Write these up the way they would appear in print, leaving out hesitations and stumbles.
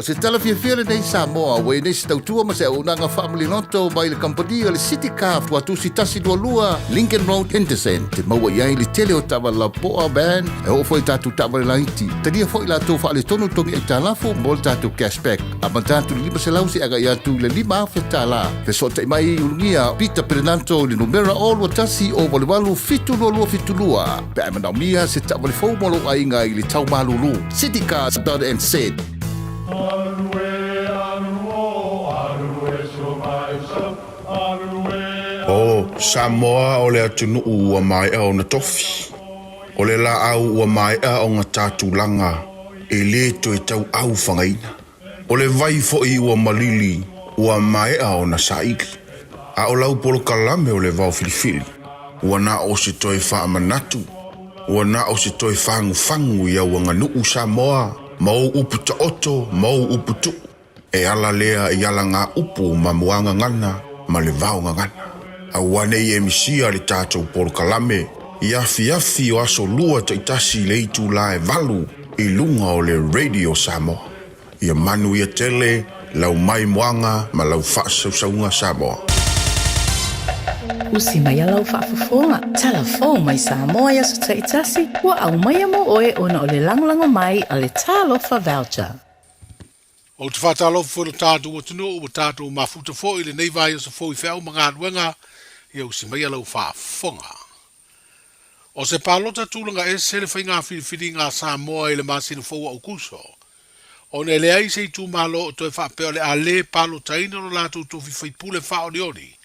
O se tala fiafia lenei Samoa ua i ai nei se tautua ma se auaunaga faamaliloto mai le kamupani o le City Car Tuatusi 122 Lincoln Road Henderson te maua i ai le tele o taavale lapoa van e oo foi i tatou taavale laiti. Talia foi latou faaletonu togi aitalafu mo le tatou cashback. Amata atu i le 500 seia agai atu i le $5,000. Fesootai mai i Ulugia Peter Perenanto i le numera 021 088 72272 pe a e manaomia se taavale fou mo lou aiga i le tau malulu. Citycars.nz. O Samoa o le atunuu ua maea ona tofi. O le laau ua maea ona ta tulaga e le toe tauau fagaina. O le vai foi ua malili ua maea ona saili. A o lau polokalame o le vao filifili, ua na o se toe faamanatu, ua na o se toe fagufagu i au aganuu Samoa ma ou upu taoto ma ou upu tuu. E ala lea i alagaupu ma muagagana ma le vaogagana. Aua ne i e misia le tatou polokalame i afiafi o aso lua taitasi i le itula e valu i luga o le Radio Samoa. Ia manuia tele lau maimoaga ma lau faasausauga Samoa. Usi mai a lau faafofoga, tala fou mai Samoa i aso taitasi, ua aumaia mo oe ona o le lagolago mai a le Talofa Voucher. Ou te faatalofa foi i lo tatou atunuu ua tatou mafuta foi i lenei vaiaso fou i feau ma galuega, ia usi maia lau faafofoga. O se palota tulaga ese le faiga filifiliga a Samoa i le masina fou o Aukuso, ona e leai se itumalo o toe faapea o le a le palotaina lo latou tofi faipule faaolioli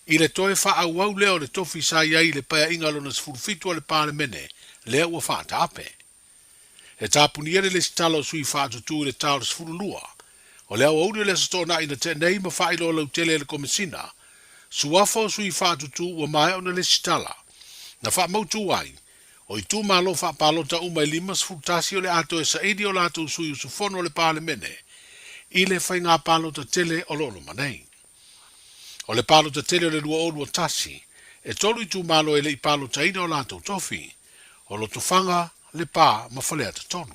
i le toe faaauau lea o le tofi sa i ai i le Paeaiga lona 17 a le Palemene lea ua faataape. E tapunia le lesitala o sui faatutū i le ta o le 12 o le aoauli o le Aso Toonai na tea nei ma faailoa lautele e le Komesina Suafa o sui faatutū ua maea ona lesitala. Na faamautū ai, o itumalo faapalota uma e 51 o le a toe saili o latou sui usufono o le Palemene i le faiga palota tele o lo o loma nei. O le palota tele o le 2021, e tolu itumalo e le i palotaina o latou tofi, o Lotofaga, Lepa ma Faleata 3.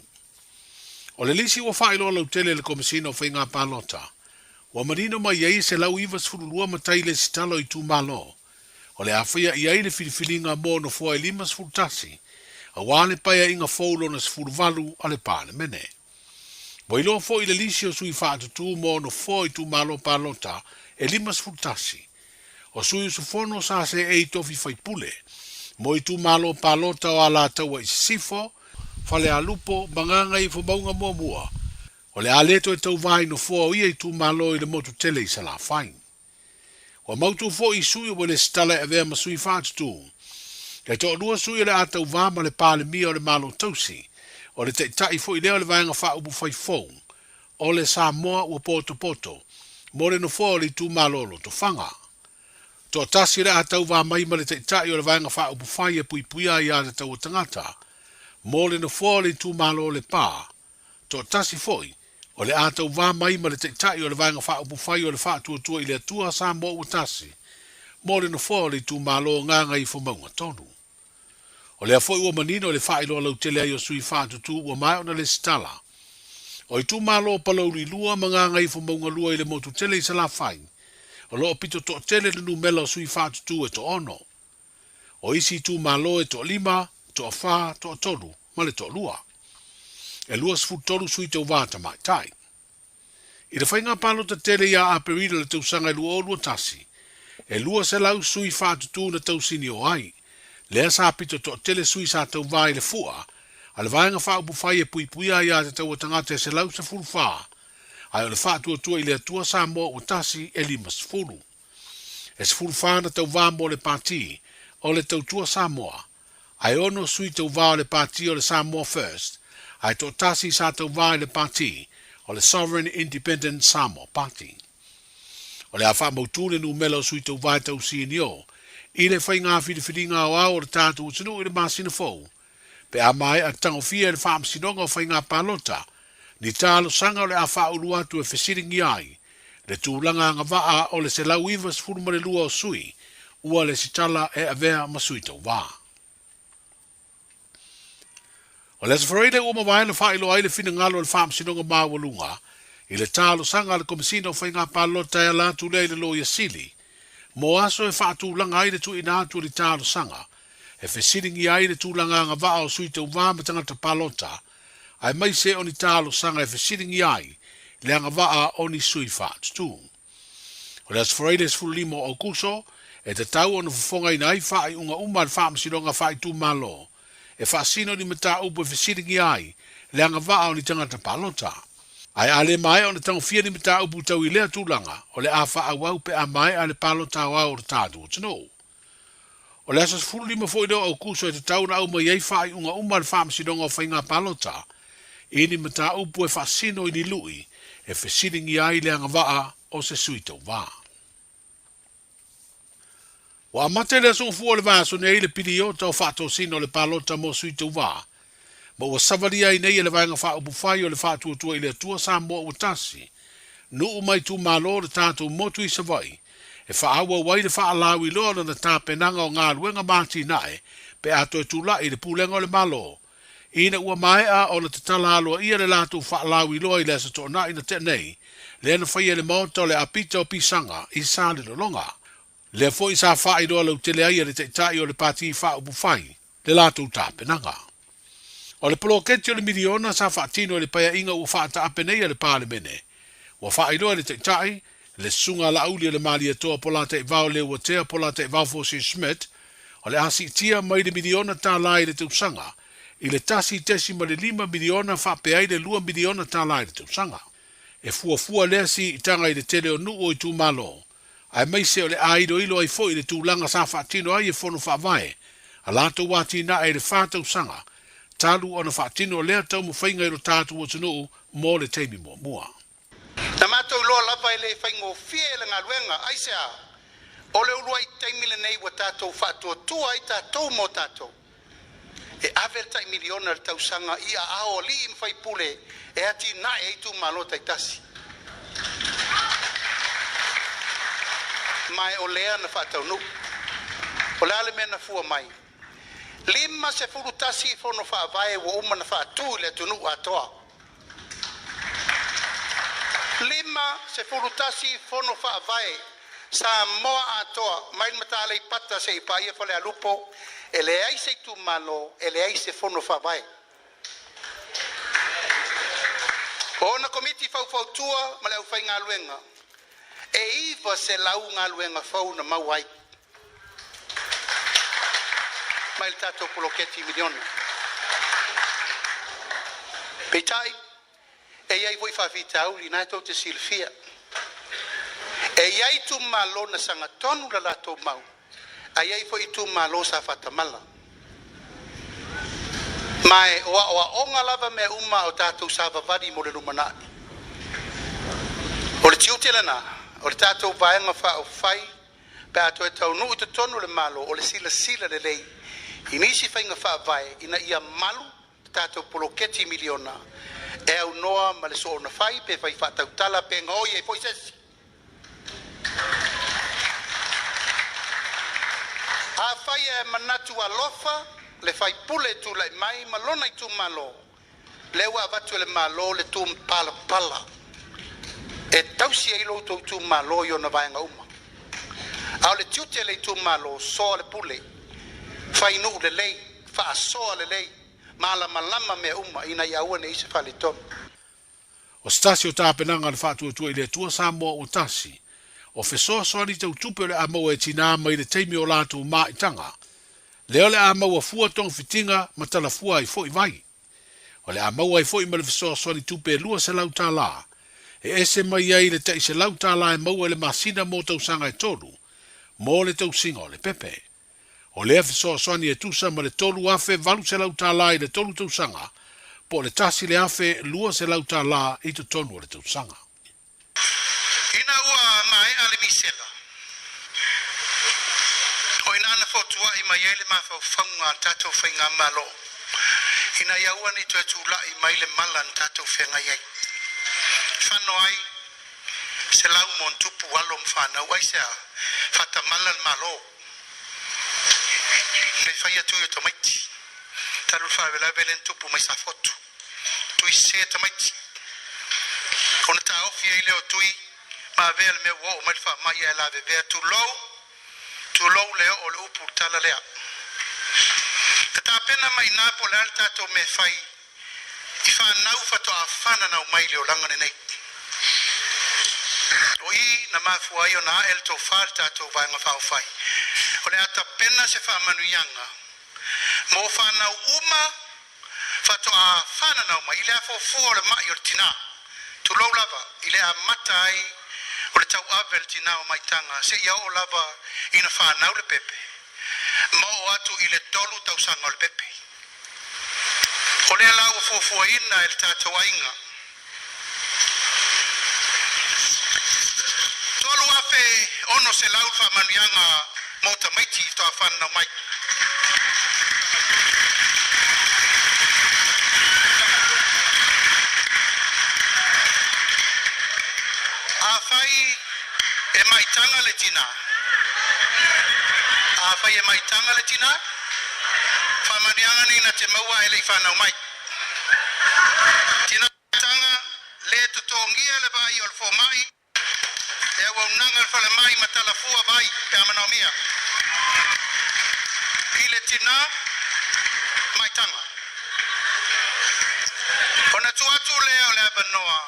O le lisi ua faailoa lautele e le Komesina o Faiga Palota, ua manino mai ai e 192 matai lesitala o itumalo, o le a faia i ai le filifiliga mo nofoa e 51, aua le paeaiga fou lona 18 a le Palemene. Ua iloa foi le lisi o sui faatutū mo nofoa o itumalo palota e 51. O sui usufono sa seei tofi faipule mo itumalo palota o Alataua i Sisifo, Falealupo ma Gagaifomauga Muamua, o le a le toe tauva i nofoa o ia itumalo i le motu tele i Salafai. Ua mautu foi i sui ua lesitala e avea ma sui faatutū. E toalua sui o le a tauva ma le Palemia o le Malo Tausi, o le Taitai foi lea o le Vaega Faaupufai Fou o le Samoa ua potopoto mo le nofoa o le itumalo o Lotofaga. Toatasi o le a tauva mai ma le Taitai o le Vaega Faaupufai e puipuia ai aiatatau a tagata mo le nofoa o le itumalo o Lepa, Toatasi foi, o le a tauvā mai ma le Taitai o le Vaega Faaupufai o le Faatuatua i le Atua Samoa Ua Tasi, mo le nofoa o le itumalo o Gagaifomauga 3. O lea foi ua manino i le faailoa lautele ai o sui faatutū ua maea ona lesitala o itumalo o Palauli 2 ma Gagaifomauga 2 i le motu tele i Salafai, o lo o pito toatele le numela o sui faatutū e toaono. O isi itumalo e toalima, toafa, toatolu ma le toalua. E 23 sui tauvā tamaitai. I le faiga palota tele ia Aperila i le tausaga e 2021, e 200 sui faatutū na tausini o ai, lea sa pito toatele sui sa tauvā i le fua a le Vaega Faaupufai e puipuia ai aiatatau a tagata e 114, ae o le Faatuatua i le Atua Samoa Ua Tasi e 50. E 14 na tauvā mo le Pati o le Tautua Samoa, ae ono sui tauvā o le Pati o le Samoa First, ae toatasi sa tauvā i le Pati o le Sovereign Independent Samoa Party. O le a faamautū le numela o sui tauvā e tausinio i le faigā filifiliga aoao o le tatou atunuu i le masina fou, pe a maea tagofia e le Faamasinoga o Faiga Palota ni talosaga o le a faaulu atu e fesiligia ai le tulaga agavaa o le 192 o sui ua lesitala e avea ma sui tauva. O le Aso Faraile ua mavae na faailoa ai le finagalo e le Faamasinoga Maualuga. I le talosaga a le Komesina o Faiga Palota e ala atu lea i le Loia Sili, mo aso e faatulaga ai le tuuina atu o ni talosaga e fesiligia ai le tulaga agavaa o sui tauva ma tagata palota, aemaise o ni talosaga e fesiligia ai le agavaa o ni sui faatutū. O le Aso Faraile 15 o Aokuso, e tatau ona fofogaina ai faaiuga uma a le Faamasinoga Faaitumalo e faasino ni mataupu e fesiligia ai le agavaa o ni tagata palota. Ae a le maea ona tagofia ni mataupu tau i lea tulaga, o le a faaauau pe a maea le palota aoao o le tatou atunuu. O le aso 15 foi lea o Aokuso e tatau ona aumai ai faaiuga uma a le Faamasinoga o Faiga Palota i ni mataupu e faasino i ni lui e fesiligia ai le agavaa o se sui tauva. Ua amata i le aso Gafua o le vaiaso nei le piliota o faatosina o le palota mo sui tauva, ma ua savalia ai nei e le Vaega Faaupufai o le Faatuatua i le Atua Samoa Ua Tasi, nuu ma itumalo o le tatou motu i Savaii, e faaauau ai le faalauiloa o lana tapenaga o galuega ma atinae pe a toe tulai i le Pulega o le Malo, ina ua maea ona tatala aloaia le latou faalauiloa i le Aso Toonai na tea nei, lea na faia e le Maota o le Apita o Pisaga i Salelologa. Lea foi sa faailoa lautele ai e le Taitai o le Pati Faaupufai le latou tapenaga. O le poloketi o le miliona sa faatino e le Paeaiga ua faataape nei a le Palemene, ua faailoa e le Taitai, le Susuga a Laauli o le Malietoa Polataivao Leuatea Polataivao Fosi Schmidt, o le a siitia mai le miliona tala i le tausaga i le $1.5 miliona faapea ai le $2 miliona tala i le tausaga. E fuafua lea siitaga i le tele o nuu o itumalo, aemaise o le a iloilo ai foi le tulaga sa faatino ai e Fono Faavae a latou atinae i le fa tausaga talu ona faatino lea taumafaiga i lo tatou atunuu mo le taimi muamua. Na matou iloa lava e le faigofie le galuega, aisea? O le uluai taimi lenei ua tatou faatuatua ai tatou mo tatou. E ave le tai miliona i le tausaga i aao o alii ma faipule e atinae ai itumalo taitasi. Ma o lea na faataunuu. O le a le mea na fua mai? 51 fono faavae ua uma na faatu i le atunuu atoa. 51 fono faavae Samoa atoa mai le Mataleipata seia paia Falealupo, e leai se itumalo, e leai se fono faavae. O ona komiti faufautua ma le aufaigaluega, e 900 galuega fou na maua ai mai le tatou poloketi miliona. Peitai, e i ai foi faafitauli na e tou te silafia. E i ai itumalo na sagatonu la latou mau, ae i ai foi itumalo sa faatamala. Ma e o aoaoga lava mea uma o tatou savavali mo le lumanai. O le tiute lena o le tatou Vaega Faaupufai pe a toe taunuu i totonu o le Malo, o le silasila lelei i nisi faiga faavae ina ia malu le tatou poloketi miliona e aunoa ma le soona fai pe fai faatautala pe gaoi ai foi se isi. Afai e manatu alofa le faipule e tulai mai ma lona itumalo, lea ua avatu e le Malo le tumapalapala e tausi ai lo outou itumalo i ona vaega uma. A o le tiute o le itumalo, soa le pule, fai nuu lelei, faasoa lelei, malamalama mea uma ina ia aua ne i se faaletonu. O se tasi o tapenaga a le Faatuatua i le Atua Samoa ua tasi, o fesoasoani tau tupe o le a maua e tinā mai le taimi o latou māitaga, lea o le a maua fua togafitiga ma talafua ai foi vai. O le a maua ai foi ma le fesoasoani tupe e $200, e ese mai ai le tai $100 e maua i le masina mo tausaga e tolu, mo le tausiga o le pepe. O lea fesoasoani e tusa ma le $3,800 i le tolu tausaga, po o le $1,200 i totonu o le tausaga. Ina ua maea le misela, o ina na fotuai mai ai le mafaufauga a le tatou Faigamalo ina ia aua ne i toe tulai mai le mala na tatou feagai ai. Fano ai 100+ alo ma fanau, aisea? Faatamala le Malo. Nei faia tui o tamaiti, talu le faalavelave lea na tupu mai Safotu. Tuisē tamaiti. Ona taofi ai lea o Tui ma avea le mea ua oo mai le faamai ae lavevea, tulou, tulou le oo o le upu tala lea. Na tapena mai i ina po o le a le tatou mea e fai i fanau faatoa fananau mai i le olaga lenei. O i na mafua ai ona ae le tofa i le tatou Vaega Faaupufai, o le a tapena se faamanuiaga mo fanau uma faatoa fananau mai i le afuafua o le mai o le tina, tulou lava, i le amata ai o le tauave a le tina o maitaga seia oo lava ina fanau le pepe, ma oo atu i le 3 tausaga o le pepe. O lea la ua fuafuaina e le tatou aiga 3,600 le faamanuiaga mo tamaiti faatoa fananau mai. Afai e maitaga le tina, afai e maitaga le tina, faamanuiaga nei na te maua ae le i fanau mai. Tina maitaga, le totogia le vaai o le fomai, le auaunaga a le falemai ma talafua vai pe a manaomia. I le tina maitaga. Ona tuu atu lea o le avanoa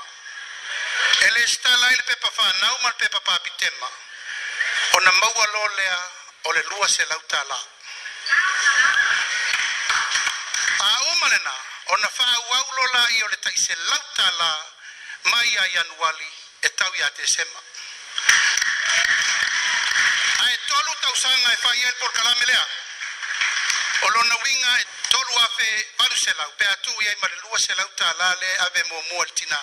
e lesitala ai le pepa fanau ma le pepa papitema ona maua loa lea o le $200. A uma lena, ona faaauau loa laia o le tai $100 mai ia Ianuali e tau ia Tesema. Ae 3 tausaga e fai ai le polokalame lea. O lona uiga e $3,800 pe a tuu i ai ma le $200 lea e ave muamua i le tina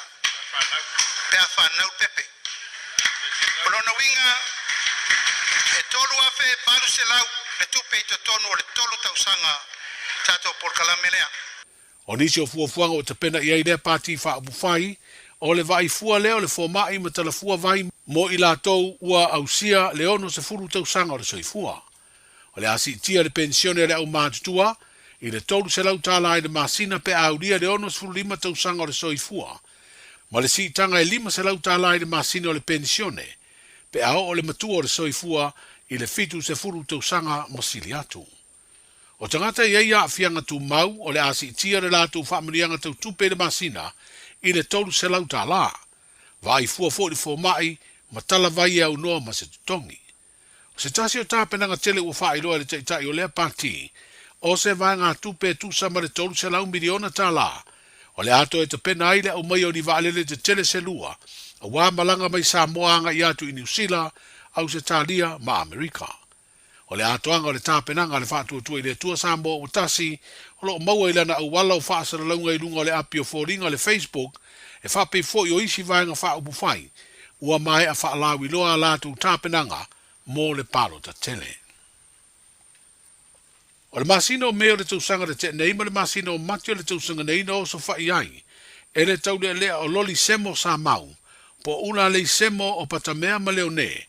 pe a fanau le pepe. O lona uiga e $3,800 le tupe i totonu o le 3 tausaga tatou polokalame lea. O nisi o fuafuaga ua tapena i ai lea Pati Faaupufai, o le vaai fua lea o le fomai ma talafua vai mo i latou ua ausia le 60 tausaga o le soifua. O le a siitia le penisione a le aumatutua i le $300 i le masina pe a aulia le 65 tausaga o le soifua, ma le siitaga e $500 i le masina o le penisione pe a oo le matua o le soifua i le 70 tausaga ma sili atu. O tagata e i ai aafiaga tumau o le a siitia le latou faamanuiaga tau tupe i le masina i le $300. Vaai fua foi le fomai ma tala vai e aunoa ma se totogi. O se tasi o tapenaga tele ua faailoa e le Taitai o lea Pati, o se vaegatupe e tusa ma le $300 miliona o le a toe tapena ai le aumaia o ni vaalele tetele se lua aua malaga mai Samoa agai atu i Niu Sila, Ausetalia ma Amerika. O le atoaga o le tapenaga a le Faatuatua i le Atua Samoa ua tasi, o lo o maua i lana auala o faasalalauga i luga o le api o foliga le Facebook, e faapei foi o isi vaega faaupufai ua maea faalauiloa a latou tapenaga mo le palota tele. O le masina o Me o le tausaga na tea nei ma le masina o Mati o le tausaga nei na osofai ai e le taulealea o Loli Semo Samau po o Ulalei Semo o Patamea ma Leone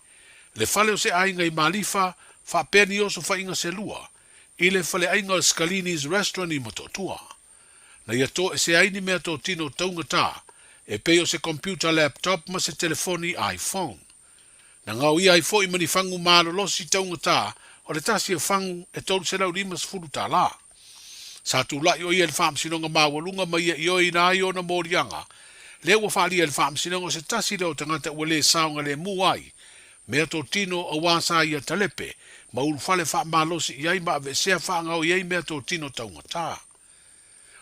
le fale o se aiga i Malifa faapea ni osofaiga se lua i le faleaiga o Scalini's Restaurant i Motootua. Na ia toese ai ni meatotino taugata e pei o se computer laptop ma se telefoni iPhone. Na gaoia ai foi ma ni fagu malolosi taugata o le tasi o fagu e $350. Sa tulai o ia i le Faamasinoga Maualuga ma ia ioeina ai ona moliaga, lea ua faalia i le Faamasinoga o se tasi lea o tagata ua le saogalemu ai meatotino aua sa ia talepe ma ulufale faamalosi i ai ma aveesea faagaoi ai meatotino taugata.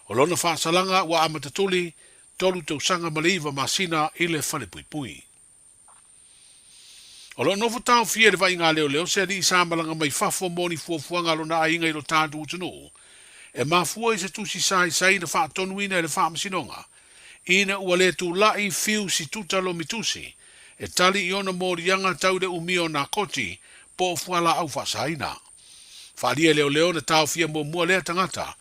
O lona faasalaga ua amata tuli 3 tausaga ma le 9 masina i le falepuipui. O lo o nofo taofia i le vaaiga leoleo se alii sa malaga mai fafo mo ni fuafuaga a lona aiga i lo tatou atunuu, e mafua i se tusi saisai na faatonuina e le Faamasinoga ina ua le tulai Fiu Situta Lomitusi e tali i ona moliaga tau i le umia o nakoti po o fualaau faasaina. Faaalia e leoleo na taofia muamua lea tagata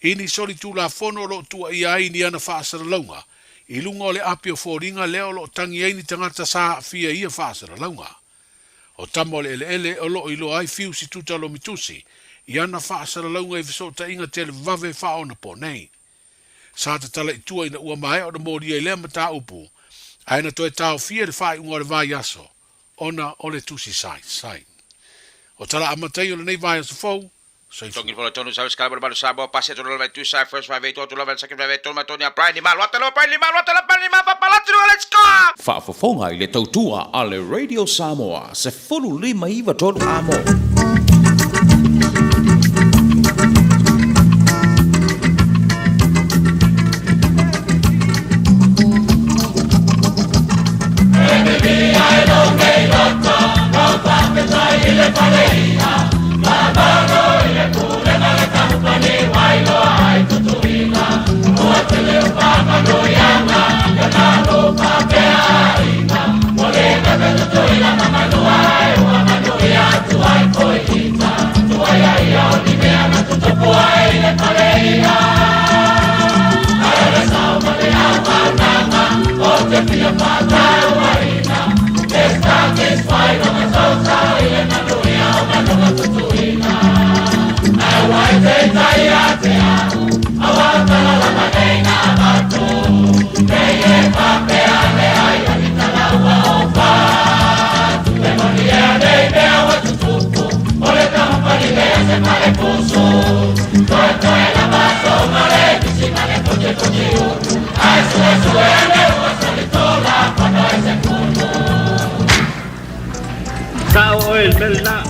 i ni solitulafono o lo o tuuaia ai ni ana faasalalauga i luga o le api o foliga lea o lo o tagi ai ni tagata sa aafia i ia faasalalauga. O tama o le eleele o lo o iloa ai Fiu Situta Lomitusi i ana faasalalauga i fesootaiga televave faaonaponei. Sa tatala i tua ina ua maea ona molia i lea mataupu. Ae na toe taofia i le faaiuga o le vaiaso ona o le tusi saisai. O tala amatai o lenei vaiaso fou, soifua. Faafofoga i le tautua a le Radio Samoa 15 93 Amo. Sao oe i le mea lena.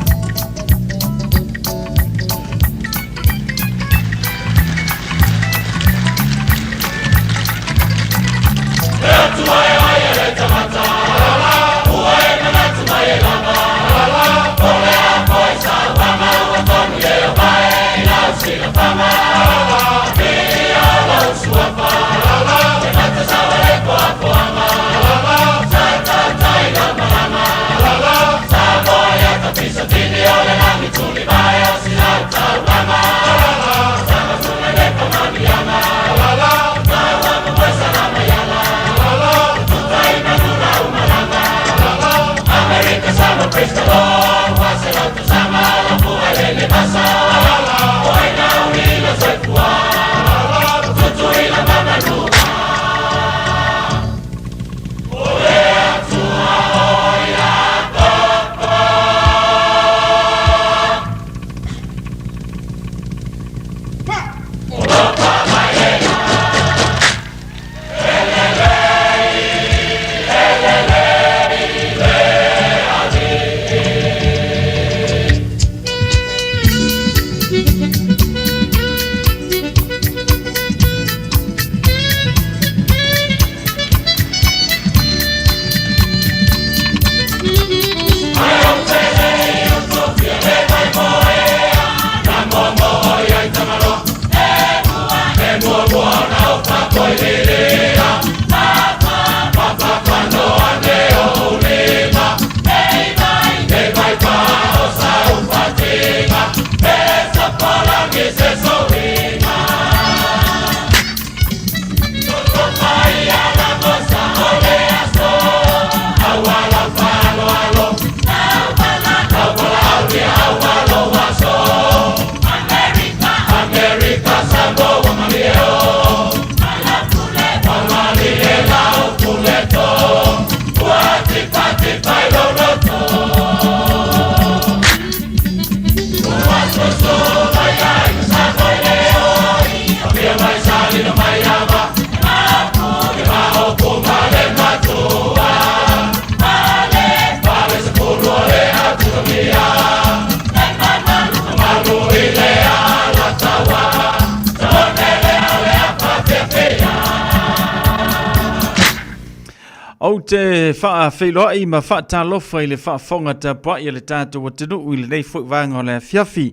Ou te faafeiloai ma faatalofa i le faafofoga tapuai a le tatou atunuu i lenei foi vaega o le afiafi.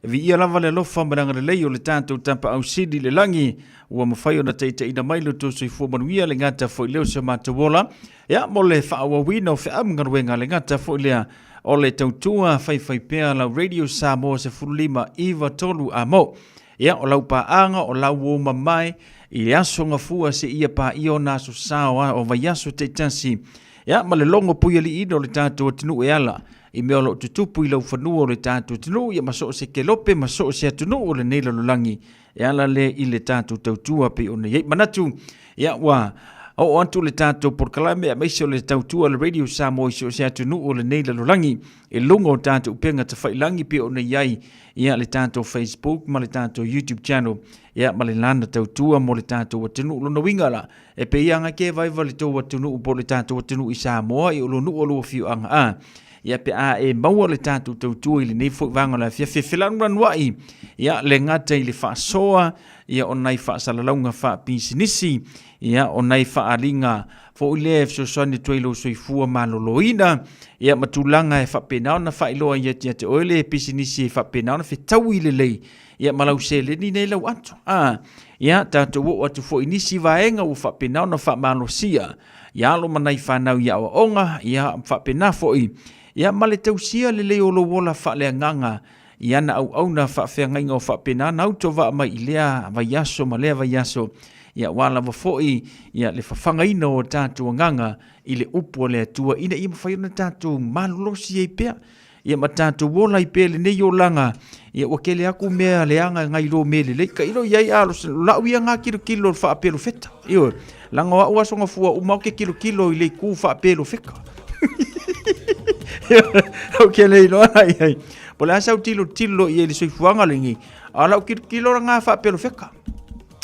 E viia lava le alofa ma le agalelei o le tatou Tapaau Sili i le lagi ua mafai ona taitaiina mai lo outou soifua manuia le gata foi lea o si o matou ola. Ia, mo le faaauauina o feau ma galuega le gata foi lea o le tautua faifaipea lau Radio Samoa 15 93 amo. Ia, o lau paaga, o lau uo mamae i le aso gafua seia paia ona aso sao o vaiaso taitasi. Ia, ma le logo puialiiina o le tatou atunuu e ala i mea o lo o tutupu i laufanua o le tatou atunuu, ia ma so o se kelope ma so o se atunuu o lenei lalolagi e ala lea i le tatou tautua pei ona i ai. Manatu, ia, ua Oo atu le tatou polokalame aemaise o le tautua a le Radio Samoa i so o se atunuu o lenei lalolagi i luga o tatou upega tafailagi pei ona i ai ia le tatou Facebook ma le tatou YouTube channel ia ma le lana tautua mo le tatou atunuu. Lona uiga la, e pei aga ke vaiva le tou atunuu po o le tatou atunuu i Samoa i o lo nuu o lua afioaga a ia pe a e maua le tatou tautua i lenei foi vaega o le afiafi e felanulanuai ia le gata i le faasoa ia o nai faasalalauga faapisinisi ia o nai faaaliga foi lea e fesoasoani atu ai lou soifua maloloina ia ma tulaga e faapena ona faailoa ia te ia te oe le pisinisi e faapena ona fetaui lelei ia ma lau seleni nei lau ato a ia tatou oo atu foi i nisi vaega ua faapena ona faamalosia ia alo ma nai fanau i aoaoga ia faapena foi ia ma le tausia lelei o lou ola faaleagaga i ana auauna faafeagaiga o faapena ona autovaa mai i lea vaiaso ma lea vaiaso, ia aua lava foi ia le fafagaina o tatou agaga i le upu a le Atua ina ia mafai ona tatou malolosi ai pea ia ma tatou ola ai pea lenei olaga. Ia ua tele atu mea leaga nai lo mea lelei tailo i ai a lau ia ngā kilokilo o le faapelofeta. Ioe, leaga o au aso gafua uma ou te kilokilo i le itu faapelofeta. Ou te le iloa la i ai. Po o le a sau tilotilo i ai i le soifuaga lenei, a o lau tilotilo lena faapelofeta.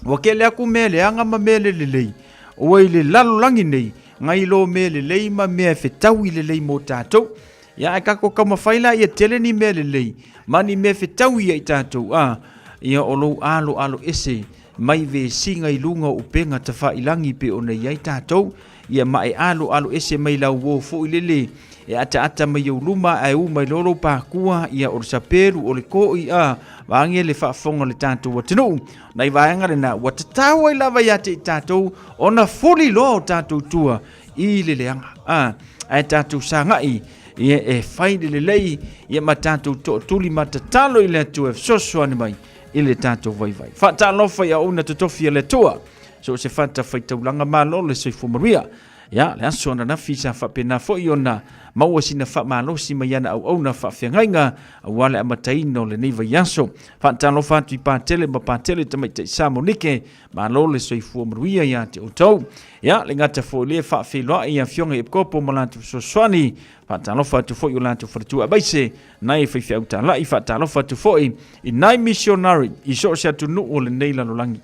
Ua tele atu mea leaga ma mea le lelei, ua i le lalolagi nei, nai lo mea lelei ma mea e fetaui lelei mo tatou. Ia ae tatou taumafai la ia tele ni mea lelei ma ni mea fetaui ia i tatou, a, ia o lou aloalo ese mai vesiga i luga o upega tafailagi pei ona i ai tatou, ia ma e aloalo ese mai lau uo foi lele e ataata mai ou luma ae u mai loa lou pakua, ia o le sapelu, o le koi, a, vaeane le faafofoga o le tatou atunuu. Nai vaega lena ua tatau ai lava ia te i tatou ona fuli loa o tatou tua i le leaga, a, ae tatou sagai ia e fai le lelei ia ma tatou tootuli ma tatalo i le Atua e fesoasoani mai i le tatou vaivai. Faatalofa i auauna totofi a le Atua, so o se fatafaitaulaga malo le soifua manuia. Ia, le aso ananafi sa faapena foi ona maua sina faamalosi mai ana auauna faafeagaiga aua le amataina o lenei vaiaso. Faatalofa atu i Patele ma Patele Tamaitai Sa Monike, malo le soifua manuia ia te outou. Ia, le gata foi lea faafeiloai i Afioga i Epikopo ma latou fesoasoani. Faatalofa atu foi i o latou faletua aemaise nai faifeau talai. Faatalofa atu foi i nai misionari i so o se atunuu o lenei lalolagi.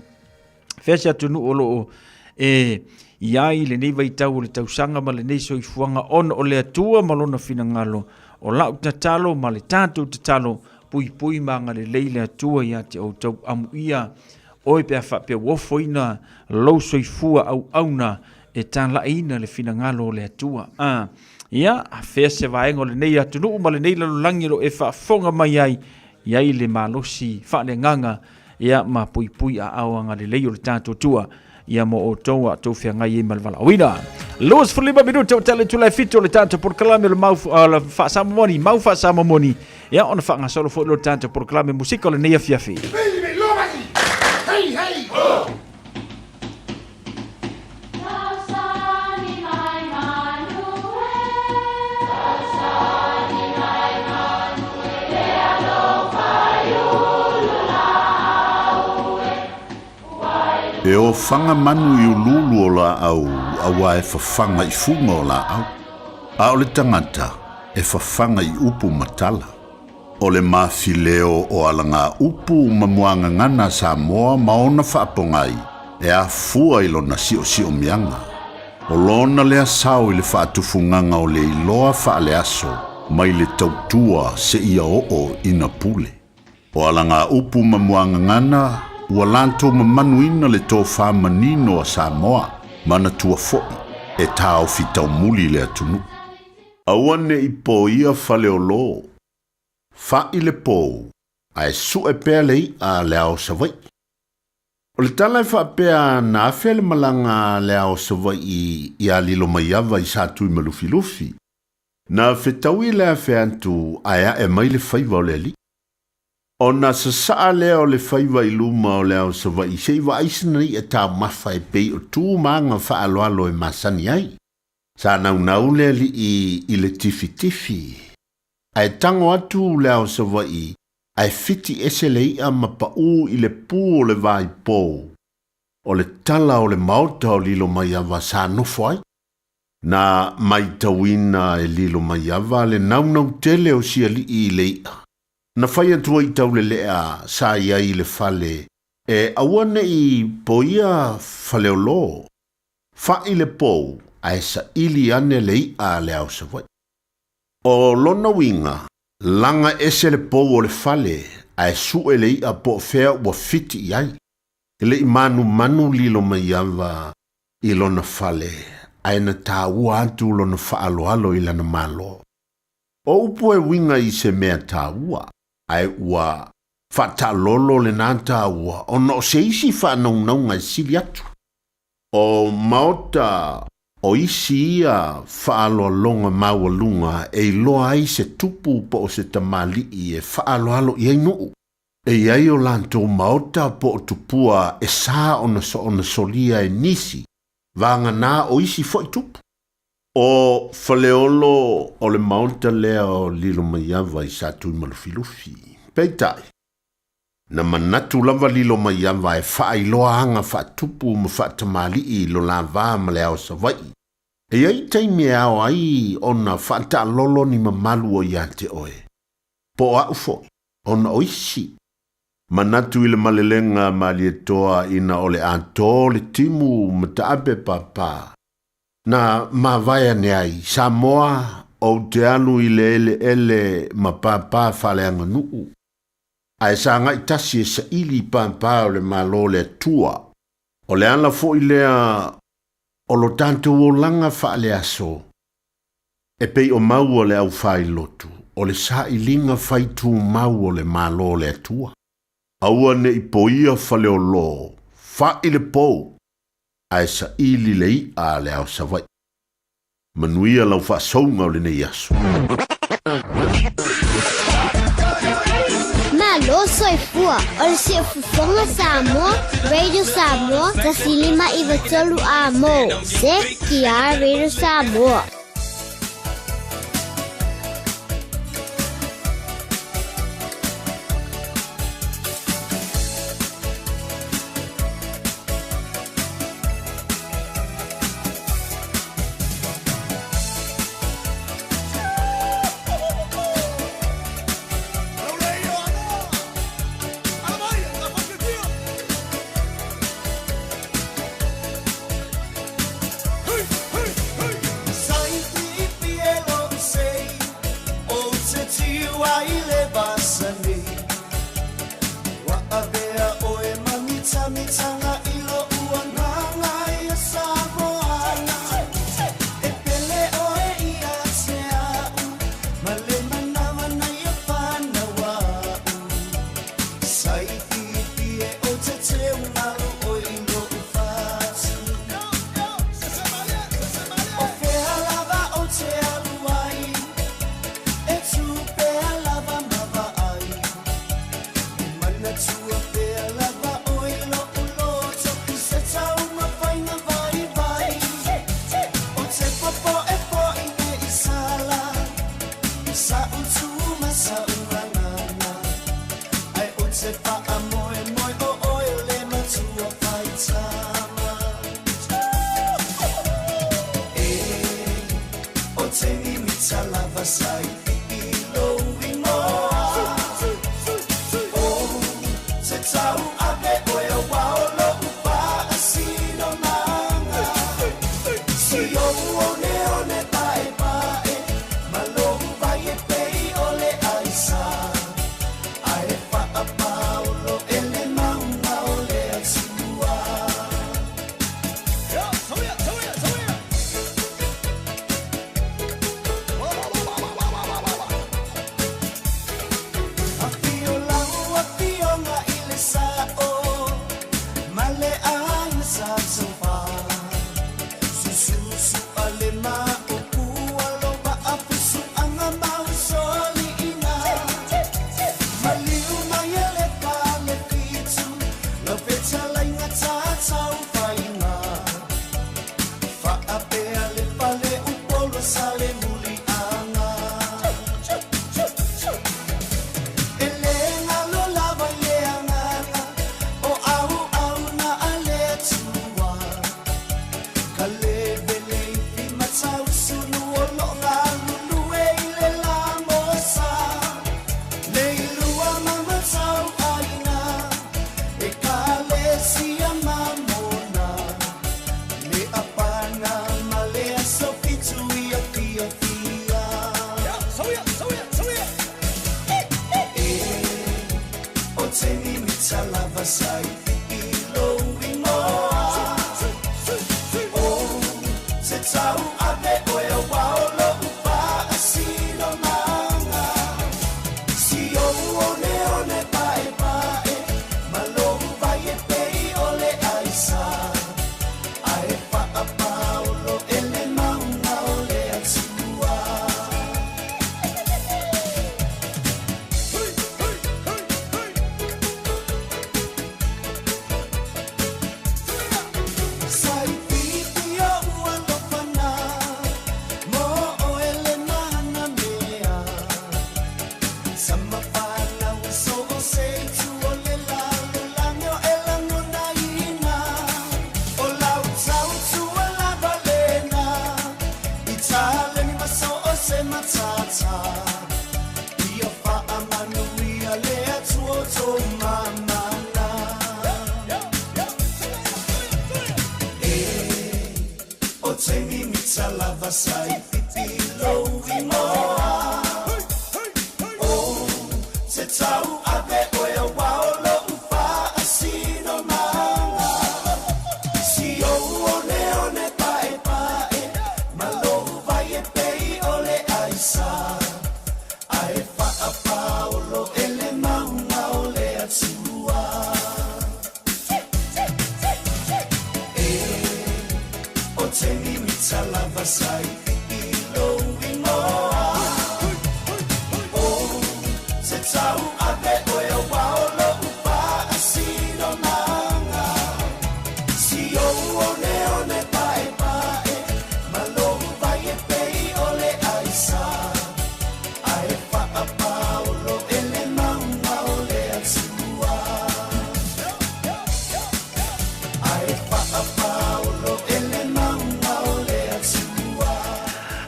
Fea se atunuu o lo o e i ai lenei vaitau o le tausaga ma lenei soifuaga ona o le Atua ma lona finagalo. O lau tatalo ma le tatou tatalo, puipui ma agalelei le Atua ia te outou. Amuia oe pe a faapea ua ofoina lou soifua auauna e talaiina le finagalo o le Atua. A, ia, fea se vaega o lenei atunuu ma lenei lalolagi o lo o e faafofoga mai ai, i ai le malosi faaleagaga, ia, ma puipui aao agalelei o le tatou Atua, ia mo outou a outou feagai ai ma le valaauina. 25 minute o tele tula e fitu o le tatou polokalame o le mau uh, faasamomoni, mau faasamomoni, ia ona faagasolo foi lo tatou polokalame musika o lenei afiafi. Hey, hey, oh! E ofaga manu i uluulu o laau auā e fafaga i fuga o laau, a o le tagata e fafaga i upu ma tala. O le mafileo o alagaupu ma muagagana a Samoa ma ona faapogai e afua i lona siosiomiaga. O lona lea sao i le faatufugaga o le iloa faaleaso mai le tautua seia oo ina pule. O alagaupu ma muagagana ua latou mamanuina le tofa manino a Samoa, manatua foi e taofi taumuli le atunuu. Aua ne i poia Faleolo, fa'i le pou, ae su'e pea le i'a a le ao Savaii. O le tala e faapea na afea le malaga a le ao Savaii iā Lilomaiava i Satuimalufilufi, na fetaui le afe atu ae a'e mai le faiva o le alii. Ona sasa'a lea o le faiva i luma o le ao Savaii se i vaai sina i'a taumafa e pei o tu ma aga faaaloalo e masani ai. Sa naunau le alii i le tifitifi, ae tago atu le ao Savaii ae fiti ese le i'a ma pa'u i le pu o le vai pou. O le tala o le maota o Lilomaiava sa nofo ai. Na maitauina e Lilomaiava le naunau tele o si alii i le i'a. Na fai atu ai Taulelea sa i ai i le fale e aua ne i poia Faleolo. Fa'i le pou ae saili ane le i'a a le Ao Savaii. O lona uiga, laga ese le pou o le fale ae su'e le i'a po o fea ua fiti i ai. E le i manumanu Lilomaiava i lona fale ae na taua atu lona faaaloalo i lana Malo. O upu e uiga i se mea taua, ae ua faataalolo lena taua ona o se isi faanaunauga e sili atu. O maota o isi ia faaaloaloga maualuga e iloa ai se tupu po o se tamalii e faaaloalo i ai nuu. E i ai o latou maota po o tupua e sa ona soona solia e nisi, vagana o isi foi tupu. O Faleolo o le maota lea o Lilomaiava i Satuimalufilufi. Peitai, na manatu lava Lilomaiava e faailoa aga faatupu ma faatamalii i lo la va ma le Ao Savaii. E i ai taimi e ao ai ona faataalolo ni mamalu o ia te oe, po o a'u foi, ona o isi. Manatu i le malelega a Malietoa ina o le a tō le timu ma taape pāpā. Na mavae ane ai, Samoa, ou te alu i le eleele ma pāpā faaleaganuu, ae sagai tasi e saili i pāpā o le Malo o le Atua. O le ala foi lea o lo tatou olaga faaleaso, e pei o mau a le aufailotu, o le sailiga fai tumau o le Malo o le Atua. Aua ne i poia Faleolo, fa'i le pou, ae saili le i'a a le Ao Savaii. Manuia lau faasouga o lenei aso. Malo soifua o le siufofoga Samoa, Radio Samoa, 105 93 A mo, CKR Radio Samoa.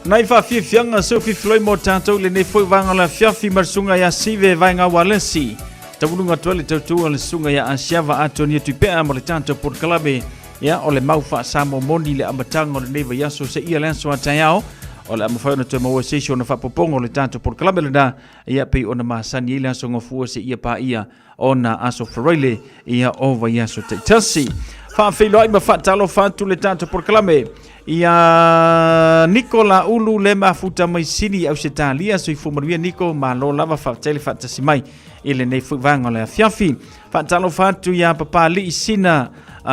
Nai faafiafiaga seu fifiloi mo tatou i lenei foi vaega o le afiafi ma le susuga ia Sive Vaega Walesi. Tauluga atu ai le tautua a le susuga ia Asiava Atonia Tuipea ma le tatou polokalame ia o le mau faa-Samoa moni i le amataga o lenei vaiaso seia le aso a taeao. O le a mafai ona toe maua se isi ona faapopoga o le tatou polokalame lena ia pei ona masani ai le aso Gafua seia paia ona aso Faraile ia o vaiaso taitasi. Faafeiloai ma faatalofa atu le tatou polokalame ia Niko Laulu le mafuta mai Sini i Ausetalia. Soifua manuia Niko, malo lava, faafetai le faatasi mai i lenei foi vaega o le afiafi. Faatalofa atu ia Papali'i Sina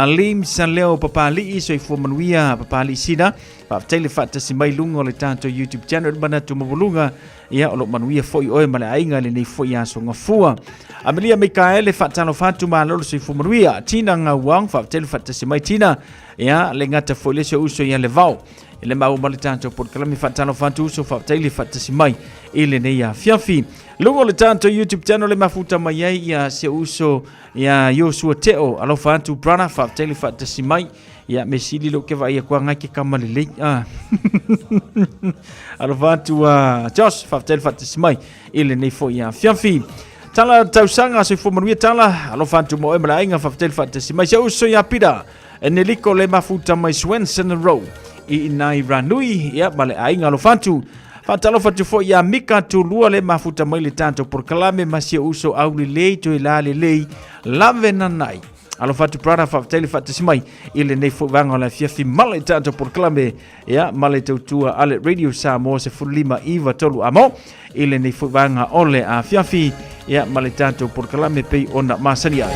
Lim Saleo Papali'i, soifua manuia Papali'i Sina, faafetai le faatasi mai luga o le tatou YouTube channel manatu maualuga. Ia, o lo o manuia foi oe ma le aiga i lenei foi aso gafua. Amelia Mikaele, faatalofa atu, malo le soifua manuia. Tina Gauang, faafetai le faatasi mai Tina. Ia, le gata foi le se uso ia le vao. I le maua ma le tatou polokalame, faatalofa atu uso, faafetai le faatasi mai i lenei afiafi. Luga o le tatou YouTube channel le mafuta mai ai ia se uso ia Iosua Teo. Alofa atu brother, faafetai le faatasi mai. Ia me sili lo ke vai aku angai ke kama lelei. Ah. Alofa atu a Josh, faafetai le faatasi mai i lenei foi afiafi. Tala tausaga soifua manuia tala. Alofa atu mo oe ma le aiga, faafetai le faatasi mai. Se uso ia Pita, Eneliko le mafuta mai Swenson Row i inai Ranui, ia ma le aiga alofa atu. Faatalofa atu foi ia Mika Tulua le mafuta mai le tatou polokalame ma si uso au lelei toe la lelei lave nanai. Alofa atu brother, faafetai le faatasi mai i lenei foi vaega o le afiafi ma le tatou polokalame ia ma le tautua a le Radio Samoa 15 93 amo i lenei foi vaega o le afiafi ia ma le tatou polokalame pei ona masani ai.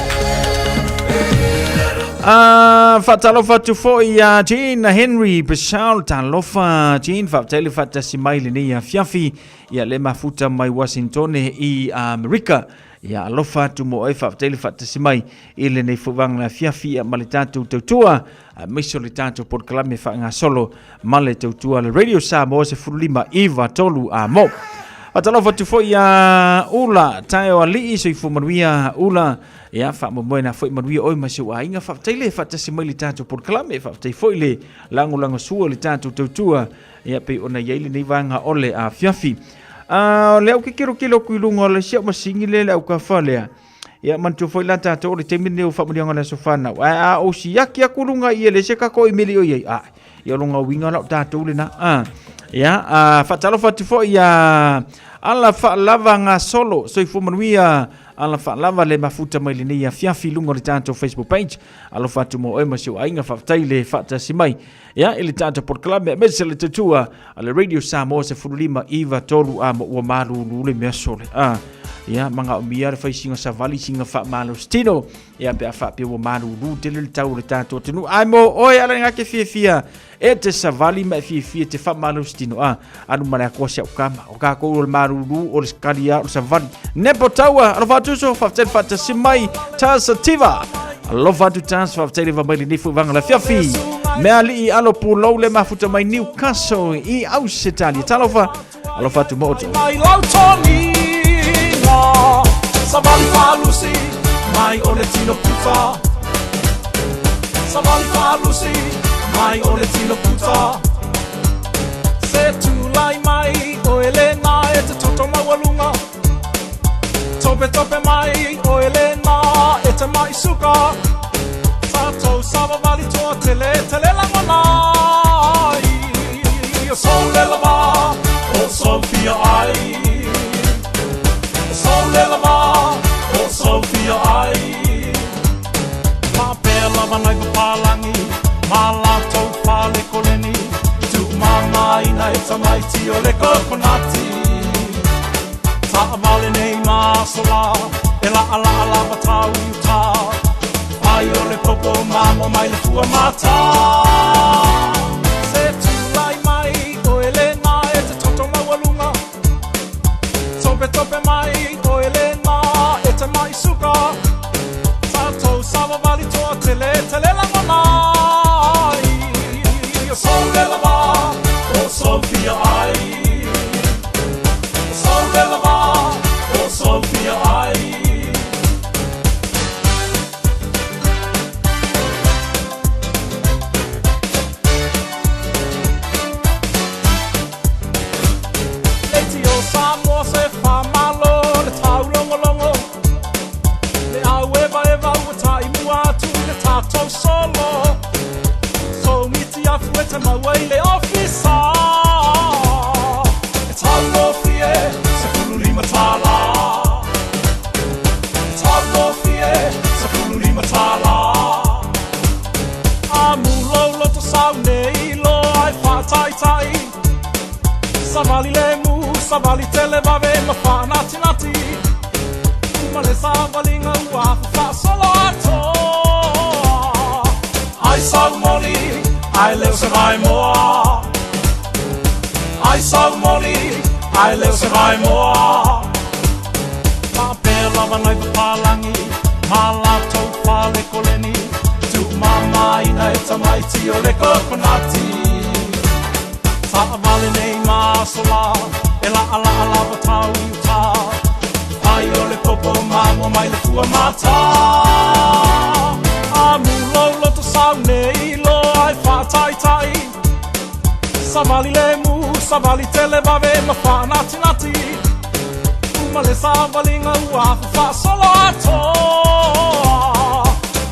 Faatalofa atu foi ia Jean Henry Bashal, talofa Jean, faafetai le faatasi mai lenei afiafi ia le mafuta mai Washington i Amerika. Ia alofa atu mo oe, faafetai le faatasi mai i lenei foi vaega le afiafi ia ma le tatou tautua aemaise o le tatou polokalame faagasolo ma le tautua le Radio Samoa 15 9 3 amo. Faatalofa atu foi ia Ula Taeo Alii, soifua manuia Ula. Ia faamoemoe na foi manuia oe ma si ou aiga. Faafetai le faatasi mai le tatou polokalame, faafetai foi le lagolagosua le tatou tautua ia pei ona i ai lenei vaega o le afiafi. A o lea ou te tilotilo atu i luga o le si au masini lea le aukafa lea. Ia manatua foi la tatou o le taimi lenei o faamanuiaga o le aso fanau. Ae a ou siaki atu luga i e leai se tatou imeli o i ai. A, ia o lona uiga la o tatou lena. A, ia, a, faatalofa atu foi ia Ala Faalava Gasolo, soifua manuia Ala Faalava le mafuta mai lenei afiafi i luga o le tatou Facebook page. Alofa atu mo oe ma si ou aiga, faafetai le faatasi mai. Ia, i le tatou polokalame aemaise le tautua a le Radio Samoa 15 9 3 a mo ua malulu le mea sole. A, ia, magaomia le fai singa savali singa faamalosi tino. Ia, pe a faapea ua malulu tele le tau o le tatou atunuu. Ae mo oe ala ngā ke fiafia e te savali ma e fiafia te faamalosi tino. A, alu ma le akoa si au kama. O kākou o le malulu, o le skalia, o le savali. Nepo taua, alofa atu uso, faafetai le faatasi mai, Tasa Tiva. Alofa atu Tasa, faafetai le vamai lenei foi vaega o le afiafi. Mea alii alo pulou le mafuta mai Newcastle i Ausetalia. Talofa, alofa atu mo outou. Mai lau toniga Savali faalusi mai o le tino puta Savali faalusi mai o le tino puta Se tulai mai o Elena e te toto maualuga Tope tope mai o Elena e te mai suka Tatou savavali toa tele tele lagona ai. O Saulelava o Sofia ai. O Saulelava o Sofia ai. Faapea lava nai papalagi ma latou fale koleni, tuumamaina e tamaiti o le kokonati. Taavale nei ma aso la, e laalaa lava tau i uta. Ai o le popo mamo mai le fua mata. Se tulai mai o Elena e te toto maualuga. Tope tope mai o Elena e te mai suka. Tatou savavali toa tele tele lagona ai. O Saulelava o Sofia ai. O Saulelava o Sofia ai. Leitio Samoa se faamalo le taulogologo. Le au evaeva ua taimua atu i le tatou solo. Sougiti afu e te maua i le ofisa. E taugofie $15. E taugofie $15. Amu lou loto sau nei loa e faataitai. Savali le mu, savali tele vave ma faanatinati. Uma le savaliga ua afu faasolo atoa. Ai sau moli, ai leo se vaimoa. Ai sau moli, ai leo se vaimoa. Faapea lava nai papalagi ma latou fale koleni, tuumamaina e tamaiti o le kokonati. Taavale nei ma aso la, e laalaa lava tau i uta. Ai o le popo mamo mai le fua mata. Amu lou loto sau nei loa e faataitai. Savali le mu, savali tele vave ma faanatinati. Uma le savaliga ua afu faasolo atoa.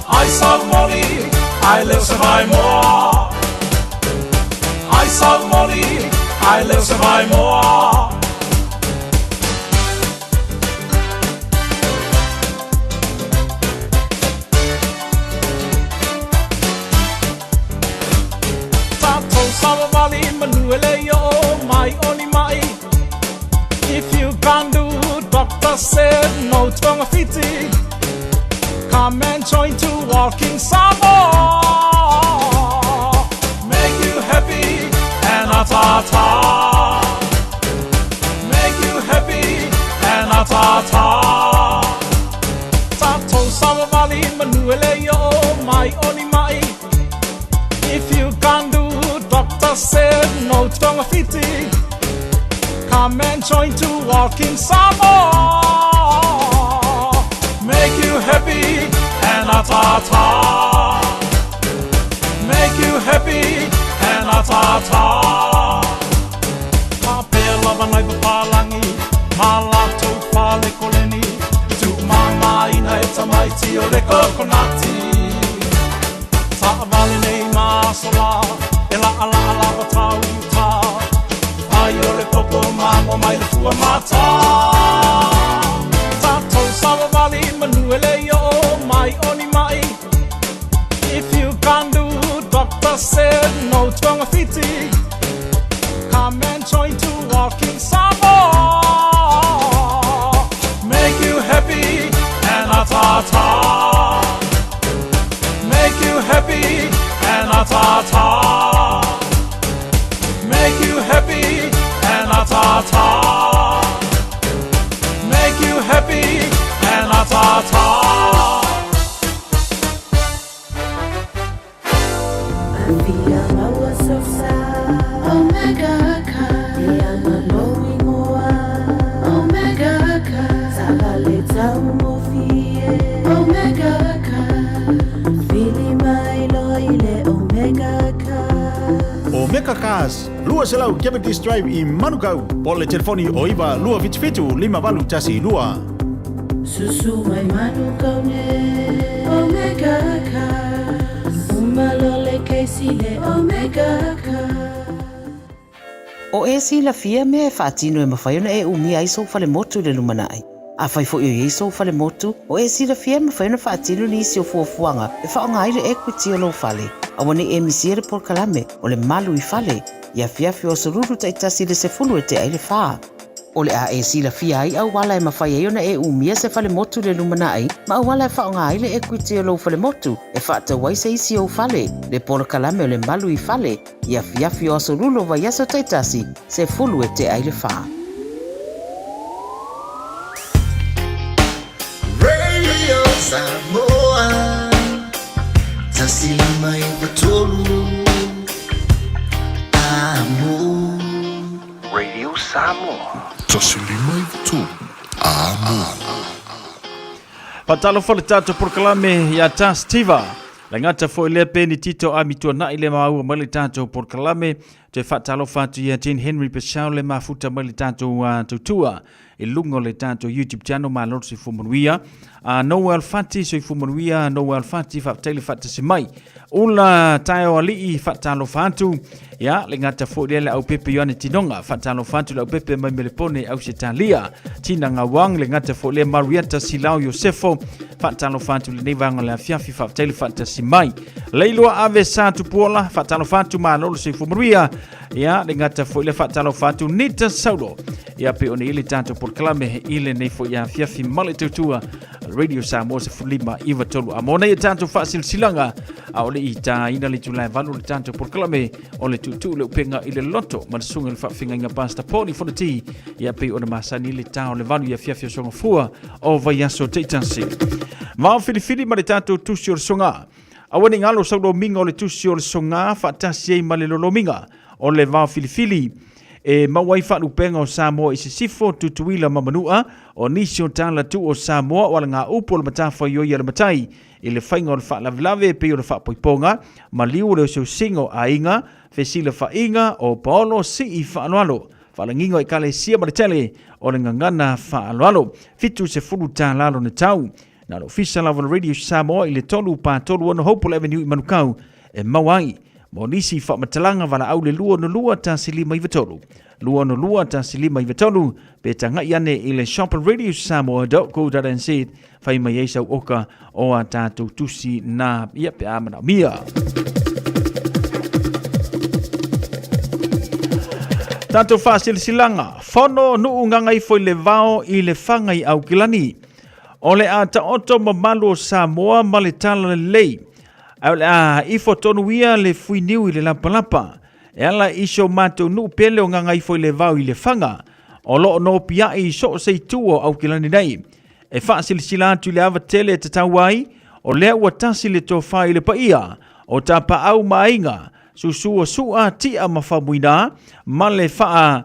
Ai sau moli, ai leo se vaimoa. Ai sau moli, ai leo se vaimoa. Tatou savavali manu e le o mai oni mai. If you can't do, doctor said no togafiti. Come and join to Walking Samoa. Make you happy and a ta ta. Make you happy and a ta ta. Tatou savavali manu e le o mai oni mai. If you can't do, doctor said no togafiti. Come and join to Walking Samoa. Make you happy and a ta ta. Make you happy and a ta ta. Faapea lava nai papalagi ma latou fale koleni, tuumamaina e tamaiti o le kokonati. Taavale nei ma aso la, e laalaa lava tau i uta. Ai o le popo mamo mai le fua mata. Tatou savavali manu e le o mai oni mai. If you can't do, doctor said no togafiti. Come and join to Walking Samoa. Make you happy and a ta ta. Make you happy and a ta ta. Make you happy and a ta ta. Make you happy and a ta ta. Afia maua sosa Omega ka Ia ingoa Omega ka Savale taugofie Omega ka Fili mai loa i le Omega ka Omega Cars, 200 Cavendish Drive i Manukau. Po le telefoni o 9 277 5812. Susu mai Manukau ne Omega Cars Uma lo le keisi le Omega Cars. O e silafia mea e faatino e mafai ona e umia ai sou falemotu i le lumanai. Afai foi o i ai sou falemotu, o e silafia e mafai ona faatino nisi o fuafuaga e faaaoga ai le equity o lou fale. Aua ne i e misia le polokalame o le Malu i Fale i afiafi o Aso Lulu taitasi i le 10 e tea ai le 4. O le a e silafia ai auala e mafai ai ona e umia se falemotu i le lumanai ma auala e faaaoga ai le equity o lou falemotu e faatau ai se isi ou fale, le polokalame o le Malu i Fale i afiafi o Aso Lulu o vaiaso taitasi, 10 e tea ai le 4. Radio Samoa 153 Amo. Radio Samoa. 153 Amo. Faatalofa le tatou polokalame ia Tas Tiva. Le gata foi lea Peni Tito Ami Tuanai le maua mai le tatou polokalame. Toe faatalofa atu ia Jen Henry Peshau le mafuta mai le tatou tautua i luga o le tatou YouTube channel malo le soifua manuia. Noel Fati soifua manuia Noel Fati faafetai le faatasi mai. Ula taeo alii faatalofa atu. Ia le gata foi lea le aupepe Ioane Tinoga faatalofa atu le aupepe mai Melepone Ausetalia. Tina Ngawang le gata foi lea Marietta Silao Iosefo faatalofa atu lenei vaega o le afiafi faafetai le faatasi mai. Leiloa Ave Sa Tupuola faatalofa atu malo le soifua manuia. Ia le gata foi lea faatalofa atu Nita Saulo. Ia pe ona i le tatou polokalame i lenei foi afiafi ma le tautua Radio Samoa 15 93 a mo nei e tatou faasilasilaga a o le i tāina le itula e 8 le tatou polokalame o le tuutuu le upega i le loto ma le susuga i le faafeagaiga Pastor Poni Fonoti ia pei ona masani le tā o le 8 i afiafi o Sogafua o vaiaso taitasi. Vao filifili ma le tatou tusi o le soga. Aua ne i galo sau lomiga o le tusi o le soga faatasi ai ma le lolomiga o le vao filifili e maua ai faalupega o Samoa i Sisifo, Tutuila ma Manua, o nisi o tala tuu o Samoa o alagaupu o le matafaioi a le matai i le faiga o le faalavelave e pei o le faapoipoga, maliu o le oseosiga o aiga, fesilafaiga o paolo sii faaaloalo, faalagiga o ekalesia ma le tele o le gagana faaaloalo. $70 lona tau. Na o le Ofisa lava o le Radio Samoa i le 3 4 3 6 Hopewell Avenue i Manukau e maua ai. Mo nisi faamatalaga valaau le 262 1593. 262 1593 pe tagai ane i le shopradiosamoa.co.nz fai mai ai sau oka o a tatou tusi na ia pe a manaomia. Tatou faasilasilaga, fono nuu gagaifo i le vao i le faga i Aukilani. O le a taoto mamalu o Samoa ma le tala lelei. Ae o le a ifo tonu ia le fuiniu i le lapalapa. E ala i si o matou nuu pele o Gagaifo i le Vao i Lefaga, o lo o nopiai i so o se itu o Aukilani nei. E faasilasila atu i le ava tele e tatau ai, o lea ua tasi le tofa i le paia o Tapaau ma Aiga, Susu o Sua, Tia ma Faumuina, ma le faa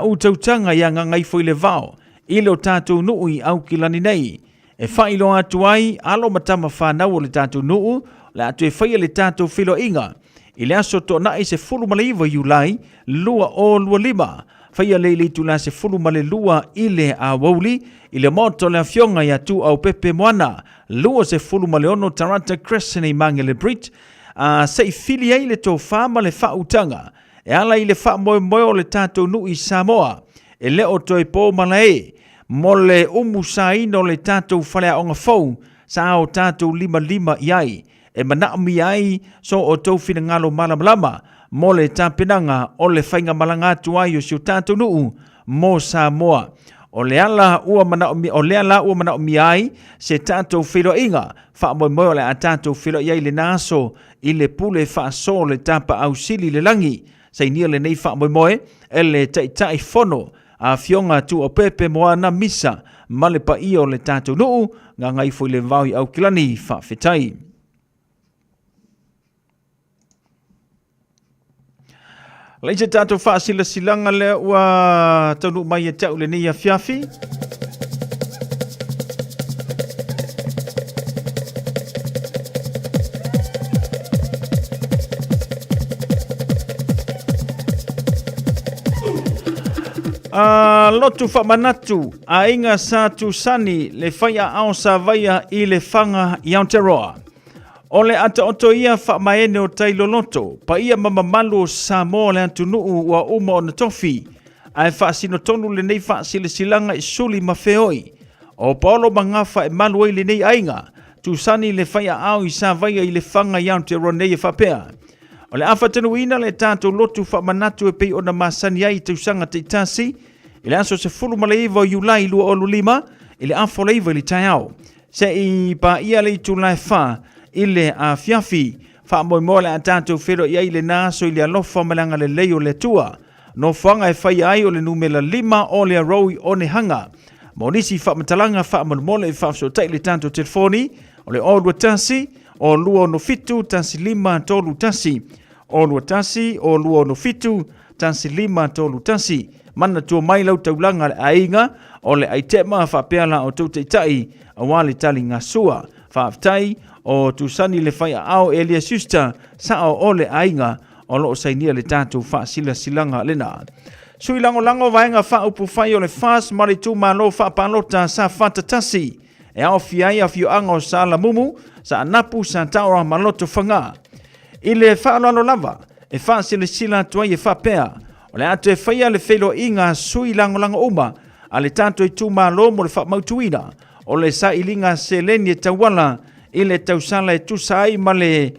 utautaga iā Gagaifo i le Vao i lo tatou nuu i Aukilani nei. E faailoa atu ai alo ma tama fanau o le tatou nuu, o le a toe faia le tatou feiloaiga i le aso Toonai 19 Iulai 2025. Faia lea i le itula 12 i le aoauli i le Maota o le Afioga ia Tuuaupepe Moana, 26 Tarata Crescent i Magele Bridge, a se i fili ai le tofa ma le faautaga e ala i le faamoemoe o le tatou nuu i Samoa e le o toe po malae mo le umusaina o le tatou faleaoga fou sa o tatou limalima i ai, e manaomia ai so outou finagalo malamalama mo le tapenaga o le faigamalaga atu ai o si o tatou nuu mo Samoa. O le ala ua manaomia, o lea la ua manaomia ai se tatou feiloaiga, faamoemoe o le a tatou feiloai ai i lena aso i le pule faaso le tapaau sili i le lagi. Sainia lenei faamoemoe e le Taitai Fono Afioga Tuuaupepe Moana Misa ma le paia o le tatou nuu, gagaifo i le vao i Aukilani, faafetai. Lai se tatou faasilasilaga lea ua taunuu mai ia te au lenei afiafi. Lotu faamanatu, aiga Sa Tusani, le faiaao Savaia i Lefaga i Aotearoa. O le a taoto ia faamaene o tai loloto, paia ma mamalu o Samoa le atunuu ua uma ona tofi, ae faasino tonu lenei faasilasilaga i suli ma feoi. O Paolo ma Gafa e malu ai lenei aiga, tusani le faiaao i Savaia i Lefaga i Aotearoa nei e faapea, O le a faatanuuina le tatou lotu faamanatu e pei ona masani ai i tausaga taitasi, i le aso 19 o Iulai 2025 i le afa o le 9 i le taeao, se i paia le itula e 4 i le afiafi. Faamoemoe o le a tatou feiloai ai i lena aso i le alofa ma le agalelei o le Atua. Nofoaga e faia ai o le numera 5 o le Row i Onehanga. Mo nisi faamatalaga faamolemole e faafesootai i le tatou telefoni o le 021 0267 1531 021 0267 1531. Manatua mai lau taulaga le aiga o le aitema faapea la outou taitai aua le taligasua. Faafetai o Tusani le faiaao Elia Schuster, sao o le aiga o lo o sainia le tatou faasilasilaga lena. Sui lagolago Vaega Faaupufai o le FAST ma le Itumalo Faapalota Safata 1 e aofia ai afioaga o Salamumu, Saanapu, Sataoa ma Lotofaga. I le faaaloalo lava, e faasilasila atu ai e faapea, o le a toe faia le feiloaiga a sui lagolago uma a le tatou itumalo mo le faamautuina o le sailiga seleni e tauala i le tausala e tusa ai ma le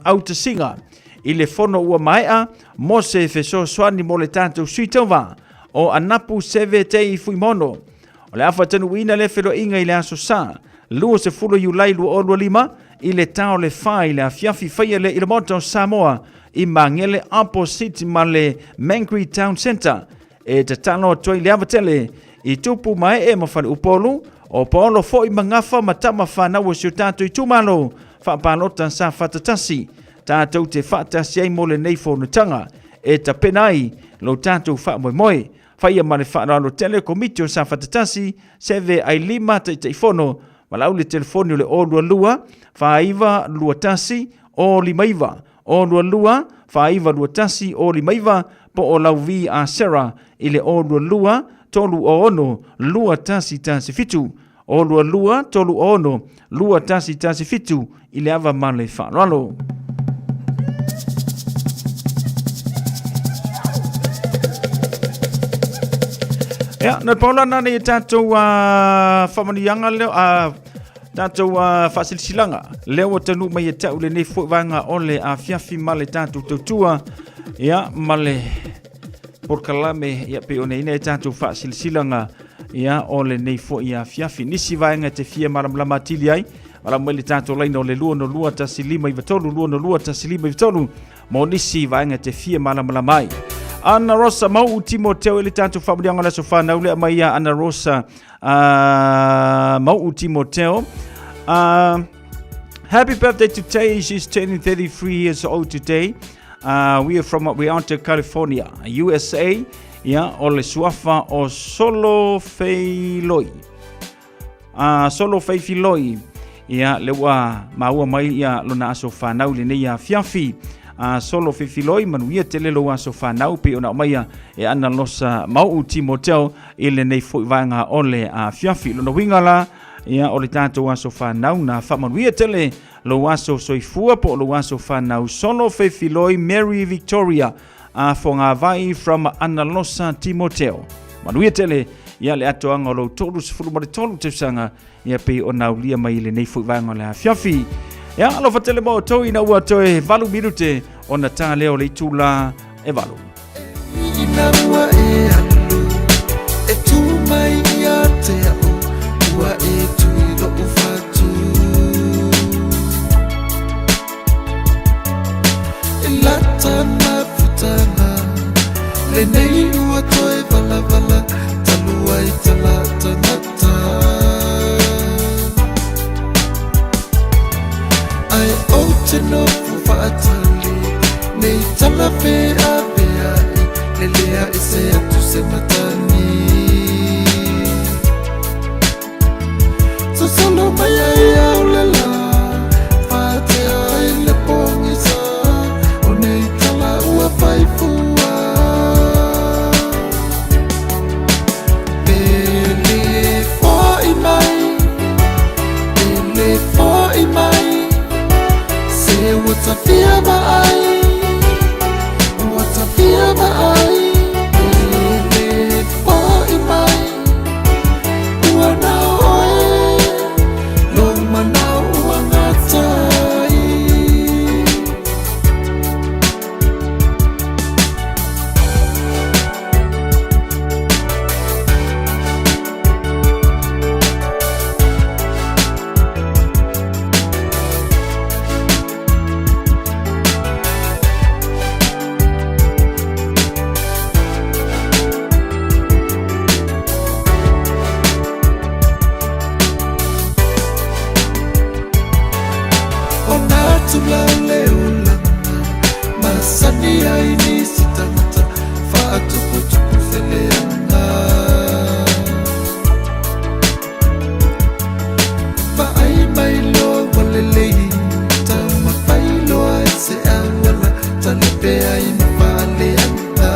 autasiga i le fono ua maea mo se fesoasoani mo le tatou sui tauva o Anapu Seve Tei Fuimono. O le a faatanuuina lea feiloaiga i le aso Sa, 20 Iulai 2025 i le ta o le 4 i le afiafi faia lea i le Maota o Samoa i Magele opposite ma le Mangri Town Centre. E tatalo atu ai le ava tele i tupu ma ee ma faleupolu, o Paolo foi ma Gafa ma tama fanau o si o tatou itumalo faapalota Safata 1, tatou te faatasi ai mo lenei fonotaga e tapena ai lo tatou faamoemoe. Faia ma le faaaloalo tele Komiti o Safata 1, Seve ai 5 Taitaifono, valaau le telefoni o le 022 4921 059 022 4921 059 po o lau V a Sarah i le 022 306 2117 022 306 2117 i le ava ma le faaaloalo. Ia, na paola na nei e tātou whamanianga leo, tātou whaasilisilaga leo o tanu mai e tau le nei foi vanga o le afiafi ma le tātou tautua, ia, ma le porokalame, ia, pe o nei nei tātou whaasilisilaga, ia, o le nei foi afiafi. Nisi vaega te fia malamalama atili ai, Ala mai le tātou laina o le 202 1593 202 1593 mo nisi vaega te fia malamalama ai. Ana Rosa Mau Timoteo i le tātou whamulianga o le aso whanau lea mai ia Ana Rosa Mau Timoteo. Happy birthday today. She's turning 33 years old today. We are from Rialto, California, USA. Ia, o le suafa o Solo Feiloi. A Solo Feifiloi, ia le ua maua mai ia lona aso whanau le nei afiafi. A Solo Feifiloi, manuia tele lou aso whanau pe ona aumaia e ana losa mau Timoteo i lenei foi vaega o le afiafi. Lona uiga la, ia o le tatou aso whanau na whamanuia tele lou aso soifua po o lou aso whanau Solo Feifiloi Mary Victoria a Fogavai from Analosa Timoteo. Manuia tele ia le atoaga o lou 33 tausaga ia pei ona aulia mai i lenei foi vaega o le afiafi. Ia, alofa tele ma outou ina ua toe 8 minute ona tā lea o le itula e 8. Ina ua e alu e tū mai ia te au ua e tui lo'u fatu E lata mafutaga lenei ua toe valavala talu ai tala tangata Ae ou te nofo faatali nei tala feaveai lelea ese atu se matagi Sosolo mai ai au le la Faatea ai le pogisa O nei tala ua fai fua Pele fo'i mai Pele fo'i mai. ua tafia vaai, ua tafia vaai. E le fo'i mai, ua nao oe, lou manao ua gata ai. O nā tula o le olaga masani ai nisi tagata faatuputupu se leaga. Vaai mai loa ua lelei, taumafai loa i se auala talepe ai ma faaleaga.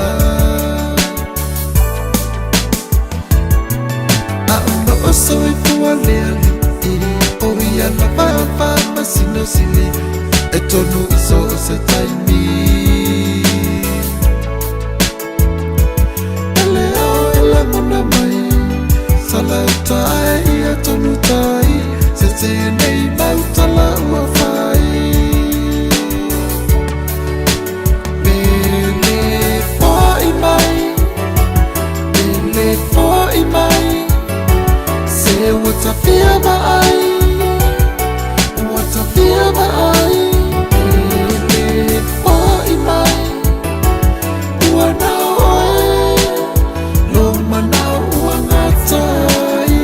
A o loo soifua le alii, o ia lava faamasino sili e tonu i so o se taimi. E le ao e lagona mai, salauta ae ia tonu tai, se tenei mau tala ua fai. Pele fo'i mai, pele fo'i mai, se ua tafia vaai, ua tafia vaai. Pele fo'i mai, ua nao oe, lou manao ua gata ai.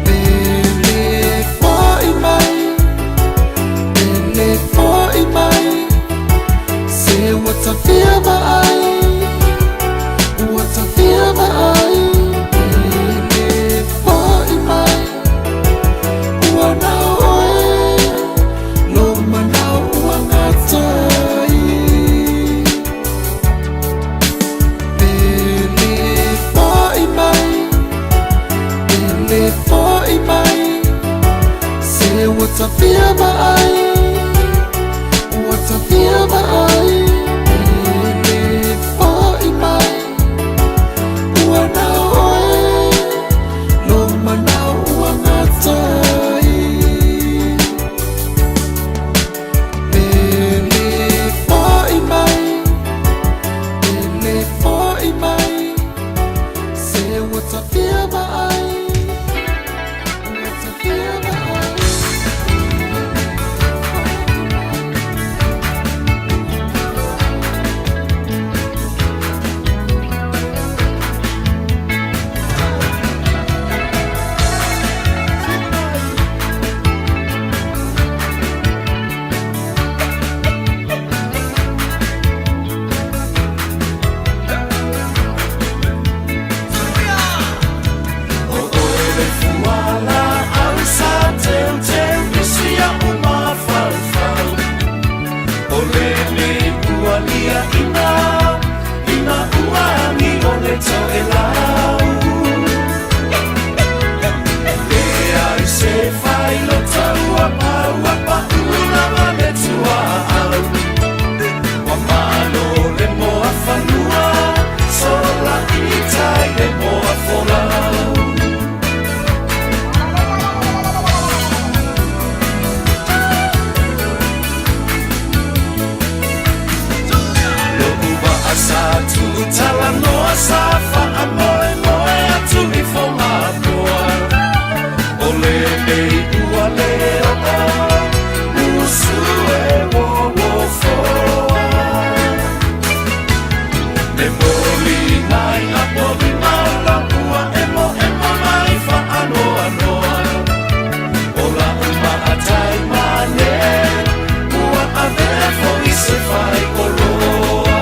Pele fo'i mai, pele fo'i mai, se ua tafia vaai, ua tafia vaai. Pele fo'i mai, ua nao oe, lou manao ua gata ai. Pele fo'i mai, pele fo'i mai, se ua tafia vaai, ua tafia vaai. Pele fo'i mai, ua nao oe, lou manao ua gata ai. Pele fo'i mai, pele fo'i mai, se ua tafia vaai, ua tafia vaai. Se fai coloa.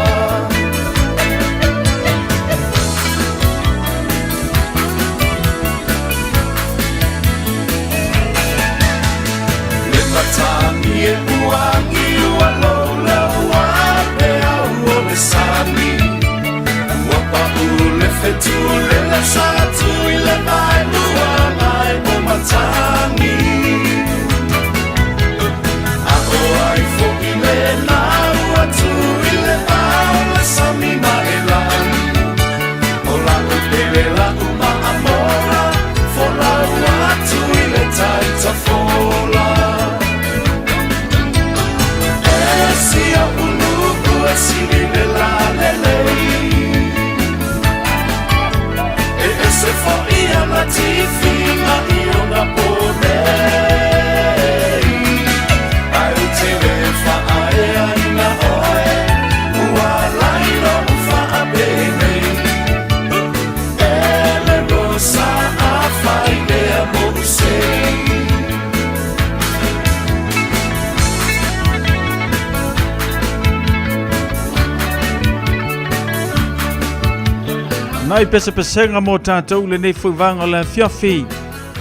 Nai pesepesega mo tātou lenei foi vaega o le afiafi.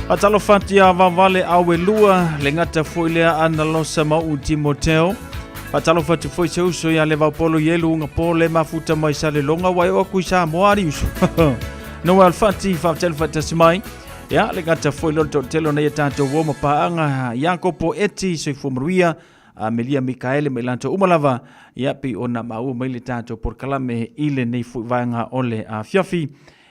Faatalofa atu ia Vavale Auelua, le gata foi lea Ana Losa Mauu Timoteo. Faatalofa atu foi se uso ia Levaopolo Ielu Uga Pole mafuta mai Salelonga ua e oo atu i Samoa ali uso. Noel Fati, faafetai le faatasi mai. Ia, le gata foi lea o le toatele o nei a tātou uo ma paaga, Iakopo Eti, Soifua Manuia, Amelia Mikaele ma i latou uma lava, ia, pei ona maua mai le tatou polokalame i lenei foi vaega o le afiafi,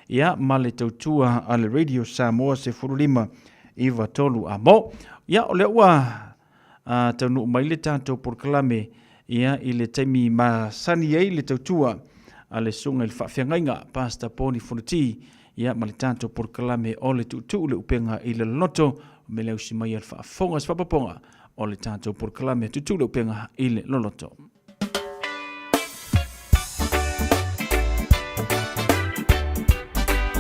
ia, ma le tautua a le Radio Samoa 15 93 a mo. Ia, o lea ua taunuu mai le tatou polokalame, ia, i le taimi masani ai le tautua a le susuga i le faafeagaiga, Pastor Poni Fonoti, ia, ma le tatou polokalame o le tuutuu le upega i le loloto, me le ausi mai a le faafofoga se faapapoga o le tatou polokalame tuutuu le upega i le loloto.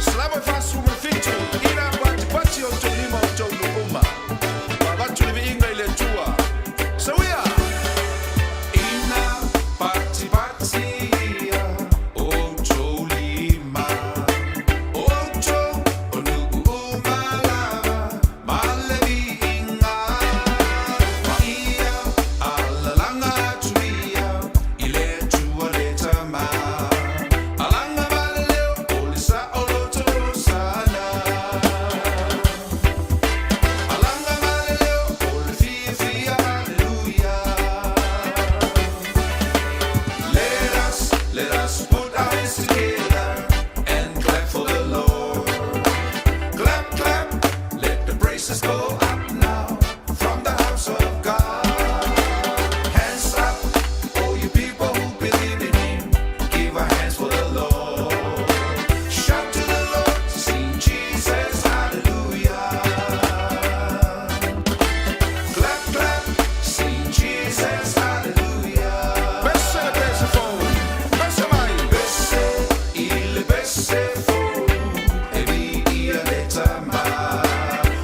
Salama 47 ina patipati o outou lima outou nuu uma. Avatu le viiga i le Atua. Sauia! Ina patipatia outou lima, outou o nuu uma lava, ma le viiga. Ma ia alalaga atu ia i le Atua le Tama. Alaga ma le leo o le saoloto Hosana. Alaga ma le leo o le fiafia Haleluia. Let us, let us put our hands together and clap for the Lord. Clap, clap, let the praises go up now from the house of God. Hands up, all you people who believe in Him, give a hands for the Lord. Shout to the Lord, sing Jesus, hallelujah. Clap, clap, sing Jesus, hallelujah. Pese le pese fou, pese mai. Pese i le pese fou, e viia le Tama.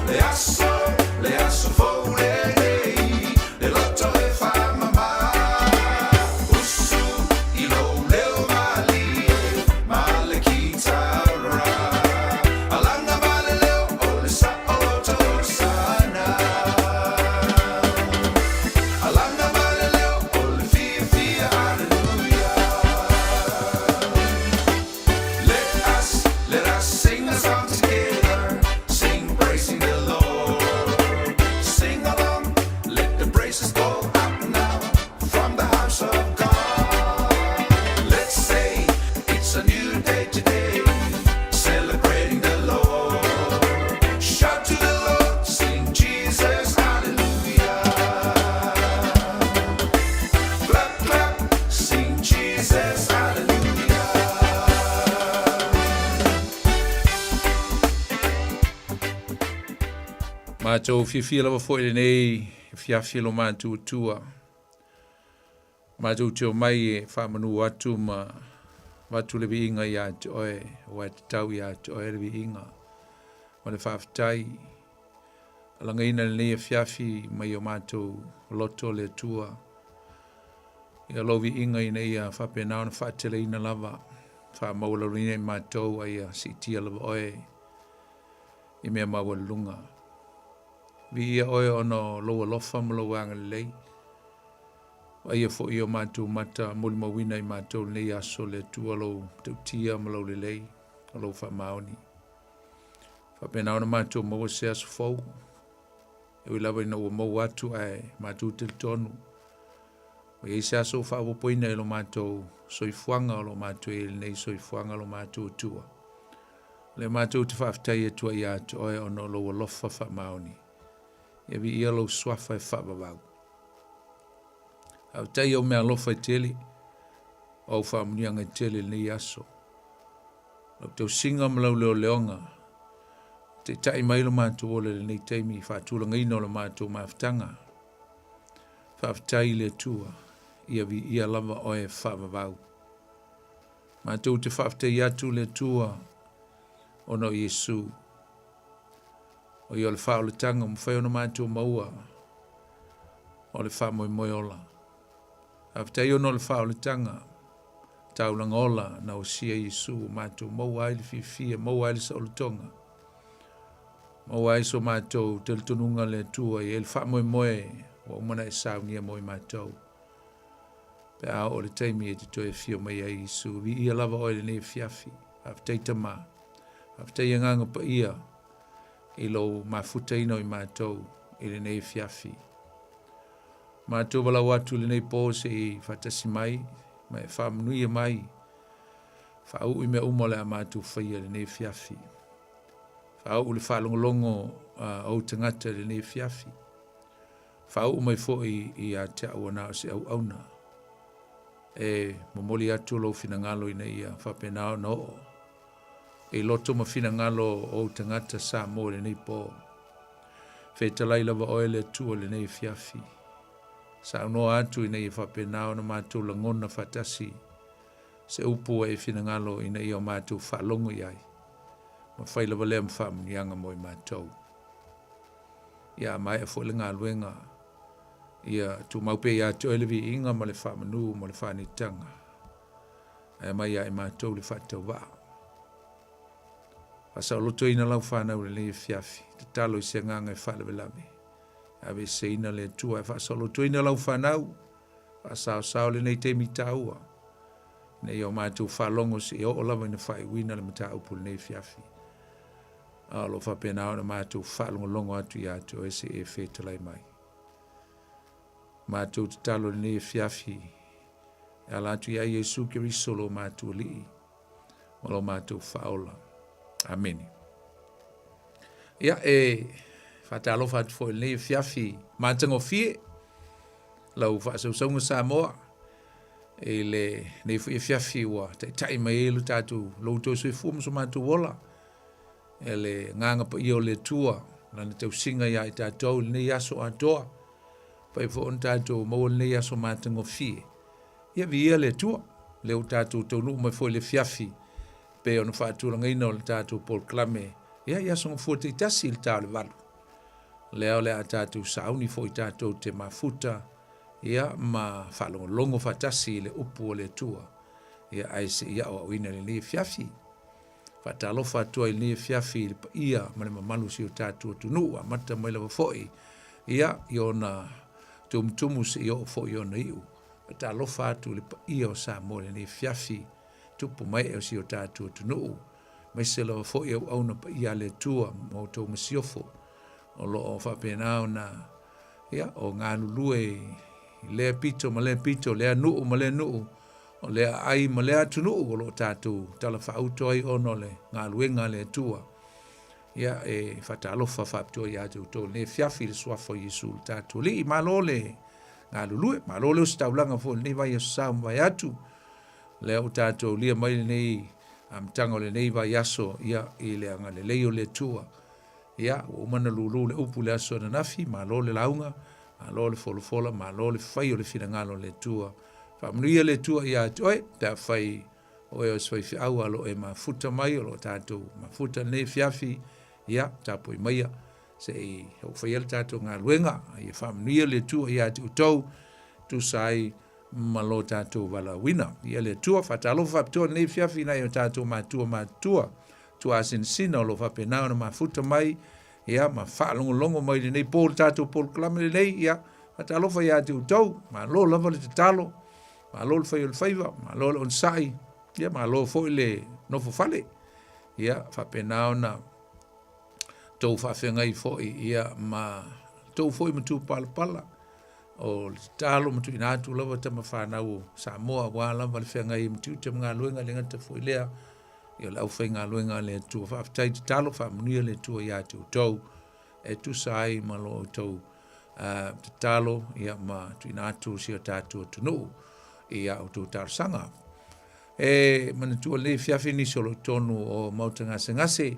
Le aso, le aso fou lenei, le loto e faamama. Usu i lou leo malie, ma le kitara. Alaga ma le leo o le saoloto Hosana. Alaga ma le leo o le fiafia Haleluia. Let us, let us sing a song together, sing praising the Lord. Sing along, let the praises go up now from the house of God. Let's say it's a new day today, celebrating the Lord. Shout to the Lord, sing Jesus, hallelujah. Clap, clap, sing Jesus, hallelujah. Matou fiafia lava foi i lenei afiafi e lo matou Atua. Matou te omai e faamanu atu ma avatu le viiga ia te oe, aua e tatau ia te oe le viiga ma le faafetai. Alagaina lenei afiafi mai o matou loto le Atua. Ia lou viiga ina ia faapena ona faateleina lava, faamaualaloina i matou a ia siitia lava oe i mea maualuluga. Viia oe ona o lou alofa ma lou agalelei. Vaaia foi i o matou mata molimauina i matou lenei aso le Atua lou tautia ma lou lelei o lou faamaoni. Faapena ona matou maua se aso fou. E ui lava ina ua maua atu ae matou talitonu. Ua i ai se aso ua faaopoopoina i lo matou soifuaga o lo o matou i ai i lenei soifuaga lo matou Atua. O lea matou te faafetai atu ai ia te oe ona o lou alofa faamaoni. Ia viia lou suafa e faavavau. Faafetai i au meaalofa e tele, o au faamanuiaga e tele i lenei aso. Lau tausiga ma lau leoleoga, taitai mai lo matou ola i lenei taimi i faatulagaina o le matou mafutaga. Faafetai i le Atua, ia viia lava oe e faavavau. Matou te faafetai atu le Atua ona o Iesu. O ia o le faaolataga ua mafai ona matou maua o le faamoemoe ola. Faafetai ona o le faaolataga. taulaga ola na osia Iesu ua matou maua ai le fiafia, maua ai le saolotoga, maua ai so matou talitonuga le Atua i ai le faamoemoe ua uma ona e saunia mo i matou. Pe a oo le taimi e te toe afio mai ai Iesu, viia lava oe i lenei afiafi. Faafetai Tama, faafetai Agaga Paia i lou mafutaina o i matou i lenei afiafi. Matou valaau atu i lenei po se i faatasi mai ma e faamanuia mai, faauu i mea uma o le a matou faia i lenei afiafi. Faauu le faalogologo a ou tagata i lenei afiafi. Faauu mai foi ia te au ua na o se auauna. E momoli atu lou finagalo ina ia faapena ona oo i loto ma finagalo o ou tagata Samoa i lenei po. Fetalai lava oe le Atua i lenei afiafi. Saunoa atu ina ia faapena ona matou lagona faatasi se upu ua e finagalo ina ia o matou faalogo i ai, ma fai lava lea ma faamanuiaga mo i matou. Ia a maea foi le galuega, ia tumau pea ia te oe le viiga ma le faamanu ma le faanitaga, ae aumai ia i matou le faatauvaa. Faasaolotoina lau fanau i lenei afiafi, tatalo i se agaga e faalavelave. Aveeseina le Atua e faasaolotoina lau fanau, faasaosao lenei taimi taua, ina ia o matou faalogo seia oo lava ina faaiuina le mataupu i lenei afiafi. A o lo o faapena ona matou faalogologo atu ia te oe seia e fetalai mai. Matou tatalo i lenei afiafi, e ala atu ia Iesu Keriso lo matou Alii, ma lo matou Faaola. Amene. Ia, e faatalofa atu foi i lenei afiafi matagofie, lau faasausauga Samoa, i lenei foi afiafi ua taitai mai ai lo tatou lo outou soifua ma so matou ola, e le agaga paia o le Atua, lana tausiga ia i tatou i lenei aso atoa, fai foi ona tatou maua lenei aso matagofie. Ia viia le Atua, lea ua tatou taunuu mai foi i le afiafi pei ona faatulagaina o le tatou polokalame, ia i aso gafua taitasi i le ta o le 8. Lea o le a tatou sauni foi tatou te mafuta, ia ma faalogologo faatasi i le upu a le Atua, ia ae se i aoaoina i lenei afiafi. Faatalofa atu ai i lenei afiafi i le paia ma le mamalu o si o tatou atunuu, amata mai lava foi ia i ona tumutumu seia oo foi i ona iu. Faatalofa atu i le paia o Samoa i lenei afiafi, tupu mae o si o tatou atunuu, aemaise lava foi auauna paia a le Atua ma outou masiofo o lo o faapena ona ia, o galulue i lea pito ma lea pito, lea nuu ma lea nuu, o lea aai ma lea atunuu o lo o tatou talafaauto ai ona o le galuega a le Atua. Ia, e faatalofa faapitoa ia te outou i lenei afiafi i le suafa o Iesu le tatou Alii. Malo le galulue, malo le ositaulaga foi i lenei vaiaso sa ua mavae atu. Lea ua tatou aulia mai lenei amataga o lenei vaiaso ia, i le agalelei o le Atua. Ia, ua uma ona lulu le upu i le aso ananafi, malo le lauga, malo le folafola, malo le fai o le finagalo o le Atua. Faamanuia le Atua ia te oe, pe afai o oe o se faifeau a o lo o e mafuta mai, o lo o tatou mafuta i lenei afiafi, ia, tapuai maia se i oo faia le tatou galuega. Ia faamanuia le Atua ia te outou, tusa ai ma lo tatou valaauina. Ia le Atua, faatalofa faapitoa i lenei afiafi i nai o tatou matua matutua, tuaasinasina o lo o faapena ona mafuta mai, ia, ma faalogologo mai i lenei po i le tatou polokalame lenei, ia, faatalofa ia te outou, malo lava le tatalo, malo le fai o le faiva, malo le onosai, ia, malo foi le nofo fale, ia, faapena ona tou faafeagai foi, ia, ma tou foi matupalapala, o le tatalo ma tuuina atu lava tama fanau o Samoa aua lava le feagai ai ma tiute ma galuega, e le gata foi i lea, ia o le aufaigaluega a le Atua. Faafetai tatalo, faamanuia le Atua ia te outou e tusa ai ma lo outou tatalo ia ma tuuina atu si o tatou atunuu i a outou talosaga. E manatua lenei afiafi nisi o lo o i totonu o Maota Gasegase,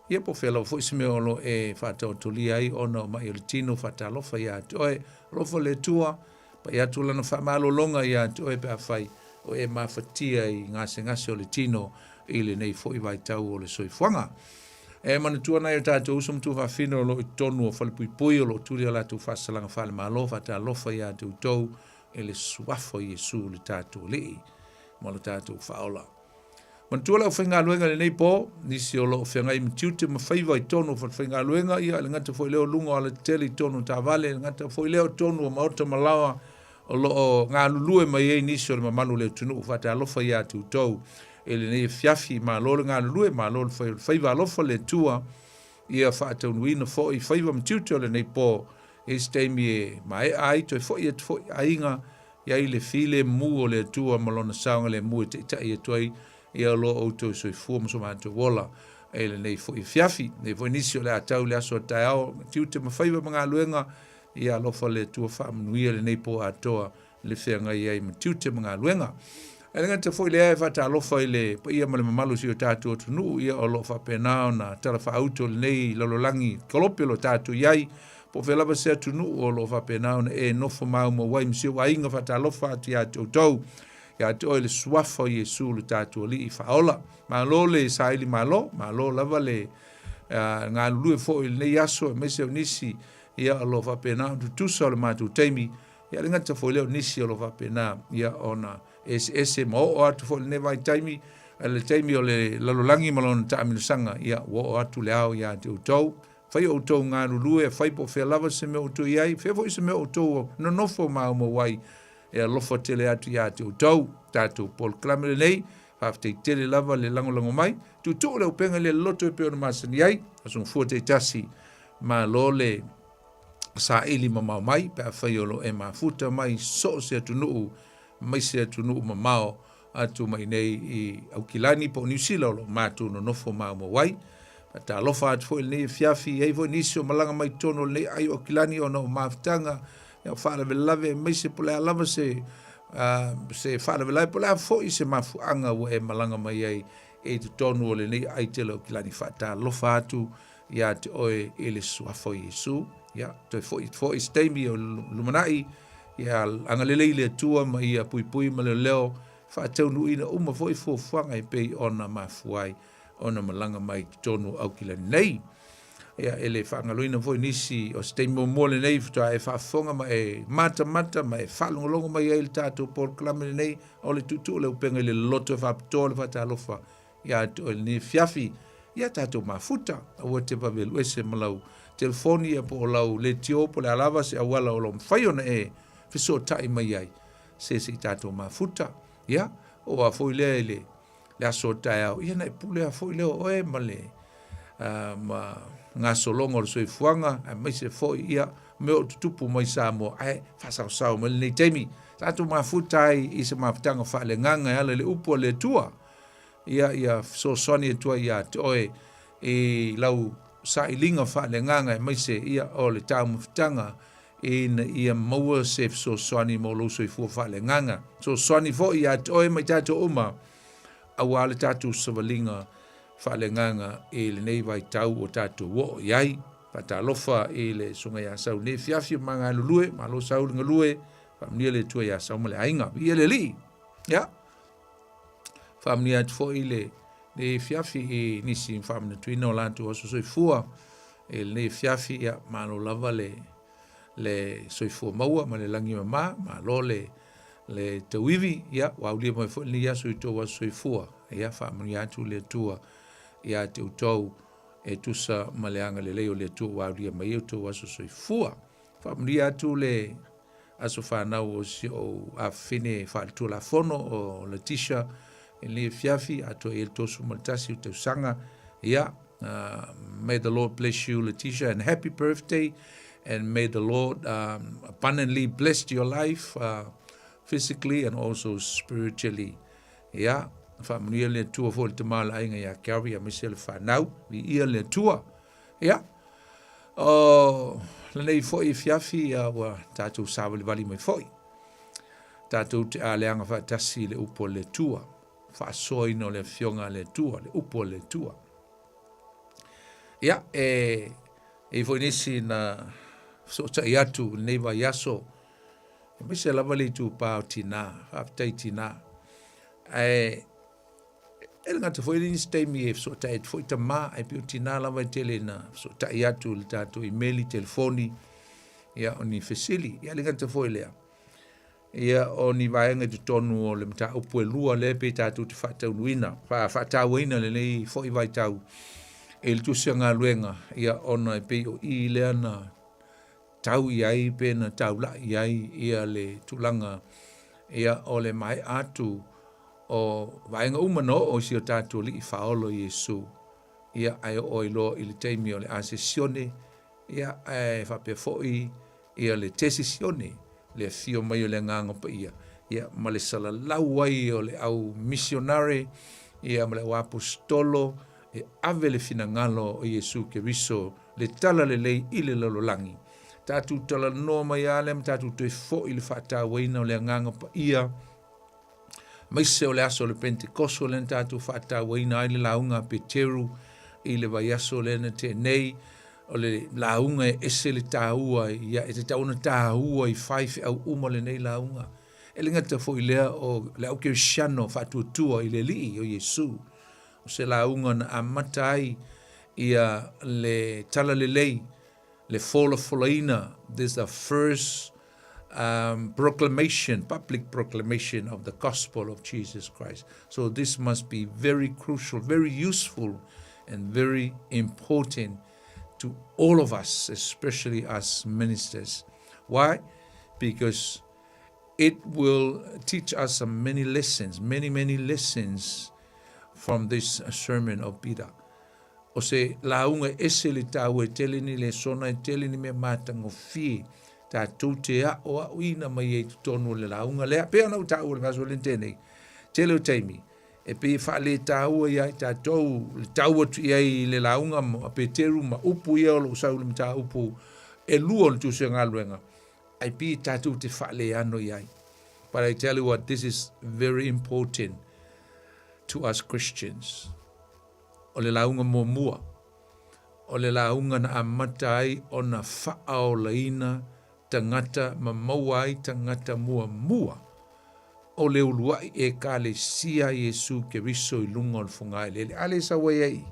ia po o fea lava foi se mea o lo o e faataotolia ai ona o mai o le tino, faatalofa ia te oe. Alofa le Atua, pai atu lana faamalologa ia te oe pe afai o e mafatia i gasegase o le tino i lenei foi vaitau o le soifuaga. E manatua nai o tatou uso ma tuafafine o lo o i totonu o falepuipui o lo o tuli a latou faasalaga faalemalo, faatalofa ia te outou e le suafa o Iesu le tatou Alii. ma lo tatou Faaola. Manatua le aufaigaluega i lenei po, nisi o lo o feagai ma tiute ma faiva i totonu o falefaigaluega, ia, e le gata foi i lea o luga o alatetele i totonu o taavale, e le gata foi i lea o totonu o maota ma laoa o lo o galulue mai ai nisi o le mamalu o le atunuu. Faatalofa ia te outou i lenei afiafi, malo le galulue, malo le fai o le faiva, alofa le Atua ia faataunuuina foi faiva ma tiute o lenei po i se taimi e maea ai toe foi atu foi aiga i ai le filemu o le Atua ma Lona saogalemu e taitai atu ai ia lo outou soifua ma so matou ola i lenei foi afiafi. Nei foi nisi o le a tau i le aso a taeao, tiute ma faiva ma galuega, ia alofa le Atua faamanuia lenei po atoa le feagai ai ma tiute ma galuega. Ae le gata foi lea e faatalofa i le paia ma le mamalu o si o tatou atunuu, ia o lo o faapena ona talafaauto lenei lalolagi kolope o lo o tatou i ai, po o fea lava se atunuu o lo o faapena ona e nofo maumau ai ma si ou aiga faatalofa atu ia te outou, ia te oe le suafa o Iesu lo tatou Alii faaola. Malo le saili malo, malo lava le uh, galulue foi i lenei aso, aemaise o nisi ia o lo o faapena ona tutusa o le matou taimi Ia le gata foi lea o nisi o lo o faapena ia ona eseese ma oo atu foi i lenei vaitaimi, le taimi o le lalolagi ma lona taamilosaga, ia ua oo atu le ao ia te outou. Fai outou galulue, fai po o fea lava se mea o outou i ai, fea foi se mea o outou nonofo maumau ai, e alofa tele atu ia te outou. Tatou polokalame lenei, faafetai tele lava le lagolago mai. Tuutuu le upega i le loto e pei ona masani ai, aso gafua taitasi, malo le saili mamao mai pe afai o lo o e mafuta mai so o se atunuu mai se atunuu mamao atu mai nei i Aukilani po o Niu Sila o lo o matou nonofo maumau ai. Faatalofa atu foi i lenei afiafi, e i ai foi nisi o malaga mai totonu o lenei ai o Aukilani ona o mafutaga, o faalavelave aemaise po o le a lava se, uh, se faalavelave po o le a foi se mafuaaga ua e malaga mai ai i totonu o lenei ai tele o Aukilani. Faatalofa atu ia te oe i le suafa o Iesu. Ia, toe foi foi se taimi o lumanai, ia agalelei le Atua ma ia puipui ma leoleo, faataunuuina uma foi fuafuaga e pei ona mafua ai ona malaga mai i totonu o Aukilani nei. Ia, e le faagaloina foi nisi o se taimi muamua lenei faatoa e faafofoga ma e matamata ma e faalogologo mai ai i le tatou polokalame lenei o le tuutuu le upega i le loto e faapitoa le faatalofa ia te oe lenei afiafi, ia tatou mafuta, aua te vave alu ese ma lau telefoni ia po o lau letio po o le a lava se auala o lo o mafai ona e fesootai mai ai, se se i tatou mafuta. Ia, oo lava foi lea i le, le aso o taeao, ia na e pule lava foi lea o oe ma le, uh, ma gasologa o le soifuaga, aemaise foi, ia, mea o tutupu mai Samoa, ae faasaosao mai lenei taimi. Tatou mafuta ai i se mafutaga faaleagaga e ala i le upu a le Atua. Ia, ia fesoasoani atu ai ia te oe i lau sailiga faaleagaga aemaise ia o le taumafataga ina ia maua se fesoasoani mo lou soifua faaleagaga. Fesoasoani foi ia te oe ma i tatou uma aua le tatou savaliga faaleagaga i lenei vaitau ua tatou oo i ai. Faatalofa i le Susuga ia Sau i lenei afiafi o ma galulue, malo Sau le galue, faamanuia le Atua ia Sau ma le aiga. Viia le Alii! Ia. Faamanuia atu foi le lenei afiafi i nisi faamanatuina o latou aso soifua i lenei afiafi, ia malo lava le le soifua maua ma le lagi mama, malo le le tauivi, ia ua aulia mai foi lenei aso i tou aso soifua, ia faamanuia atu le Atua ia te outou e tusa ma le agalelei o le Atua ua aulia mai ai outou aso soifua. Faamanuia atu le aso fanau o si ou afafine faaletulafono o Letitia i lenei afiafi, atoa i ai le 31 o tausaga. Ia, may the Lord bless you Letitia and happy birthday and may the Lord um, abundantly bless your life uh, physically and also spiritually. Ia, faamanuia le Atua foi le tama o le aiga ia Gary aemaise le fanau, viia le Atua. Ia, o lenei foi afiafi ia ua tatou savalivali mai foi. Tatou te aleaga faatasi i le upu a le Atua, faasoaina o le afioga a le Atua, le upu a le Atua. Ia, e i foi nisi na fesootai atu i lenei vaiaso, aemaise lava le itupa o tinā, faafetai tinā. Ae E le gata foi le isi taimi e fesootai atu foi tama, ae pei o tina lava e tele ina fesootai atu i le tatou imeli, telefoni, ia o ni fesili. Ia le gata foi lea. Ia, o ni vaega i totonu o le mataupu e lua lea pei tatou te faataunuuina, faatauaina lenei foi vaitau i le tusi o galuega, ia, ona e pei o i lea na tau i ai pe na taulai i ai ia le tulaga ia o le maea atu o vaega uma na oo i si o tatou Alii Faaola Iesu, ia, ae oo ai loa i le taimi o le Asesione, ia, ae faapea foi ia le Tesesione, le afio mai o le Agaga Paia, ia, ma le salalau ai o le au misionare, ia, ma le au aposetolo, e ave le finagalo o Iesu Keriso, le Talalelei i le lalolagi. Tatou talanoa mai lava lea ma tatou toe foi i le faatauaina o le Agaga Paia, aemaise o le aso o le Pentekoso lea na tatou faatauaina ai le lauga a Peteru i le vaiaso lea na tea nei, o le lauga e ese le taua, ia e tatau ona taua i faifeau uma lenei lauga. E le gata foi i lea o le au kerisiano faatuatua i le Alii o Iesu. O se lauga na amata ai ia le talalelei le folafolaina, this the first um, proclamation, public proclamation of the gospel of Jesus Christ. So this must be very crucial, very useful, and very important to all of us, especially us ministers. Why? Because it will teach us some many lessons, many, many lessons from this sermon of Peter. O se lauga e ese le taua e tele ni lesona e tele ni mea matagofie tatou te aʻoaʻoina mai ai i totonu o le lauga lea. Pei ona ou taua i le vaiaso lea na tea nei, tele o taimi e pei e faaletaua ia i tatou le tau atu i ai i le lauga a Peteru ma upu ia o lo o sau i le mataupu e lua o le Tusi o Galuega, ae pei tatou te faaleano i ai. But I tell you what, this is very important to us Christians. O le lauga muamua, o le lauga na amata ai ona faaolaina tagata ma maua ai tagata muamua o le uluai Ekalesia Iesu Keriso i luga o le fogaeleele. A le sau ai ai,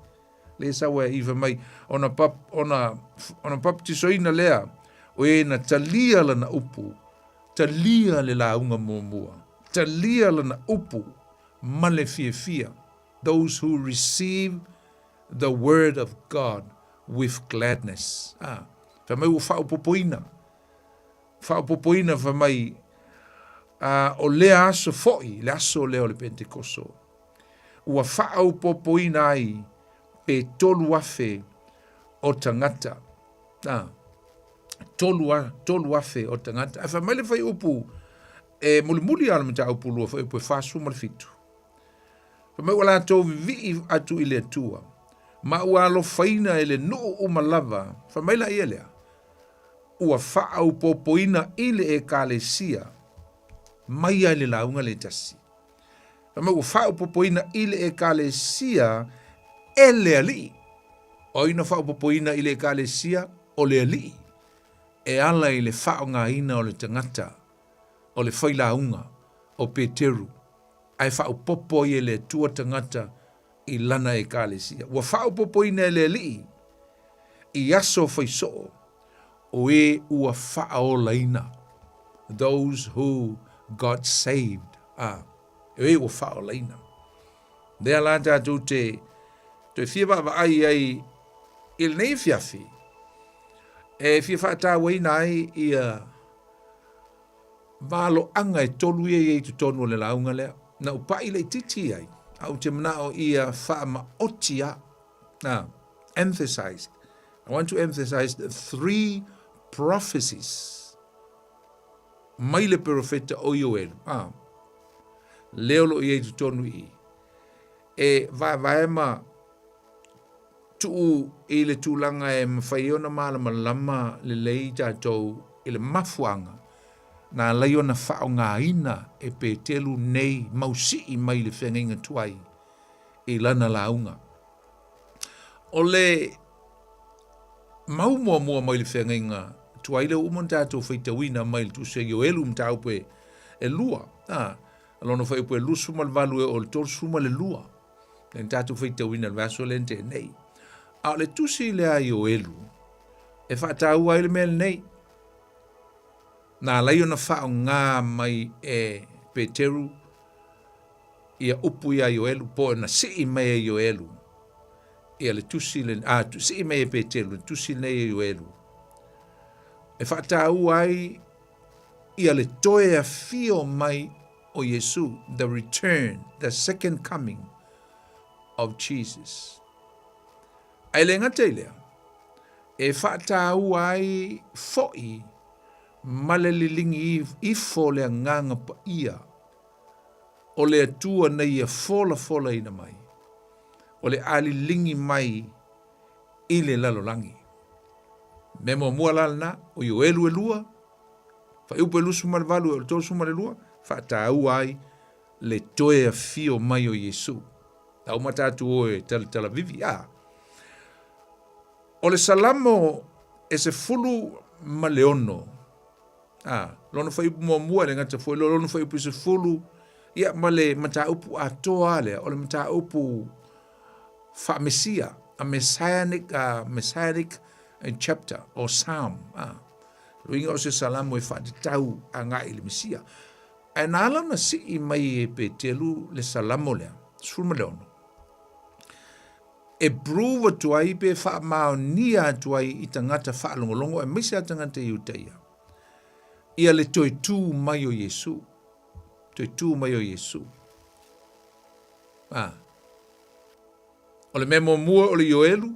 le sau ai i fai mai, ona, pap, ona, ona baptisoina lea, o e na talia lana upu, talia le lauga muamua, talia lana upu ma le fiafia. Those who receive the word of God with gladness. Ah, fai mai ua faaopopoina. Faaopopoina fai mai, ah, o lea aso foi, le aso lea o le Pentekoso, ua faaopopoina ai pe 3,000 o tagata. Ah, 3,000 o tagata. Ae fai mai le fuaiupu, e mulimuli lava o le mataupu lua, fuaiupu e 47. Fai mai ua latou vivii atu i le Atua, ma ua alofaina e le nuu uma lava, fai mai laia lea, ua faaopopoina i le Ekalesia mai ai le lauga le tasi. Fai mai ua faaopopoina i le Ekalesia e le Alii. O ai na faaopopoina i le Ekalesia? O le Alii, e ala i le faaaogaina o le tagata, o le failauga, o Peteru. Ae faaopopo ai e le Atua tagata i lana Ekalesia. Ua faaopopoina e le Alii i aso faisoo o e ua faaolaina, those who got saved, a, o e ua faaolaina. Lea la tatou te toe fia vaavaai ai i lenei afiafi, e fia faatauaina ai ia Valoaga e tolu ia i ai i totonu o le lauga lea. Na ou paʻi laitiiti ai, a ou te manaʻo ia faamaoti a, na, emphasize. I want to emphasize the three prophecies mai le perofeta o Ioelu, a, lea o lo o i ai i totonu i i, e vaevae ma tuu i le tulaga e mafai ai ona malamalama lelei tatou i le mafuaaga na ala ai ona faaaogaina e Petelu nei mau sii mai le feagaiga tuai i lana lauga. O le mau muamua mai le feagaiga tuai lea ua uma ona tatou faitauina mai le Tusi a Ioelu mataupu e lua, a, lona fuaiupu e 28 e oo i le 32. Lea na tatou faitauina i le vaiaso lea na tea nei. A o le tusi lea a Ioelu e faataua ai le mea lenei. Na ala ai ona faaaoga mai e Peteru ia upu iā Ioelu, po o na sii mai e Ioelu ia le tusi le, a, sii mai e Peteru le tusi lenei e Ioelu, e faataua ai ia le toe afio mai o Iesu, the return, the second coming of Jesus. Ae le gata i lea, e faataua ai foʻi ma le liligi ifo o le Agaga Paia o le Atua na ia folafolaina mai, o le a liligi mai i le lalolagi. Mea muamua la lena, o Ioelu e lua, fuaiupu e 28 e o le 32, faataua ai le toe afio mai o Iesu. A uma tatou o e talatalavivi, a. O le Salamo e 16, a, lona fuaiupu muamua e le gata foi, lona fuaiupu e 10, ia ma le mataupu atoa lea, o le mataupu faamesia, a messianic, a messianic chapter or psalm, a. Uiga o se Salamo e faatatau agai i le Mesia. Ae na ala ona sii mai e Peteru le Salamo lea, 16, e prove atu ai pe faamaonia atu ai i tagata faalogologo aemaise lava tagata Iutaia, ia le toe tu mai o Iesu. Toe tu mai o Iesu. Ah. O le mea muamua o le Ioelu,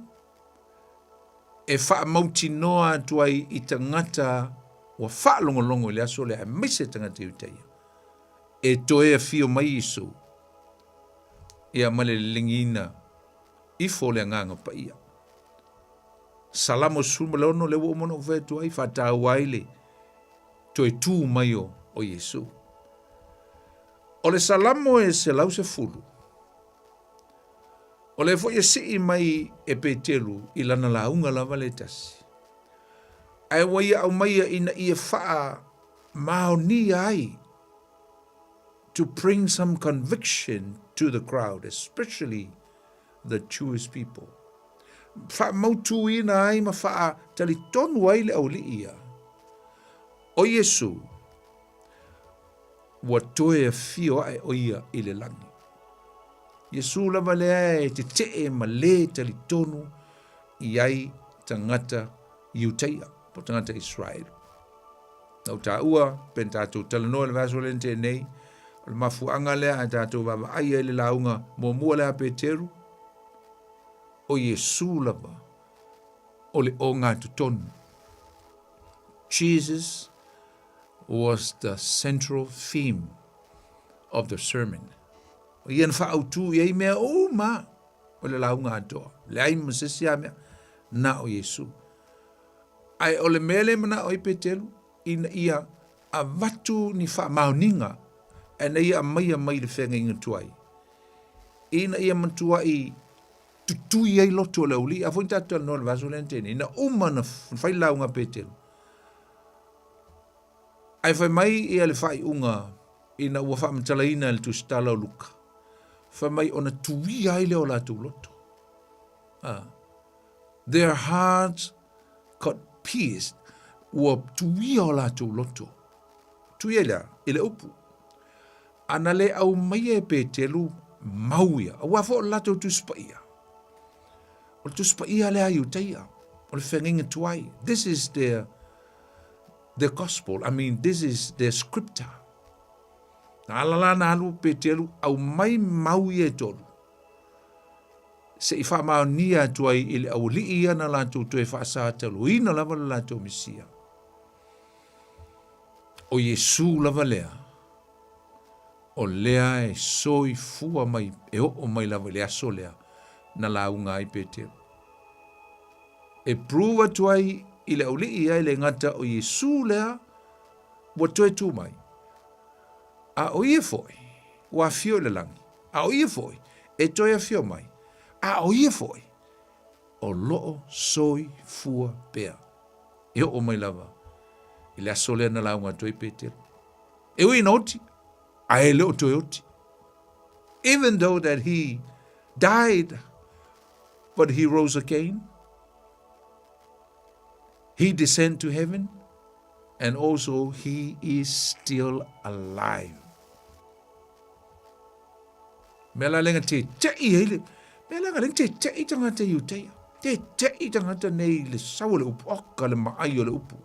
e faamautinoa atu ai i tagata ua faalogologo i le aso lea, aemaise tagata Iutaia, e toe afio mai Iesu, ia ma le liligiina ifo o le Agaga Paia. Salamo 16, lea ua uma ona ou fai atu ai, faataua ai le toe tu mai o, o Iesu. O le Salamo e 110, o lea foi e sii mai e Peteru i lana lauga lava le tasi. Ae ua ia aumaia ina ia faamaonia ai to bring some conviction to the crowd, especially the Jewish people. Faamautuina ai ma faatalitonu ai le aualii ia. O Iesu, ua toe afio ae o ia i le lagi. Iesu lava lea e tetee ma le talitonu i ai tagata Iutaia, po tagata Israel. Na ou taua, pe na tatou talanoa i le vaiaso lea na tea nei, o le mafuaaga lea a tatou vaavaai ai le lauga muamua lea a Peteru, o Iesu lava o le ogatotonu. Jesus was the central theme of the sermon. O ia na faautū i ai mea uma o le lauga atoa. Leai ma se isi lava mea, na o Iesu. Ae o le mea lea e manao ai Peteru, ina ia avatu ni faamaoniga, ae na ia aumaia mai le feagaiga tuai, ina ia matuai tutui ai loto o le aualii. A foi na tatou talanoa i le vaiaso lea na tea nei, na uma ona fai le lauga a Peteru, ae fai mai ia le faaiuga ina ua faamatalaina e le tusitala o Luka, fai mai ona tuia ai lea o latou loto. Ah. Their hearts got pierced. Ua tuia o latou loto. Tuia i le a? I le upu. A na le aumaia e Petelu mau ia, aua foi o le latou Tusi Paia. O le Tusi Paia lea a Iutaia, o le feagaiga tuai. This is their, their gospel, I mean, this is their scripture. Na ala la na alu Petelu, aumai mau ia e tolu. Se i faamaonia atu ai i le aualii ia na latou toe faasataluina lava le latou Mesia. O Iesu lava lea, o lea e soifua mai, e oo mai lava i le aso lea na lauga ai Peteru. E prove atu ai i le aualii ia e le gata o Iesu lea ua toe tu mai, a o ia foi ua afio i le lagi, a o ia foi e toe afio mai, a o ia foi o lo o soifua pea. E oo mai lava i le aso lea na lauga atu ai Peteru. E ui ina oti, ae e le o toe oti. Even though that he died, but he rose again. He descend to heaven. And also he is still alive. Mea la lenga te tei ai le, mea la lenga te tei tangata i uteia. Te tei tangata nei le sau le upu, oka le maai o le upu.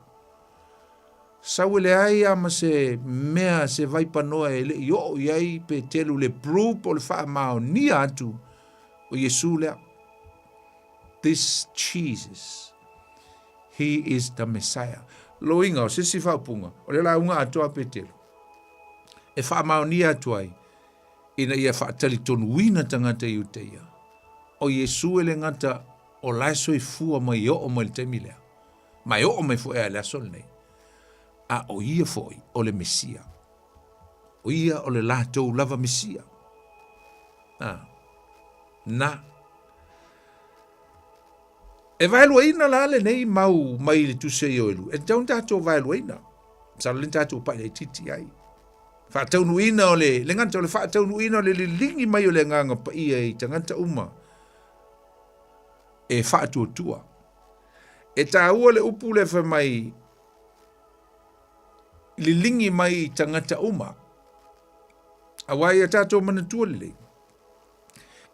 Sau e leai a ma se mea se vaipanoa e leʻi oo i ai Petelu le proof o le faamaonia atu o Iesu lea. This Jesus, he is the Messiah. Loiga o se isi faaupuga, o le lauga atoa a Petelu e faamaonia atu ai ina ia faatalitonuina tagata Iutaia, o Iesu e le gata o la e soifua mai e oo mai le taimi lea, ma e oo mai foi a i le aso lenei, a o ia foi o le Mesia. O ia o le latou lava Mesia. A, na. E vaeluaina la lenei mau mai le tusi a Ioelu, e tatau ona tatou vaeluaina. Masalo lea na tatou pai laitiiti ai. Faataunuuina o le, le gata o le faataunuuina o le liligi mai o le Agaga Paia i tagata uma e faatuatua. E taua le upu lea fai mai, liligi mai i tagata uma. Aua ia tatou manatua lelei,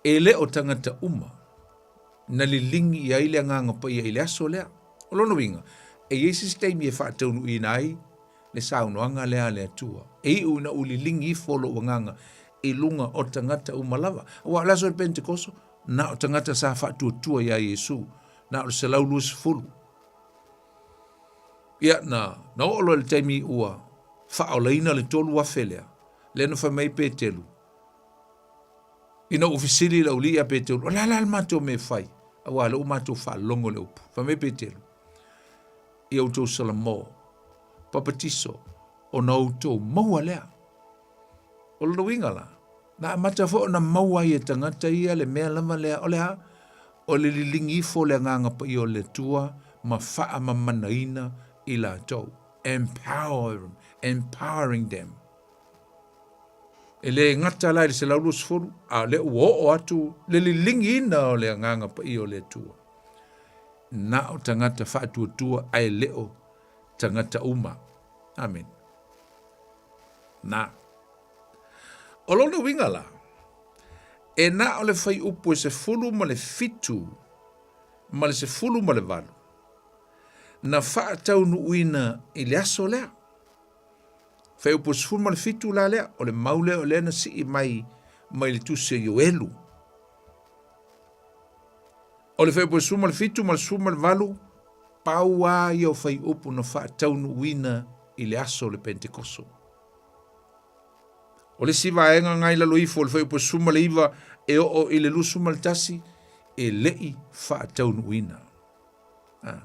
e le o tagata uma na liligi i ai le Agaga Paia i le aso lea. O lona uiga, e i ai se isi taimi e faataunuuina ai le saunoaga lea a le Atua, e iu ina ou liligi ifo lou agaga i luga o tagata uma lava. Aua o le aso o le Penetekoso, na o tagata sa faatuatua iā Iesu, na o le 120. Ia, na, na oo loa i le taimi ua faaolaina le 3,000 lea, lea na fai mai ai Petelu, ina ua fesili le aualii ia Petelu, o le a la le matou mea e fai? Aua o lea ua matou faalogo i le upu. Fai mai Petelu, ia outou salamo, papatiso, ona outou maua lea. O lona uiga la, na amata foi ona maua ai e tagata ia le mea lava lea, o le a? O le liligi ifo o le Agaga Paia o le Atua ma faamamanaina i latou. Empower, empowering them. E le gata la i le 120, a o lea ua oo atu le liligiina o le Agaga Paia o le Atua. Na o tagata faatuatua ae le o tagata uma. Amene. Na. O lona uiga la, e na o le fuaiupu e 17 ma le 18 na faataunuuina i le aso lea. Fuaiupu 17 la lea, o le mau lea o lea na sii mai mai le tusi a Ioelu. O le fuaiupu 17 ma le 18, pau lava ia o fuaiupu na faataunuuina i le aso o le Pentekoso. O le isi vaega na i lalo ifo o le fuaiupu 19 e oo i le 21, e le i faataunuuina. Ah.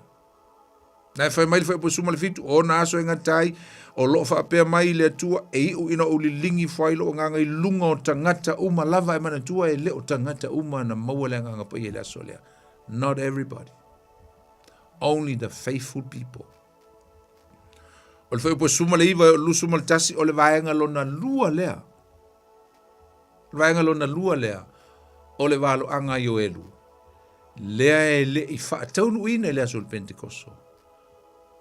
Na e fai mai le fuaiupu 17, o ona aso e gata ai, o loo faapea mai le Atua, e iu ina ou liligi ifo ai lou agaga i luga o tagata uma lava e manatua e le o tagata uma na maua le Agaga Paia i le aso lea. Not everybody. Only the faithful people. O le fuaiupu 19 e o le 21, o le vaega lona lua lea. O le vaega lona lua lea, o le valoaga a Ioelu, lea e le i faataunuuina i le aso o le Pentekoso,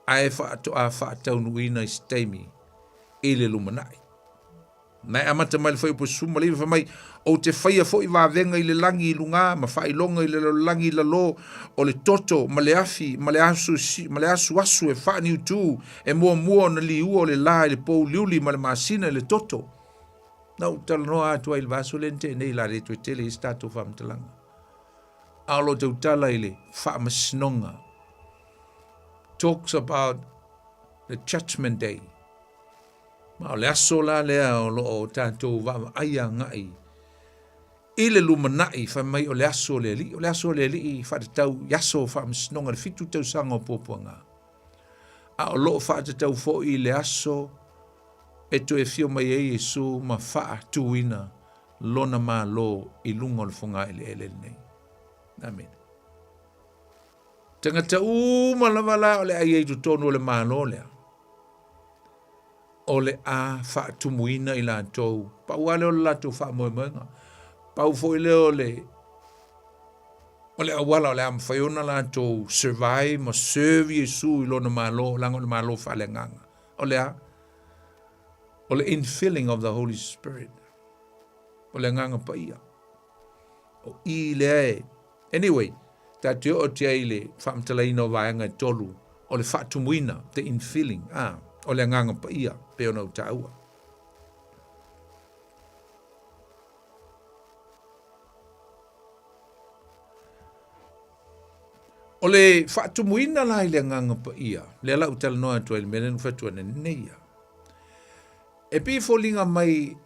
ae faatoa faataunuuina i se taimi i le lumanai. Na e amata mai le fuaiupu 19 fai mai, Ou te faia foi vavega i le lagi i lugā ma faailoga i le lalolagi i lalō, o le toto ma le afi ma le asu, ma le asuasu e faaniutū, e muamua ona liua o le lā i le pōuliuli ma le masina i le toto. Na ou talanoa atu ai i le vaiaso lea na tea nei, o le a le toe tele ai se tatou faamatalaga. A o lo tautala i le faamasinoga. Talks about the judgment day. Ma o le aso la lea o lo o tatou vaavaai agai i le lumanai, fai mai o le aso o le Alii. O le aso o le Alii faatatau i aso o faamasinoga, le 7 tausaga o puapuaga. A o lo o faatatau foi i le aso e toe afio mai ai Iesu ma faatuina lona Malo i luga o le fogaeleele lenei. Amene. Tagata uma lava la o le a i ai i totonu o le Malo lea, o le a faatumuina i latou. Pau lava lea o le latou faamoemoega. Pau foi lea o le O le auala o le a mafai ona latou survive ma serve Iesu i lona Malo, leaga o le Malo faaleagaga. O le a? O le infilling of the Holy Spirit. O le Agaga Paia. O i lea e... Anyway, tatou te oo atu ai i le faamatalaina o vaega e tolu o le faatumuina, the infilling, a, o le Agaga Paia, pei ona ou taua. O le faatumuina la i le Agaga Paia, lea la ou talanoa atu ai i le mea lea na ou fai atu ananei ia. E pei e foliga mai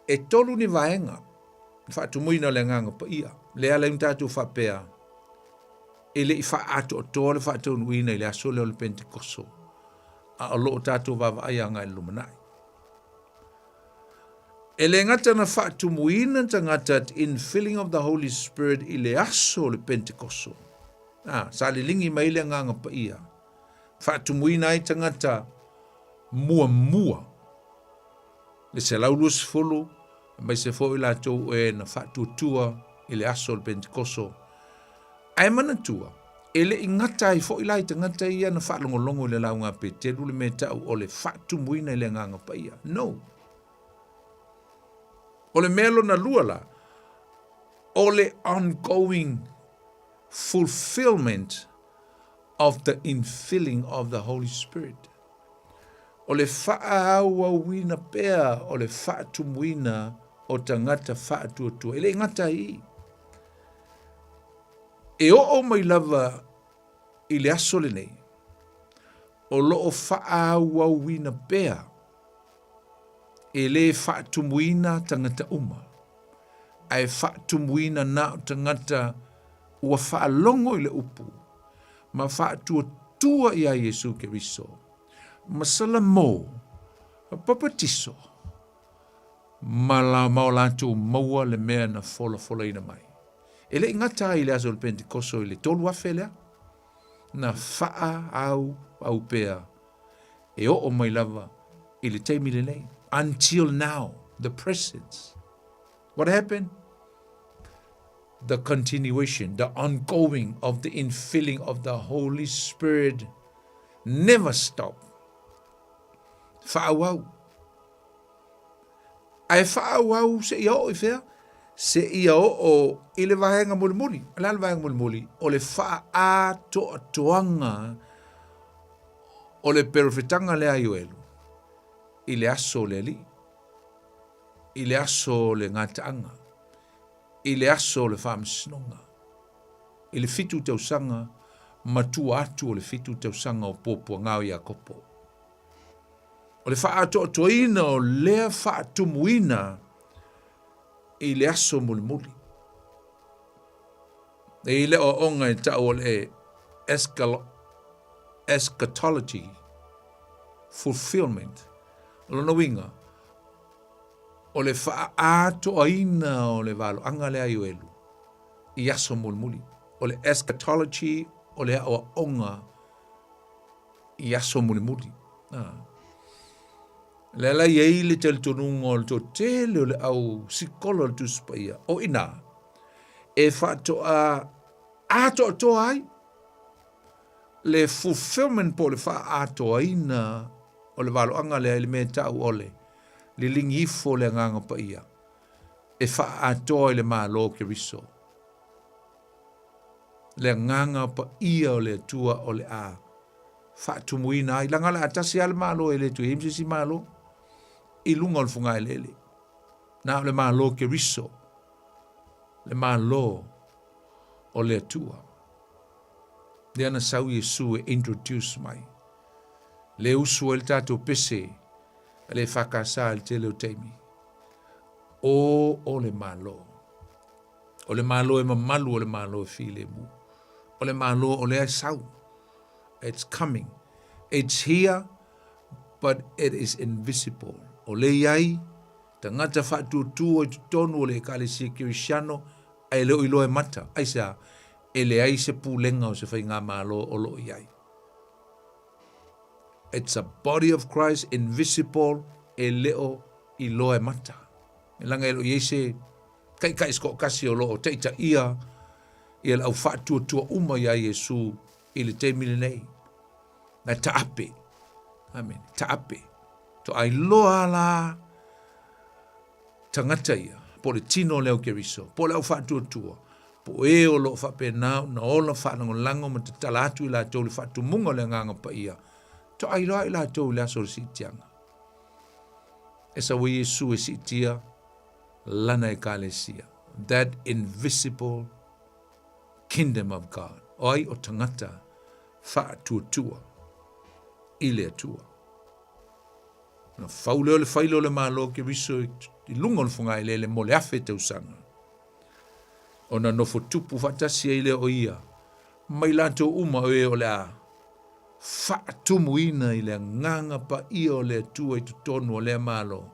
e tolu ni vaega le faatumuina o le Agaga Paia. Lea ala ai ona tatou faapea e le i faaatoatoa le faataunuuina i le aso lea o le Pentekoso, a o lo o tatou vaavaai agai i le lumanai. E le gata na faatumuina tagata infilling of the Holy Spirit i le aso o le Pentekoso, a, sa liligi mai le Agaga Paia, faatumuina ai tagata muamua, le 120, aemaise foi latou e na faatuatua i le aso o le Pentekoso. Ae manatua, e le i gata ai foi la i tagata ia na faalogologo i le lauga a Peteru le mea tau o le faatumuina i le Agaga Paia. No. O le mea lona lua la, o le ongoing fulfillment of the infilling of the Holy Spirit. O le faaauauina pea o le faatumuina o tagata faatuatua. E le i gata ai i. E oo mai lava i le aso lenei, o lo o faaauauina pea e le faatumuina tagata uma, ae faatumuina na o tagata ua faalogo i le upu ma faatuatua iā Iesu Keriso, ma salamo, papatiso, ma la ma o latou maua le mea na folafolaina mai. E le i gata ai i le aso o le Pentekoso i le 3,000 lea, na faaauau pea e oo mai lava i le taimi lenei. Until now, the present. What happened? The continuation, the ongoing of the infilling of the Holy Spirit never stop. Faaauau. Ae faaauau seia oo i fea? Seia oo i le vaega mulimuli. O le a le vaega mulimuli? O le faaatoatoaga o le perofetaga lea a Ioelu i le aso o le Alii, i le aso o le gataaga, i le aso o le faamasinoga, i le fitu tausaga ma tua atu o le fitu tausaga o puapuaga o Iakopo. O le faaatoatoaina o lea faatumuina i le aso mulimuli. E i le aoaoga e tau o le eschatology, fulfillment. O lona uiga, o le faaatoaina o le valoaga lea a Ioelu i aso mulimuli. O le eschatology o le aoaoga i aso mulimuli. Ah. Lea la i ai le talitonuga o le toatele o le au sikola o le Tusi Paia, o ina e faatoa atoatoa ai le fulfillment po o le faaatoaina o le valoaga lea i le mea e tau o le liligi ifo o le Agaga Paia e faaatoa i le Malo o Keriso. Le Agaga Paia o le Atua o le a faatumuina ai, leaga o le a tasi lava le Malo e le toe i ai ma se isi Malo i luga o le fugaeleele. Na o le Malo o Keriso, le Malo o le Atua. Lea na sau Iesu e introduce mai. Le usu ai le tatou pese a le EFKS i le tele o taimi. O o le Malo. O le Malo e mamalu, o le Malo e filemu. O le Malo o lea e sau. It's coming. It's here, but it is invisible. O lea i ai tagata faatuatua i totonu o le Ekalesia Kerisiano ae le o iloa e mata. Aisea? E leai se pulega o se faigamalo o lo o i ai. It's a body of Christ invisible e le o iloa e mata. Leaga e le o i ai se taitai se toatasi o lo o taitaia. Ia le au faatuatua uma iā Iesu i le taimi lenei. Na taape. Amen. Taape. Toa iloa la tagata ia, po o le tino o le au Keriso, po o le au faatuatua, po o e o lo o faapena ona ola faalagolago ma tatala atu i latou le faatumuga o le Agaga Paia, toa iloa i latou i le aso o le siitiaga. E sau ai Iesu e siitia Lana Ekalesia, that invisible kingdom of God. O ai o tagata faatuatua i le Atua. Na fau lea o le faila o le Malo Keriso i luga o le fogaeleele mo le 1000 tausaga. Ona nofo tupu faatasi ai lea o ia ma i latou uma o e o le a faatumuina i le agaga paia o le Atua i totonu o lea Malo.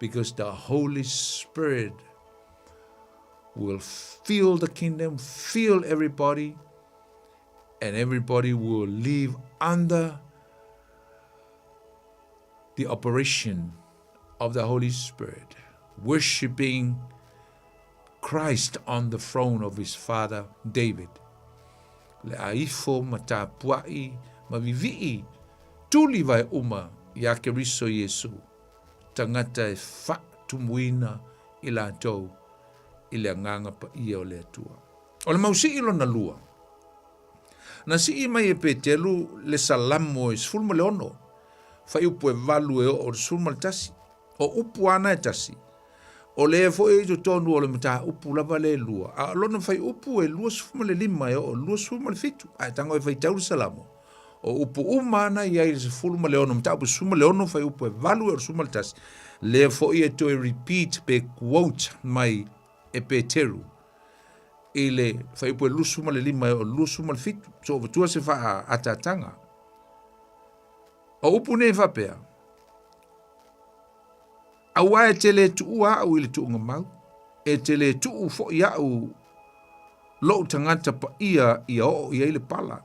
Because the Holy Spirit will fill the kingdom, fill everybody, and everybody will live under the operation of the Holy Spirit, worshiping Christ on the throne of his father David. Le a ifo ma tapua'i ma vivi'i tuli vae uma iā Keriso Iesu, tagata e faatumuina i latou i le Agaga Paia o le Atua. O le mausii lona lua, na sii mai e Petelu le Salamo e 16, fuaiupu e 8 e oo i le 11. O upu ana e tasi, o lea foi e i totonu o le mataupu lava le lua, a o lona fuaiupu e 25 e oo i le 27, a e tago e faitau le Salamo, o upu uma ana i ai i le 16, mataupu 16, fuaiupu e 8 e oo i le 11, lea foi e toe repeat pe quote mai e Peteru i le fuaiupu e 25 e oo i le 27, so avatua se faaataataga. O upu nei faapea, Aua e te le tuua au i le tuuga mau, e te le tuu foi au lou tagata paia ia oo i ai le pala.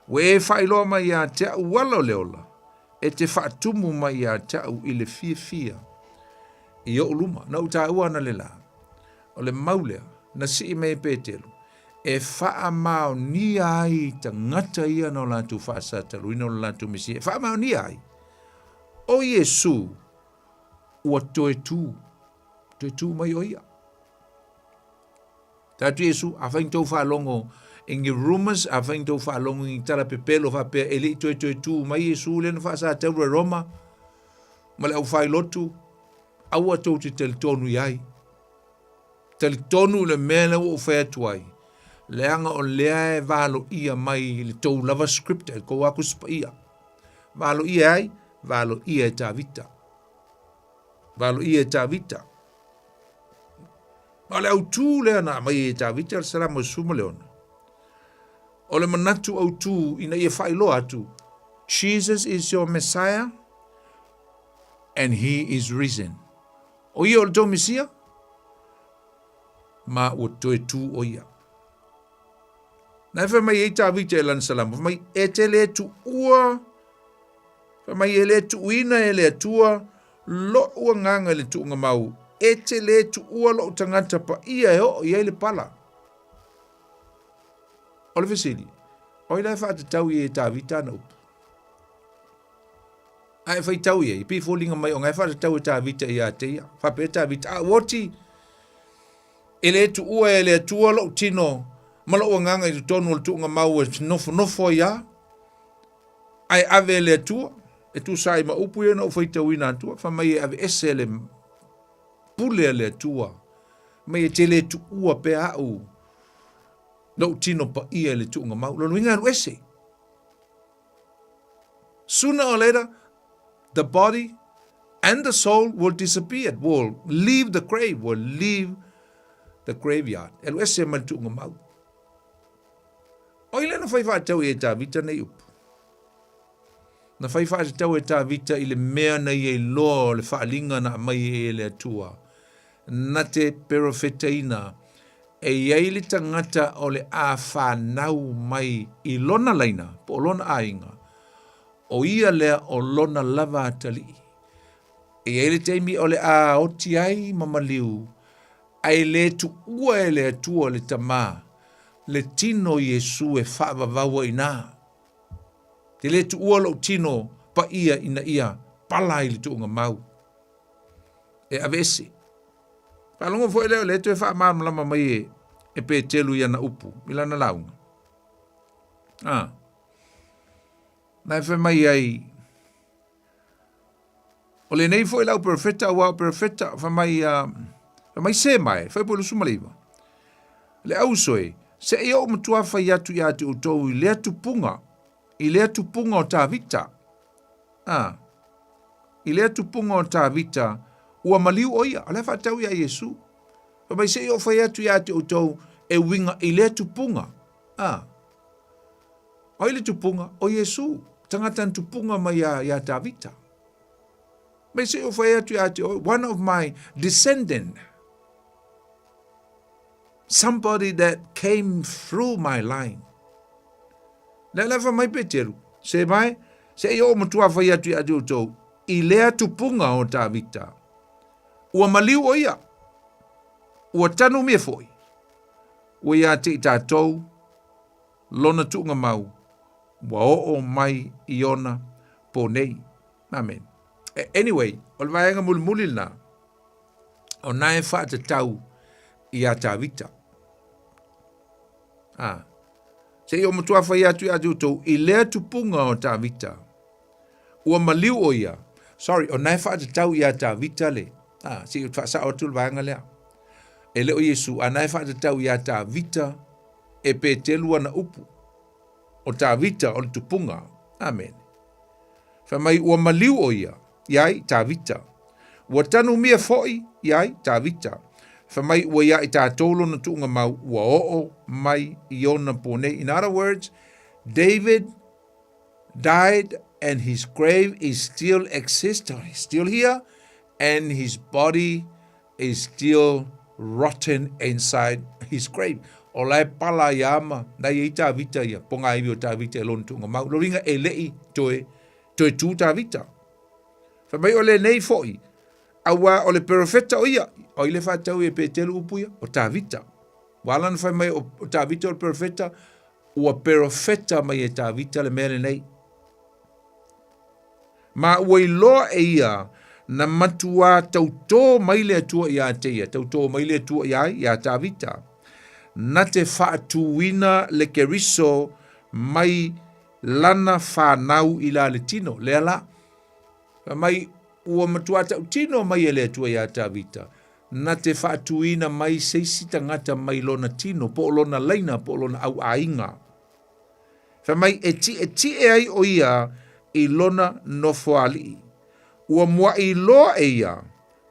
Ua e faailoa mai ia te au ala o le ola, e te faatumu mai ia te au i le fiafia i ou luma. Na ou taua ana le la, o le mau lea na sii mai e Petelu, e faamaonia ai tagata ia na o latou faasataluina o le latou Mesia, e faamaonia ai o Iesu ua toe tū, toe tū mai o ia. Tātu Iesu, a whai tau whaalongo i ngi rumors, a whai tau whaalongo i ngi tala pepelo whapea e lei toe toe tū mai Iesu le na whaasataura Roma, ma le au whai lotu, aua tou te talitonu i ai. Talitonu i le mea lea ua ou fai atu ai, leaga o lea e valoia mai i le tou lava scripture, i le tou lava Tusi Paia. Valoia e ai? Valoia e Tavita. Valoia e Tavita. Ma o le autū lea na aumai e Tavita le Salamo e 16. O le manatu autū ina ia faailoa atu, Jesus is your Messiah and he is risen. O ia o le tou Mesia, ma ua toe tū o ia. Na e fai mai ei Tavita e lana Salamo, fai mai, e te le tuua, fai mai e le tuuina e le Atua lo'u agaga i le tuuga mau, e te le tuua lo'u tagata paia e oo i ai le pala. O le fesili, o ai la e faatatau i ai e Tavita ana upu? A e faitau i ai, e pei e foliga mai o nga e faatatau e Tavita ia te ia. Faapea Tavita, a ua oti e le tuua e le Atua lou tino ma lou agaga i totonu o le tuuga mau e nofonofo ai a, ae ave e le Atua, e tusa ai ma upu ia na ou faitauina atua, fai mai e aveese le pule a le Atua, mai e te le tuua pea au lou tino paia i le tuuga mau. Lona uiga e alu ese. Sooner or later, the body and the soul will disappear, will leave the grave, will leave the graveyard. E alu ese mai le tuuga mau. O ai lea na fai faatau i e Tavita nei upu? Na fai faatatau e Tavita i le mea na ia iloa o le faaaliga na aumai e le Atua. Na te perofetaina e i ai le tagata o le a fanau mai i lona laina po o lona aiga, o ia lea o lona lava atalii. E i ai le taimi o le a oti ai ma maliu, ae le tuua e le Atua le Tama. le tino o Iesu e faavavau ai i ina. Te lē tuua lou tino paia ina ia pala i le tuuga mau. E aveese. Faalogo foi lea o lea toe faamalamalama mai e, e Petelu i ana upu, i lana lauga. Ah. Na e fai mai ai, o lenei foi lau perofeta, ua o perofeta, fai mai, uh, fai mai se mai, fai po lusu maliva. Le auso e, se i ou matua fai atu ia te outou i lea tupunga, i lea tupunga o Tavita. Ah, i lea tupunga o Tavita, ua maliu o ia, o lea whaatau ia Iesu. Fai mai se i ou fai atu ia te outou e winga i lea tupunga. Ah, O ai le tupunga? O Iesu, tagata na tupunga mai iā, iā Tavita. Mai se i ou fai atu ia te oe, one of my descendant. Somebody that came through my line. Lea lea fai mai Peteru, se mai, se i oo matua fai atu ia te outou, i lea tupunga o Tavita. Ua maliu o ia, ua tanu mea foi, ua ia te i tātou, Lona tuuga mau, ua oo mai i ona po nei. Amen. Anyway, o le vaega mulimuli lena, o na e faatatau iā Tavita. Ah. Se i o matua whai atu i a te outou, i lea tupunga o Tavita, ua maliu o ia, sorry, o na e faatatau iā Tavita le, ah, se i o whaasao atu le vaega lea. E le o Iesu, a na e faatatau iā Tavita, e Petelu ana upu, o Tavita o le tupunga. Amene. Fai mai ua maliu o ia, iai, Tavita. Ua tanumia foi, iai, Tavita. Fai mai ua ia i tatou lona tuuga mau, ua oo mai i ona po nei. In other words, David died and his grave is still exist, still here, and his body is still rotten inside his grave. O la e pala ia ama, na ia i Tavita ia, po ngā iwi o Tavita e lona tuunga mau. Lo ringa e lei toe, toe tū Tavita. Fai mai o lenei foi, aua o le perofeta o ia, o i le whātau e Petelu upu ia, o Tavita. Ua ala na fai mai o, o Tavita o le perofeta, ua perofeta mai e Tavita le mea lenei. Ma ua iloa e ia na matuā tautō mai le Atua iā te ia, tautō mai le Atua iā ai, iā Tāvita, na te faatūina le Keriso mai lana whānau i la le tino. Lea la, fai mai, ua matuā tautino mai e le Atua iā Tāvita, na te faatūina mai se isi tagata mai lona tino, po o lona laina, po o lona auāiga. Fai mai e tiʻetiʻe ai ʻo ia i lona nofoaliʻi. Ua muaʻi loa e ia,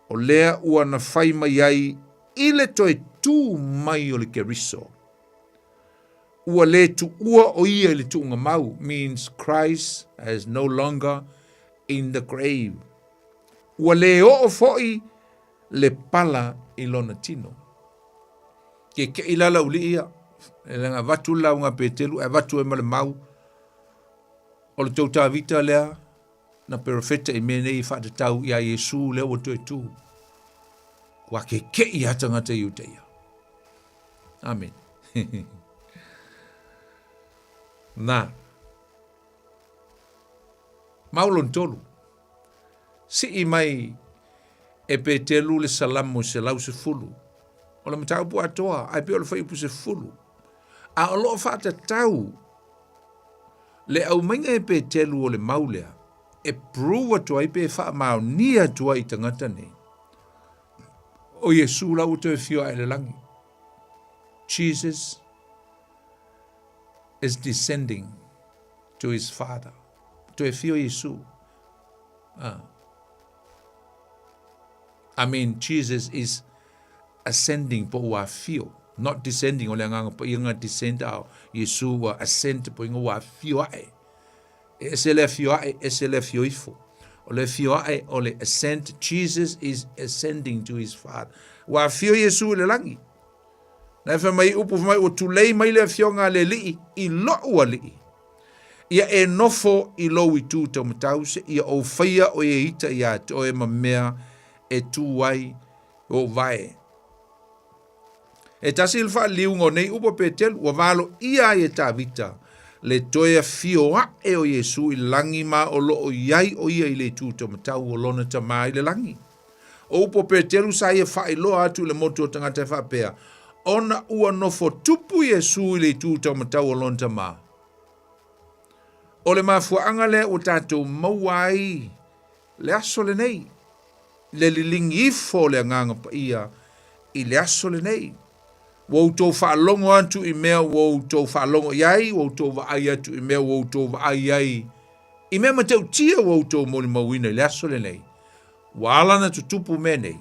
o lea ua na fai mai ai i le toe tū mai o le Keriso. Ua lē tuʻua ʻo ia i le tuʻuga mau, means Christ is no longer in the grave. Ua lē oʻo foʻi le pala i lona tino. Ke keʻi la lau liʻi ia, e leaga avatu le lauga a Petelu, ae avatu ai ma le mau, o le tou Tavita lea, na perofeta i mea nei e faatatau iā Iesu lea ua toe tū. Ua kekeʻi lava tagata Iuteia. Amen. Na. Mau lona tolu. Sii mai e Petelu le Salamo 110. O le mataupu atoa, ae pei o le fuaiupu 10. A o loo faatatau le aumaiga e Petelu o le mau lea, e prove atu ai pe faamaonia atu ai i tagata nei. O Iesu la ua toe fio ae le lagi. Jesus is descending to his father. Toe fio Iesu. Ah. I mean, Jesus is ascending po ua fio, not descending, o le agaga paia nga descend ao, Iesu ua ascend po inga ua fio ae. E ese le afio ae, ese le afio ifo. O le afio ae o le ascent, Jesus is ascending to his father. Ua afio Iesu i le lagi. Na e fai mai upu fai mai ua tulei mai le afioga a le alii i loʻu alii. Ia e nofo i lou itu taumatau se ia ou faia o e ita iā te oe ma mea e tū ai ou vae. E tasi le faaliliuga o nei upu a Peteru, ua valoia ai e Tavita le toe afio aʻe o Iesu i le lagi ma o lo o i ai ʻo ia i le itu taumatau o lona Tama i le lagi. O upu a Peteru sa ia faailoa atu i le motu o tagata e faapea, Ona ua nofo tupu Iesu i le itu taumatau o lona Tama. O le mafuaaga lea ua tatou maua ai le aso lenei, le liligi ifo o le Agaga Paia i le aso lenei. Ua outou faalogo atu i mea ua outou faalogo i ai, ua outou vaai atu i mea ua outou vaai ai, i mea matautia ua outou molimauina i le aso lenei. Ua ala ona tutupu mea nei,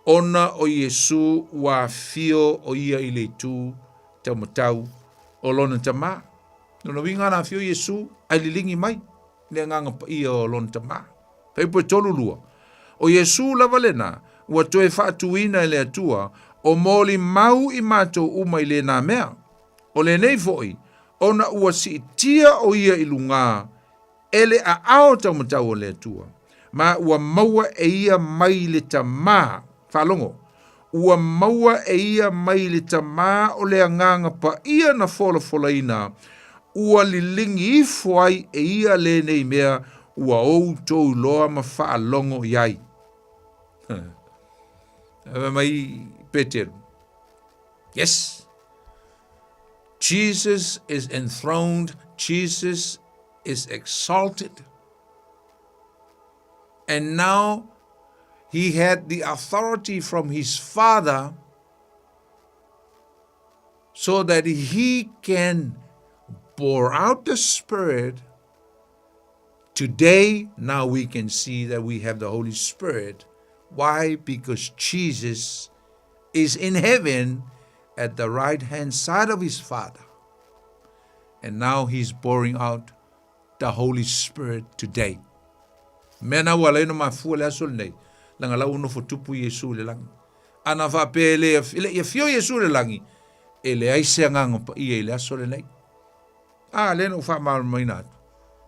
ona o Iesu ua afio o ia i le itu taumatau o lona Tama. Lona uiga ana afio Iesu ae liligi mai le Agaga Paia o lona Tama. Fuaiupu e 32. O Iesu lava lena ua toe faatuina e le Atua o molimau i matou uma i lena mea. O lenei foi, ona ua siitia o ia i lugā e le aao taumatau o le Atua, ma ua maua e ia mai le Tamā, faalogo, ua maua e ia mai le Tamā o le Agaga Paia na folafolaina, ua liligi ifo ai e ia lenei mea ua outou iloa ma faalogo i ai. Fai mai Peteru, Yes, Jesus is enthroned, Jesus is exalted. And now he had the authority from his father so that he can pour out the Spirit. Today, now we can see that we have the Holy Spirit. Why? Because Jesus is in heaven at the right hand side of his Father. And now he's pouring out the Holy Spirit today. Mea na ua ala ai ona mafua le aso lenei, leaga la ua nofo tupu Iesu i le lagi. Ana faapea e le, e le i afio Iesu i le lagi, e leai se agaga paia i le aso lenei. A, lea na ou faamalamalamaina atu,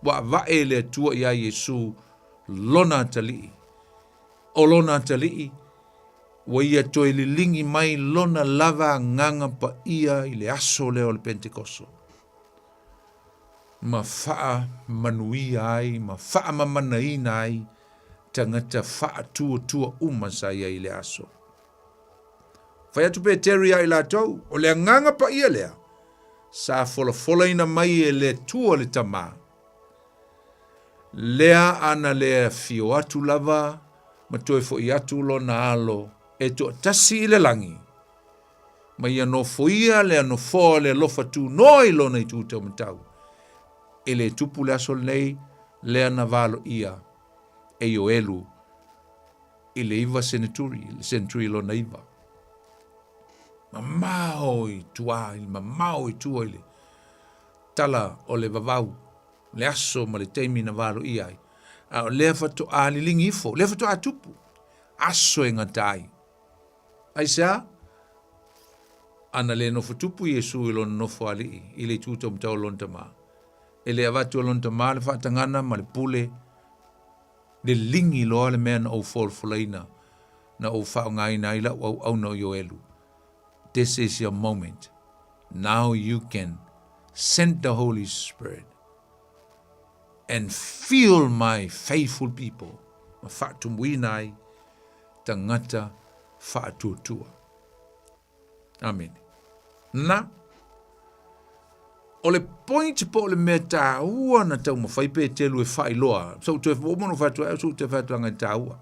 ua avae e le Atua iā Iesu lona atalii. O lona atalii, ua ia toe liligi mai lona lava agaga paia i le aso lea o le Pentekoso, ma faamanuia ai ma faamamanaina ai tagata faatuatua uma sa i ai i le aso. Fai atu Peteru iā i latou, o le agaga paia lea, sa folafolaina mai e le Atua le Tama, lea ana le afio atu lava ma toe foʻi atu lona alo e toatasi i le lagi, ma ia nofoia lea nofoa o le alofa tunoa i lona itu taumatau, e le tupu le aso lenei lea na valoia e Ioelu i le iva seneturi, le seneturi lona iva. Mamao i tua, mamao i tua i le tala o le vavau, le aso ma le taimi na valoia ai. A o lea faatoa liligi ifo, lea faatoa tupu, aso e gata ai. Aisea? Ana le nofo tupu Iesu i lona nofo alii, i le itu taumatau o lona Tama. E le avatu e lona Tama le faatagana ma le pule, liligi loa le mea na ou folafolaina, na ou faaaogaina ai lau auauna o Ioelu. This is your moment. Now you can send the Holy Spirit and fill my faithful people ma faatumuina ai tagata faatuatua. Amene. Na, o le point po o le mea tāua na taumafai Petelu e faailoa, so toe uma no whatua, so toe whatuanga e tāua.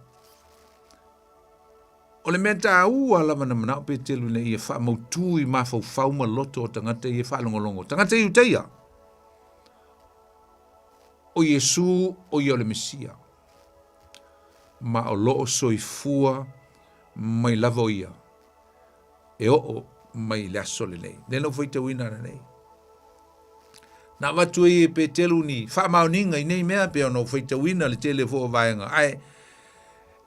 O le mea tāua lava na manao Petelu ina ia faamautū i mafaufau ma loto o tagata ia e faalogologo. Tagata Iutaia, o Iesu o ia o le Mesia, ma o lo o soifua mai lava o ia e oo mai i le aso lenei. Lea na ou faitauina ananei. Na avatu ai e Petelu ni faamaoniga i nei mea pei ona ou faitauina le tele foi o vaega. Ae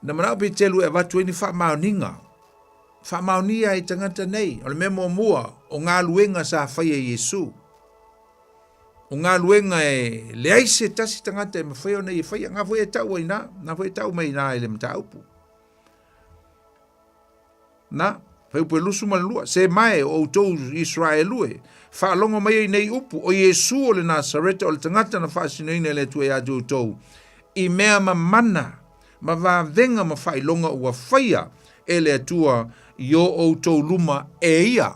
na manao Petelu e avatu ai ni faamaoniga. Faamaonia ai tagata nei. O le mea muamua, o galuega sa faia e Iesu. O galuega e leai se tasi tagata e mafai ona ia faia. Nga foi e tau ai na, nga foi e tau mai na i le mataupu. Na. Fuaiupu e 22, Se mae, o outou Iseraelu e, faalogo mai ai nei upu, o Iesu o le Nasareta, o le tagata na faasinoina e le Atua ia te outou, i mea mamana, ma vavega ma faailoga ua faia e le Atua i o outou luma e ia.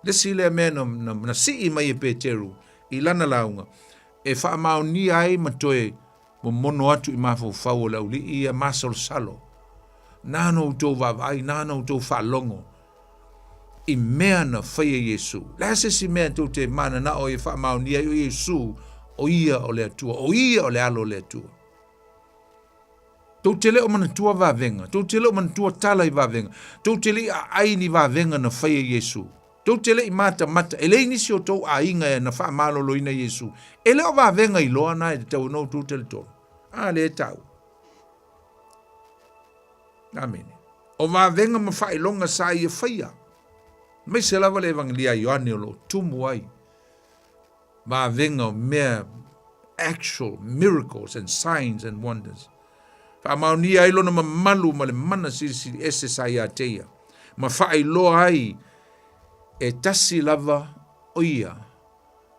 Le isi lea mea na, na, na sii mai e Peteru i lana lauga, e faamaonia ai ma toe momono atu i mafaufau o le auli'i ia masalosalo. Nāna outou vaavaai, nāna outou faalogo i mea na faia Iesu. Le a se isi mea tou te mananao e faamaonia ai o Iesu, o ia o le Atua, o ia o le alo o le Atua. Tou te le o manatua vavega, tou te le o manatua tala i vavega, tou te le i aai ni vavega na faia Iesu. Tou te le i matamata, e leai nisi o tou aiga e na faamaloloina Iesu. E le o vavega iloa na e tatau ona outou talitonu. A lea e taua. Amene. O vavega ma faailoga sa ia faia. Aemaise lava le Evangelia a Ioane o lo o tumu ai vavega o mea actual miracles and signs and wonders. Faamaonia ai lona mamalu ma le mana silisili ese sa ia te ia, ma faailoa ai e tasi lava o ia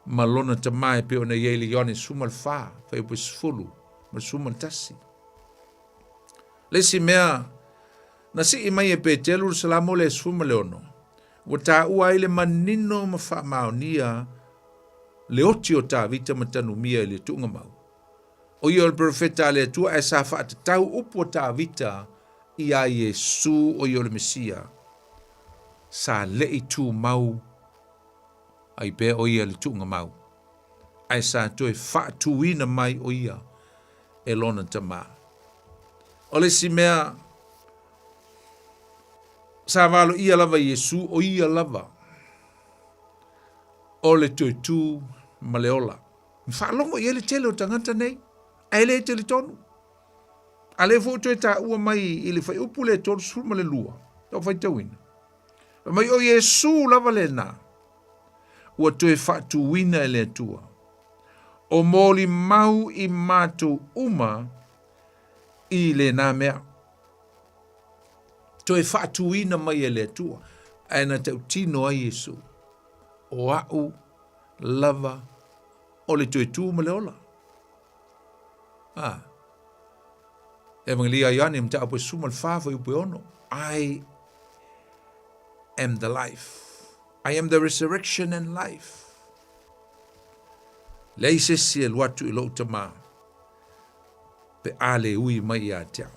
ma lona Tama e pei ona i ai le Ioane 14, fuaiupu 10 ma le 11. Le isi mea na sii mai e Petelu le Salamo lea 16, ua taua ai le manino ma faamaonia le oti o Tavita ma Tanumia i le tuugamau. O ia o le perofeta a le Atua ae sa faatatau upu a Tavita iā Iesu o ia o le Mesia. Sa leʻi tumau ai pea o ia le tuugamau, ae sa toe faatuina mai o ia e lona Tama. O le isi mea sa valoia lava Iesu o ia lava o le toe tu ma le ola. Na faalogo i ai le tele o tagata nei, ae le talitonu. A lea foi ua toe taua mai i le fuaiupu lea 32, lau faitauina. Fai mai o Iesu lava lena ua toe faatuina e le Atua, o molimau i matou uma i lena mea. Toe faatuina mai e le Atua, ae na tautino ai Iesu, o a'u lava o le toe tu ma le ola. Ah. Evangelia Ioane mataupu e 14 fuaiupu e 6. I am the life. I am the resurrection and life. Leai se isi e alu atu i lou Tama pe a le ui mai ia te au.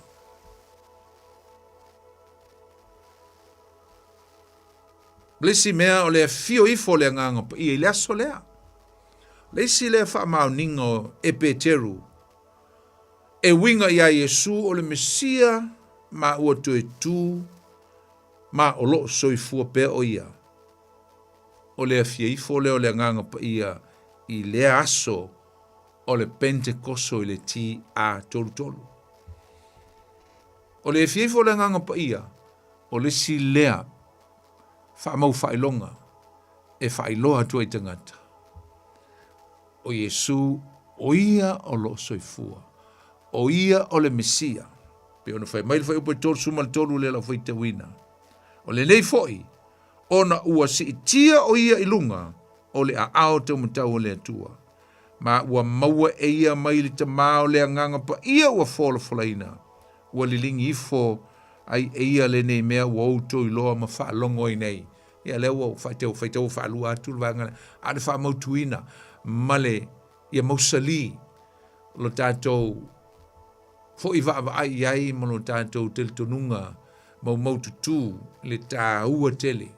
Le isi mea o le afio ifo o le Agaga Paia i le aso lea. Le isi lea faamaoniga o e Peteru e uiga iā Iesu o le Mesia ma ua toe tu ma o lo o soifua pea o ia. O le afia ifo lea o le Agaga Paia i lea aso o le Pentekoso i le TA 33. O le afia ifo o le Agaga Paia, o le isi lea faamau faailoga e faailoa atu ai tagata, o Iesu o ia o lo o soifua, o ia o le Mesia. Pei ona fai mai le fuaiupu e 33 lea lau faitauina. O lenei foi, ona ua siitia o ia i luga o le aao taumatau o le Atua, ma ua maua e ia mai le Tama o le Agaga Paia ua folafolaina, ua liligi ifo ai e ia lenei mea ua outou iloa ma faalogo ai nei. Ia lea ua faitau faitau faalua atu le vaega lea, a o le faamautuina ma le ia mausali lo tatou foi vaavaai i ai ma lo tatou talitonuga maumaututu i le taua tele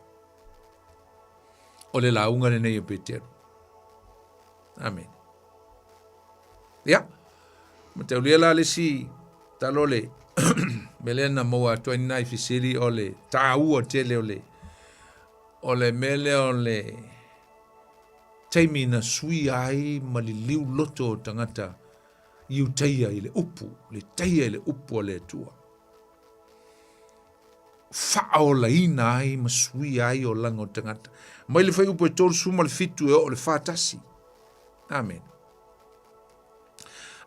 o le lauga lenei a Peteru. Amene. Ia, mataulia la le isi talo le mea lea na maua atu ai nai fesili o le taua tele o le o le mea lea o le taimi na suia ai ma liliu loto o tagata Iutaia i le upu, le taia i le upu a le Atua. Faaolaina ai ma suia ai olaga o tagata. Mai le fuaiupu e 37 e oo le 41. Amene.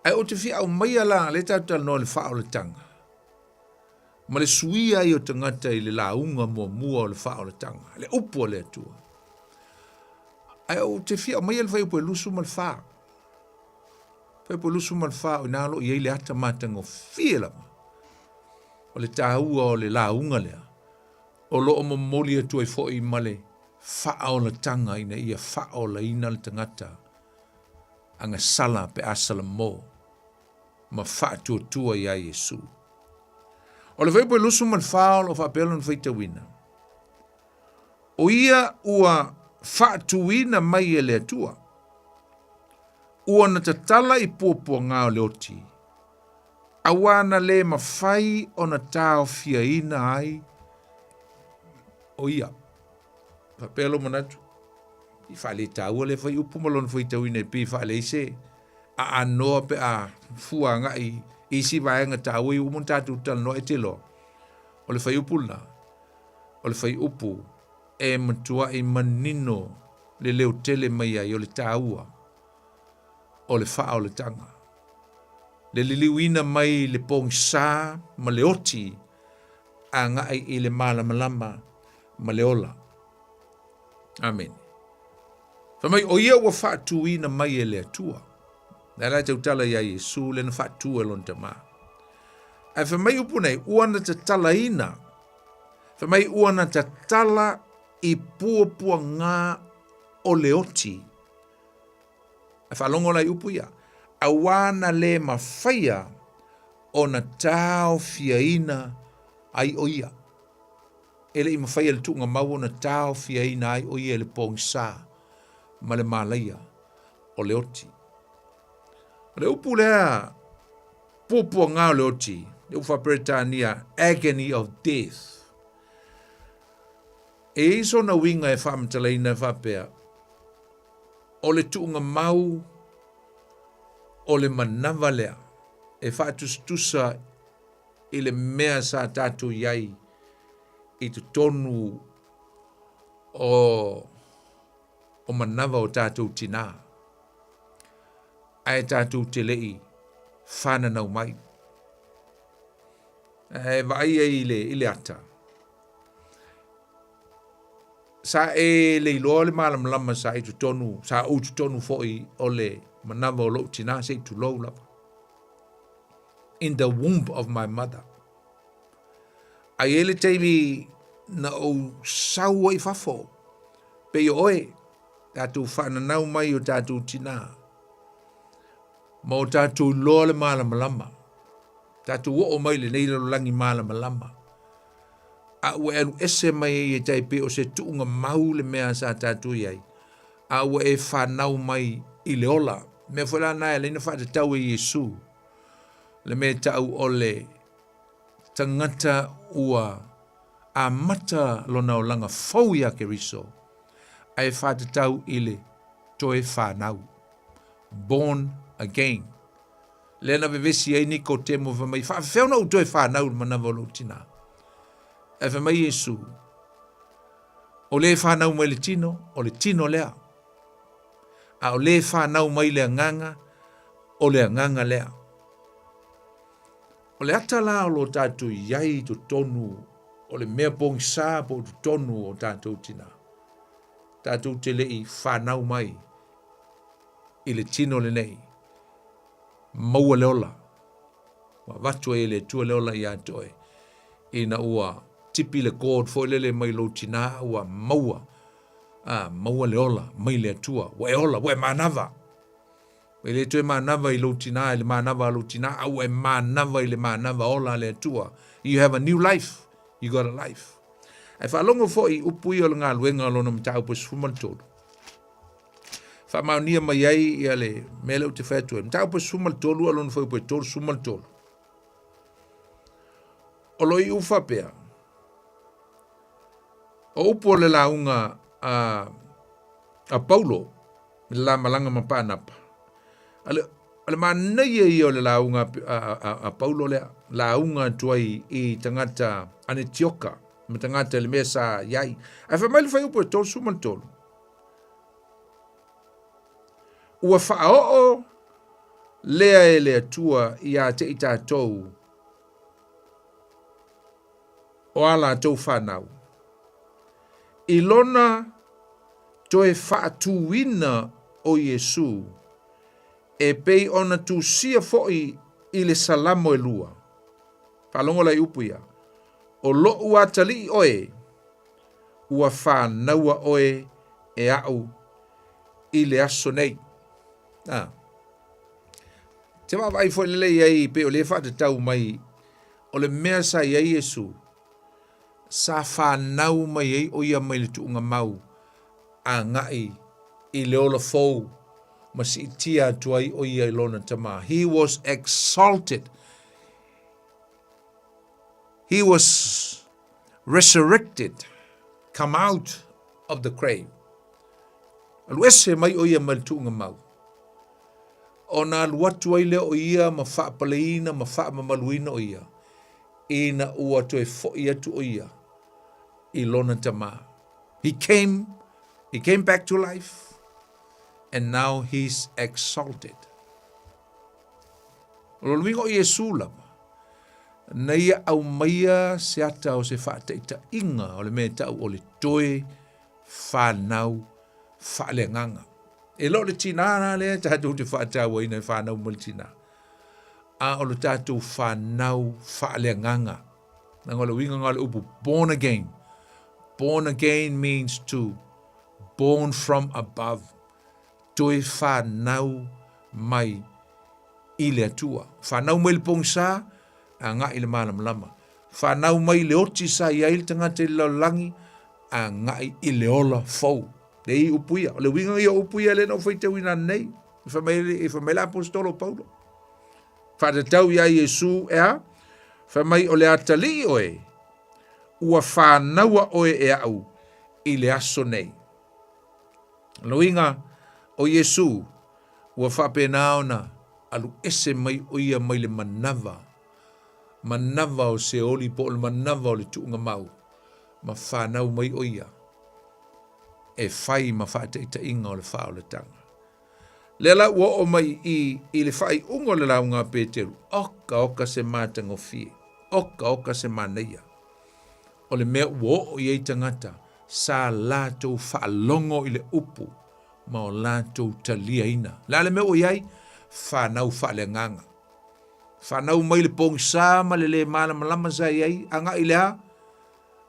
Ae ou te fia aumaia la, lea tatou talanoa i le faaolataga. Ma le suia ai o tagata i le lauga muamua o le faaolataga, le upu a le Atua. Ae ou te fia aumaia le fuaiupu e 24. Fuaiupu e 24 o i ina o lo o i ai le ata matagofie lava. O le taua o le lauga lea, o lo o momoli atu ai foi ma le faaolataga ina ia faaolaina le tagata agasala pe a salamo ma faatuatua iā Iesu. O le fuaiupu e 24 o lo o faapea lona faitauina, O ia ua faatuina mai e le Atua, ua na tatala i puapuaga o le oti, auā na lē mafai ona taofiaina ai o ia. Faapea lou manatu, i faaletaua lea fuaiupu ma lona faitauina e pei e faaleai se aanoa pe a fua agai i isi vaega taua ia ua uma ona tatou talanoa e te iloa. O le fuaiupu lena, o le fuaiupu e matuai manino le leotele mai ai o le taua o le faaolataga. Le liliuina mai le pogisa ma le oti agai i le malamalama ma le ola. Amene. Fai mai, o ia ua faatuina mai e le Atua. Lea la e tautala iā Iesu lea na faatu e lona Tama. Ae fai mai upu nei, ua na tatalaina. Fai mai, ua na tatala i puapuaga o le oti. Ae faalogo la i upu ia, auā na lē mafaia ona taofiaina ai o ia. E le i mafaia le tuugamau ona taofiaina ai o ia i le pogisa ma le malaia o le oti. O le upu lea puapuaga o le oti, le upu faa-Peretania, agony of death. E i ai sona uiga e faamatalaina e faapea, o le tuugamau o le manava lea e faatusatusa i le mea sa tatou i ai i totonu o, o manava o tatou tinā, ae tatou te le i fananau mai. Ae vaai ai i le, i le ata, sa e le iloa le malamalama sa i totonu, sa ou totonu foi o le manava o lou tinā, se i tulou lava. In the womb of my mother. Ae i ai le taimi na ou sau ai i fafo, pei o oe, tatou faananau mai o tatou tinā, ma o tatou iloa le malamalama, tatou oo mai i lenei lalolagi malamalama, a ua e alu ese mai ai e tai pei o se tuuga mau le mea sa tatou i ai, a ua e fanau mai i le ola. Mea foi la na e ala ai ona faatatau e Iesu le mea e ta'u o le tagata ua amata lona olaga fou iā Keriso, ae faatatau i le toe fanau, born again. Lea na vevesi ai Nikotemo fai mai, faafefea ona ou toe fanau i le manava o lou tinā? Ae fai mai Iesu, o le fanau mai le tino, o le tino lea. A o le fanau mai le agaga, o le agaga lea. O le ata la o lo tatou i ai i totonu o le mea pogisa po o totonu o tatou tinā, tatou te le i fanau mai i le tino lenei, maua le ola, ua avatu ai e le Atua le ola ia te oe, ina ua tipi le cord foi lele mai lou tinā ua maua, a, maua le ola mai le Atua, ua e ola, ua e manava. E le toe manava i lou tinā, i le manava a lou tinā, a ua e manava i le manava ola a le Atua. You have a new life. You got a life. Ae faalogo foi i upu ia o le galuega o lona mataupu e 13. Faamaonia mai ai ia le mea lea ou te fai atu ai. Mataupu e 13 a lona fuaiupu e 33. O lo iu faapea, o upu o le lauga a, a Paulo, i le la malaga ma Paanapa. A le, o le manaia ia o le lauga a, a, a, a Paulo lea, lauga atu ai i tagata Anetioka ma tagata i le mea sa i ai. Ae fai mai le fuaiupu e 33. Ua faaoo lea e le Atua iā te i tatou. o a latou fanau. I lona toe faatūina o Iesū, e pei ona tusia foi i le Salamo e lua. Faalogo la i upu ia, O loʻu atalii oe, ua fanaua oe e aʻu i le aso nei. A. Te vaavaai foi lelei ai pei o lea e faatatau mai o le mea sa i ai Iesu, sa fanau mai ai o ia mai le tuugamau agai i le ola fou ma siitia atu ai o ia i lona Tama. He was exalted. He was resurrected, come out of the grave. Alu ese mai o ia mai le tuugamau. Ona alu atu ai lea o ia ma faapaleina ma faamamaluina o ia, ina ua toe foi atu o ia i lona Tama. He came, he came back to life, and now he's exalted. O lona uiga o Iesu lava, na ia aumaia se ata o se faataitaiga o le mea e tau o le toe whanau faaleagaga. E le o le tinā la lea tatou te faatauaina e whanau mai le tinā, a o le tatou whanau faaleagaga. Leaga o le uiga nga o le upu born again. Born again means to born from above. Toe whanau mai i le Atua. Whanau mai le pongisa, agai i le malamalama. Whanau mai le oti sa i ai le tagata i le lalolagi, agai i le ola fou. Le i upu ia. O le uiga ia o upu ia lea na ou faitauina nei. E fai mai, e fai mai le aposetolo o Paulo. Faatatau iā Iesu e a? Fai mai o le atalii oe, ua fanaua oe e aʻu i le aso nei. O le uiga o Iesu, ua faapena ona alu ese mai o ia mai le manava, manava o Seoli po o le manava o le tuugamau, ma fanau mai o ia e fai ma faataitaiga o le faaolataga. Lea la ua oo mai i i le faaiuga o le lauga a Peteru, oka oka se matagofie, oka oka se manaia. O le mea ua oo i ai tagata, sa latou faalogo i le upu ma o latou taliaina. Le a le mea ua i ai? Fanau faaleagaga. Fanau mai le pogisa ma le lē malamalama sa i ai, agai i le a?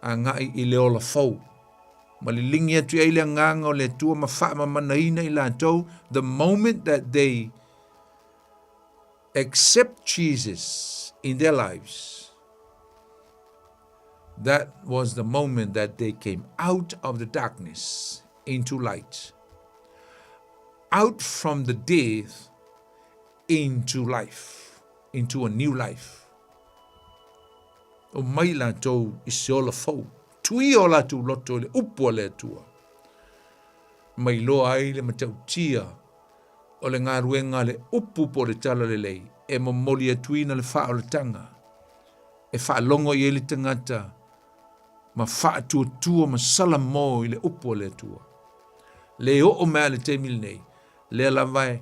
Agai i le ola fou. Ma liligi atu i ai le agaga o le Atua ma faamamanaina i latou, the moment that they accept Jesus in their lives, that was the moment that they came out of the darkness into light, out from the death into life, into a new life. O mai latou i se ola fou, tuia o latou loto i le upu a le Atua. Ma iloa ai le matautia o le galuega a le upu po o le talalelei e momoli atuina le faaolataga e faalogo i ai le tagata ma faatuatua ma salamo i le upu a le Atua. Le oo mai a le taimi lenei, lea lava e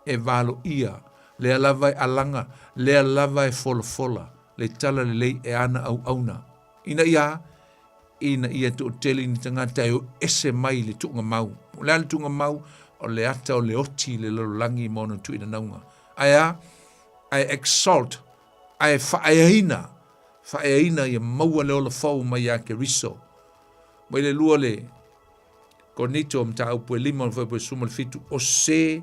e valoia, lea lava e alaga, lea lava e folafola le talalelei e ana auauna, ina ia ina ia toatele ni tagata e o ese mai le tuugamau. O le a le tuugamau? O le ata o le oti i le lalolagi ma ona tuuinanauga. Ae a? Ae exalt, ae faaeaina, faaeaina ia maua le ola fou mai ia Keriso. Mai le lua le Korinito mataupu e lima o le fuaiupu e 17, o se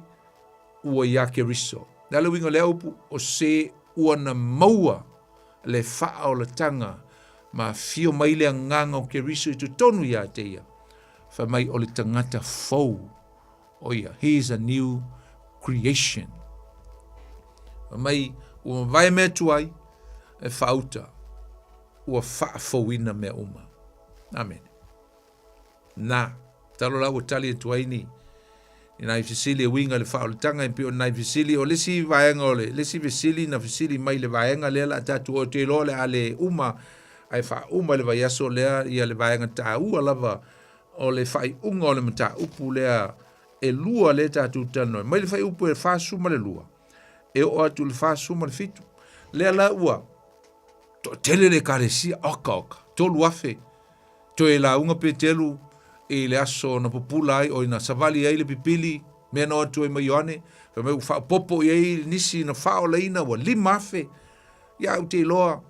ua iā Keriso. Le a le uiga o lea upu? O se ua na maua le faaolataga ma afio mai le agaga o Keriso i totonu iā te ia. Fai mai o le tagata fou o ia. He is a new creation. Fai mai ua mavae mea tuai e faauta ua faafouina mea uma. Amene. Na, talo la ua tali atu ai ni ni nai fesili e uiga i le faaolataga e pei o nai fesili o le isi vaega o le le isi fesili na fesili mai le vaega lea la tatou o te iloa o le a le uma ae faauma i le vaiaso lea ia le vaega taua lava o le faaiuga o le mataupu lea e lua lea tatou talanoa mai le fuaiupu e 42 e oo atu i le 47 lea la ua toatele le ekalesia oka oka. 3,000. Toe lauga Peteru i le aso na pupula ai, oi na savali ai le pipili, mea na o atu ai ma Ioane, fai mai ua faaopoopo i ai nisi na faaolaina ua 5,000. Ia ou te iloa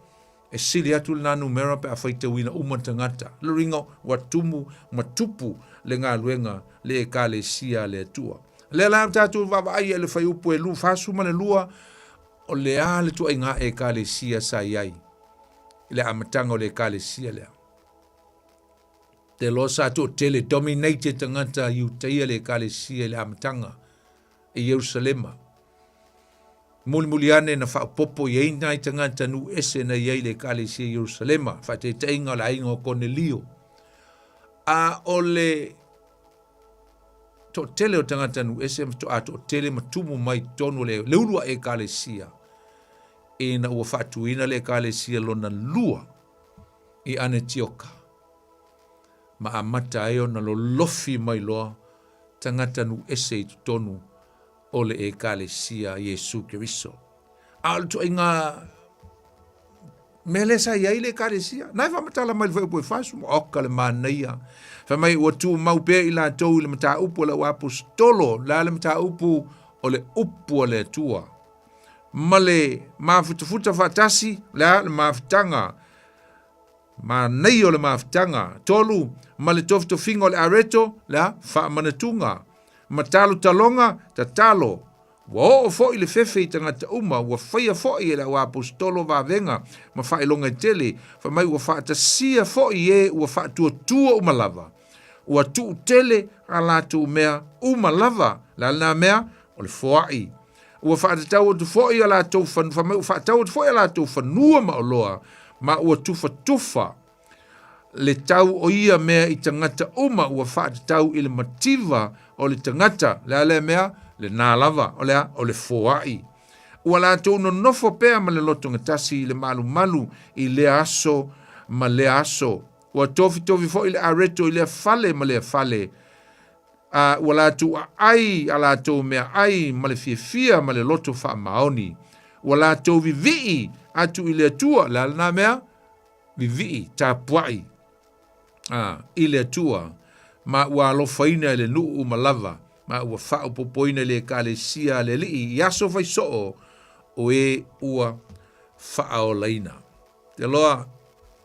e sili atu lena numera pe a faitauina uma tagata. Lona uiga ua tumu ma tupu le galuega le Ekalesia a le Atua. O lea la tatou vaavaai i le fuaiupu e 42, o le a le tuaiga Ekalesia sa i ai i le amataga o le Ekalesia lea. Te loa sa toatele dominate tagata Iutaia le Ekalesia i le amataga i Ierusalema. Mulimuli ane na faaopoopo i ai nai tagata nuu ese na i ai i le Ekalesia i Ierusalema, faataitaiga o le aiga o Konelio. A o le toatele o tagata nuu ese ma toatele ma tumu mai i totonu o le ulu a Ekalesia ina ua faatuina le Ekalesia lona lua i Anetioka ma amata ai ona lolofi mai loa tagata nuu ese i totonu o le Ekalesia a Iesu Keriso. A o le tuaiga mea lea sa i ai le Ekalesia, na e faamatala mai le fuaiupu e 40, oka le manaia. Fai mai ua tumau pea i latou i le mataupu a le auaposetolo, le a le mataupu o le upu a le Atua. Ma le mafutafuta faatasi, le a le mafutaga Manaia o le mafutaga. 3, ma le tofitofiga o le areto, le a? Faamanatuga. Ma talotaloga, tatalo. Ua oo foi le fefe i tagata uma, ua faia foi e le auaposetolo vavega ma faailoga e tele, fai mai ua faatasia foi e ua faatuatua uma lava. Ua tuu tele a latou mea uma lava. O le a lena mea? O le foai. Ua faatatau atu foi a latou fanua, fai mai ua faatau atu foi a latou fanua ma oloa, ma ua tufatufa le tau o ia mea i tagata uma ua faatatau i le mativa o le tagata. Le a lea mea? Lena lava, o le a? O le foai. Ua latou nonofo pea ma le lotogatasi i le malumalu i lea aso ma lea aso. Ua tofitofi foi le areto i lea fale ma lea fale. A ua latou aai a latou meaai ma le fiafia ma le loto faamaoni. Ua latou vivii atu i le Atua, le a lena mea? Vivii, tapuai, a, i le Atua, ma ua alofaina e le nuu uma lava, ma ua faaopoopoina i le Ekalesia a le Alii i aso faisoo o e ua faaolaina. Te loa,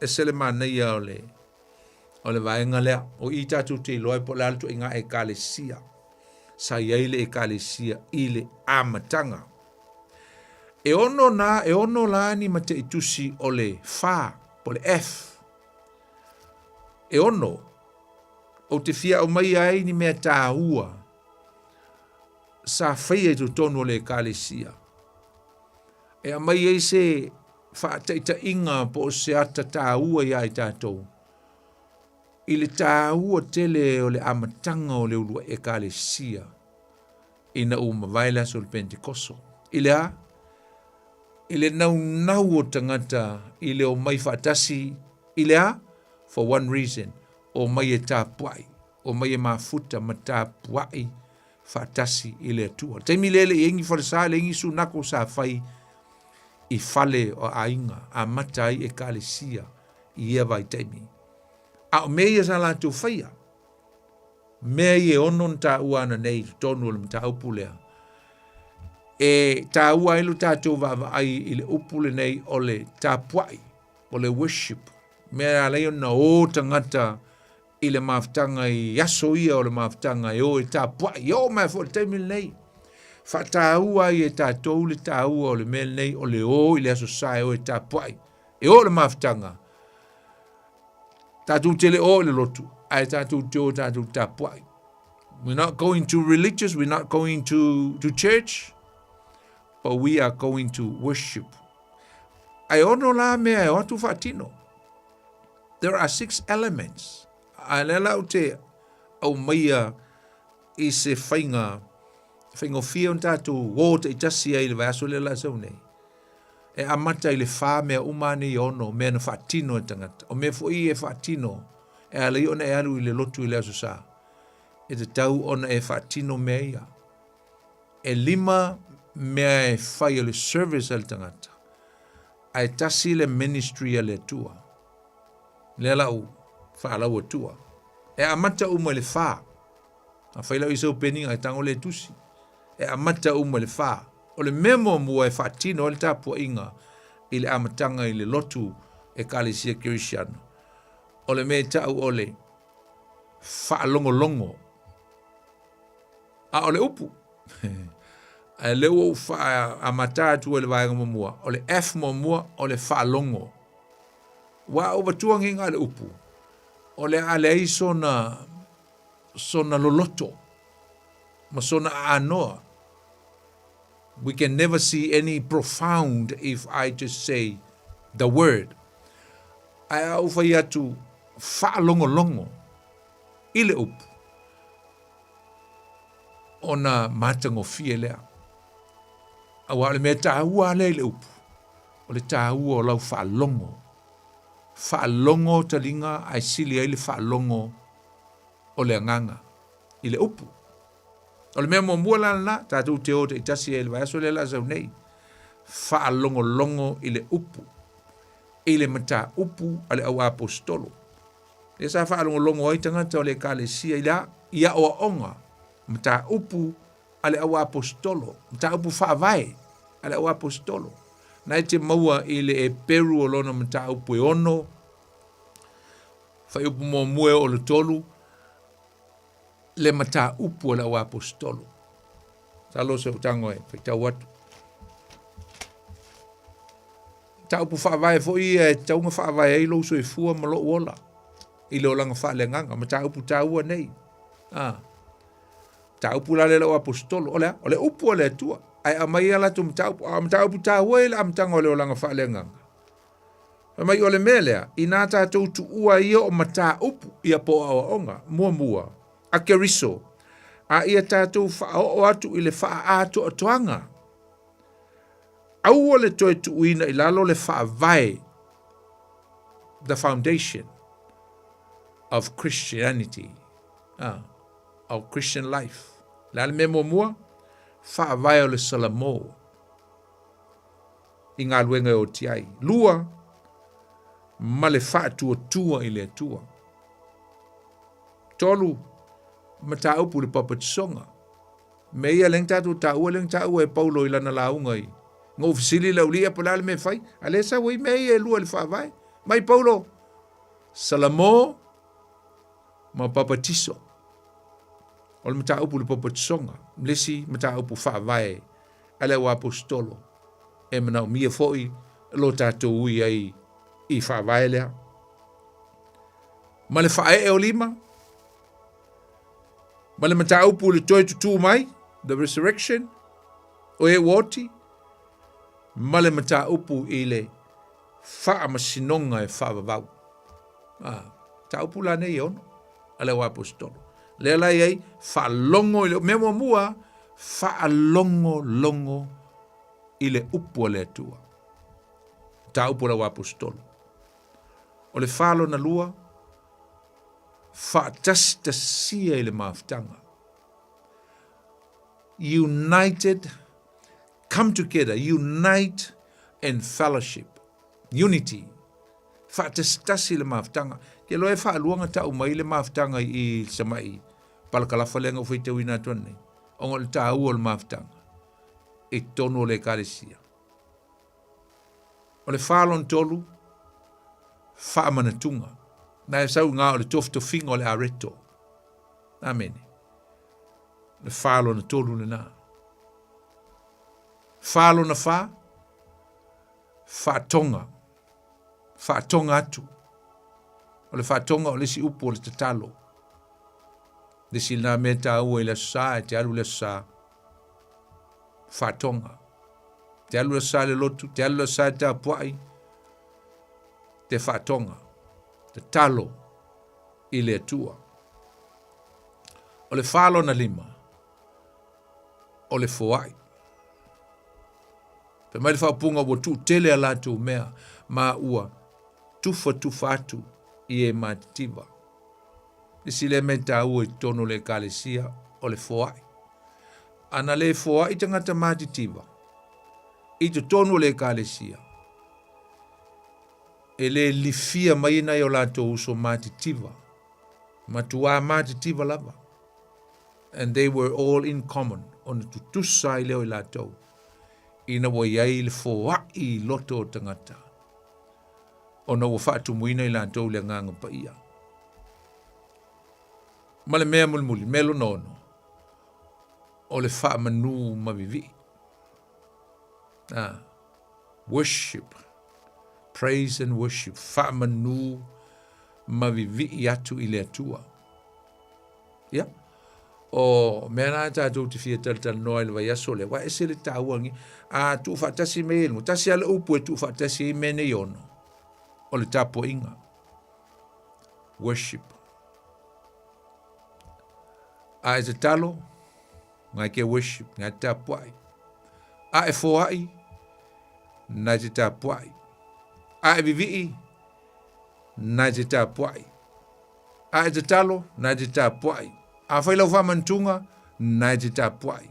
ese le manaia o le O le vaega lea, o i tatou te iloa ai po o le a le ituaiga ekalesia sa i ai le ekalesia i le amataga. E ono na, e ono la ni mateitusi o le fa, po le F. E ono, ou te fia aumaia ai ni mea tāua sa faia i totonu o le ekalesia. E aumai ai se faataitaiga po o se ata taua iā i tatou i le taua tele o le amataga o le uluai Ekalesia ina ua mavae le aso o le Pentekoso. I le a? I le naunau o tagata i le omai faatasi i le a? For one reason, omai e tapuai, omai e mafuta ma tapuai faatasi i le Atua. Le taimi lea e le i ai ni falesa, e leai ni sunako sa fai i fale o aiga, amata ai ekalesia i ia vaitaimi. A o mea ia sa latou faia, mea ia e ono na taua ana nei i totonu o le mataupu lea, e taua ai lo tatou vaavaai i le upu lenei o le tapuai, o le worship, mea e ala ai ona o tagata i le mafutaga i aso ia o le mafutaga e o e tapuai, e oo mai foi i le taimi lenei. Faataua ai e tatou le taua o le mea lenei o le o i le Aso Sa e o e tapuai, e o i le mafutaga. Tatou te le o i le lotu, ae tatou te o tatou tapuai. We're not going to religious, we're not going to church, but we are going to worship. Ae ono la mea e o atu faatino. There are six elements. A lea la ou te aumaia i se faiga faigofie ona tatou o taitasi ai i le vaiaso lea la sau nei. E amata i le whā mea uma nei e ono, mea na faatino e tagata. O mea foi e faatino, e ala ai ona e alu i le lotu i le Aso Sa. E tatau ona e faatino mea ia. E lima mea e fai o le service a le tagata. Ae tasi le ministry a le Atua. Lea lau faalauatua. E amata uma i le fa. Afai lau i sau peniga e tago le tusi. E amata uma i le fa. O le mea muamua e faatino ai le tapuaiga i le amataga i le lotu Ekalesia Kerisiano, o le mea e ta'u o le faalogologo. A o le upu, ae lea ua ou faaamata atu ai le vaega muamua, o le F muamua o le faalogo. Ua a ou avatua giga le upu, o le a leai sona, sona loloto ma sona aanoa. We can never see any profound if I just say the word. Ae a ou fai atu faalogologo i le upu, ona matagofie lea. Aua o le mea taua lea i le upu, o le taua o lau faalogo. Faalogo taliga ae sili ai le faalogo o le agaga i le upu. O le mea muamua la lena, tatou te o taitasi ai i le vaiaso lea o le a sau nei, faalogologo i le upu, i le mataupu a le au aposetolo. Lea sa faalogologo ai tagata o le Ekalesia i le a? I aoaoga, mataupu a le au aposetolo, mataupu faavae a le au aposetolo. Na e te maua i le Eperu o lona mataupu e ono, fuaiupu muamua e oo i le tolu, le mataupu a le au aposetolo. Masalo o se tago e faitau atu. Mataupu faavae foi ia e tatau ona faavae ai lou soifua ma lou ola i le olaga faaleagaga. Mataupu taua nei. Ah. Mataupu la lea le au aposetolo. O le a? O le upu a le Atua. Ae aumai ia latou mataupu. A o mataupu taua i le amataga o le olaga faaleagaga. Fai mai o le mea lea, inā tatou tuua ia o mataupu ia po o aoaoga, muamua, a Keriso, a ia tatou faaoo atu i le faaatoatoaga. Aua le toe tuuina i lalo le faavae, the foundation of Christianity, of Christian life. Le a le mea muamua? Faavae o le Salamo. I galuega e oti ai. Lua, ma le faatuatua i le Atua. Tolu, mataupu i le papatisoga. Mea ia lea na tatou taua, lea na taua e Paulo i lana lauga i na ou fesili i le aualii po o le a le mea e fai, a lea e sau ai mea ia e lua i le faavae. Mai Paulo, Salamo ma papatiso. O le mataupu i le papatisoga, le isi mataupu faavae a le auaposetolo e manaomia foi lo tatou ui ai i faavae lea. Ma le faaee o lima, ma le mataupu i le toe tutū mai, the resurrection, o e ua oti, ma le mataupu i le faamasinoga e faavavau. Ah, mataupu la nei e ono a le auaposetolo. Lea la i ai, faalogo i le mea muamua, faalogologo i le upu a le Atua. Mataupu a le auaposetolo. O le fa lona lua, faatasitasia i le mafutaga. United, come together, unite and fellowship. Unity. Faatasitasi i le mafutaga. Ke loa e faalua na tau mai le mafutaga i le samai palakalafa lea na ou faitauina atu nei. Ona o le taua o le mafutaga i totonu o le ekalesia. O le fa lona tolu, faamanatuga. Na e sau i o le tofitofiga o le areto. Amene. Le fa lona tolu lena. Fa lona fa, faatoga. Faatoga atu. O le faatoga o le isi upu o le tatalo. Le isi lena mea taua i le aso Sa, e te alu i le aso Sa, faatoga. Te alu le aso Sa i le lotu, te alu le aso Sa i tapuai, te faatoga, tatalo i le Atua. O le fa lona lima, o le foai. Fai mai le faaupuga ua tuutele a latou mea, ma ua tufatufa atu i e matitiva. Isi lea mea taua i totonu o le ekalesia o le foai. Ana le foai tagata matitiva i totonu o le ekalesia, E lē lifia mai nai o latou uso matitiva, matuā matitiva lava. And they were all in common, ona tutusa ai lea o i latou, ina ua i ai le foaʻi i loto o tagata, ona ua faatumuina i latou le Agaga Paia. Ma le mea mulimuli, mea lona ono, o le faamanū ma vivii. Ah, worship, praise and worship, faamanū ma vivii atu i le Atua. Ia, o mea na tatou te fia talatalanoa i le vaiaso lea, ua ese le taua ngi, a tuufaatasi mai e luga, tasi lava le upu e tuufaatasi ai mea nei ono, o le tapuaiga. Worship. A e tatalo, ngai ke worship, ngai te tapuai. A e foai, nai te tapuai. A e vivii, nai te tapuai. A e tatalo, nai te tapuai. A fai lau faamantuga, nai te tapuai.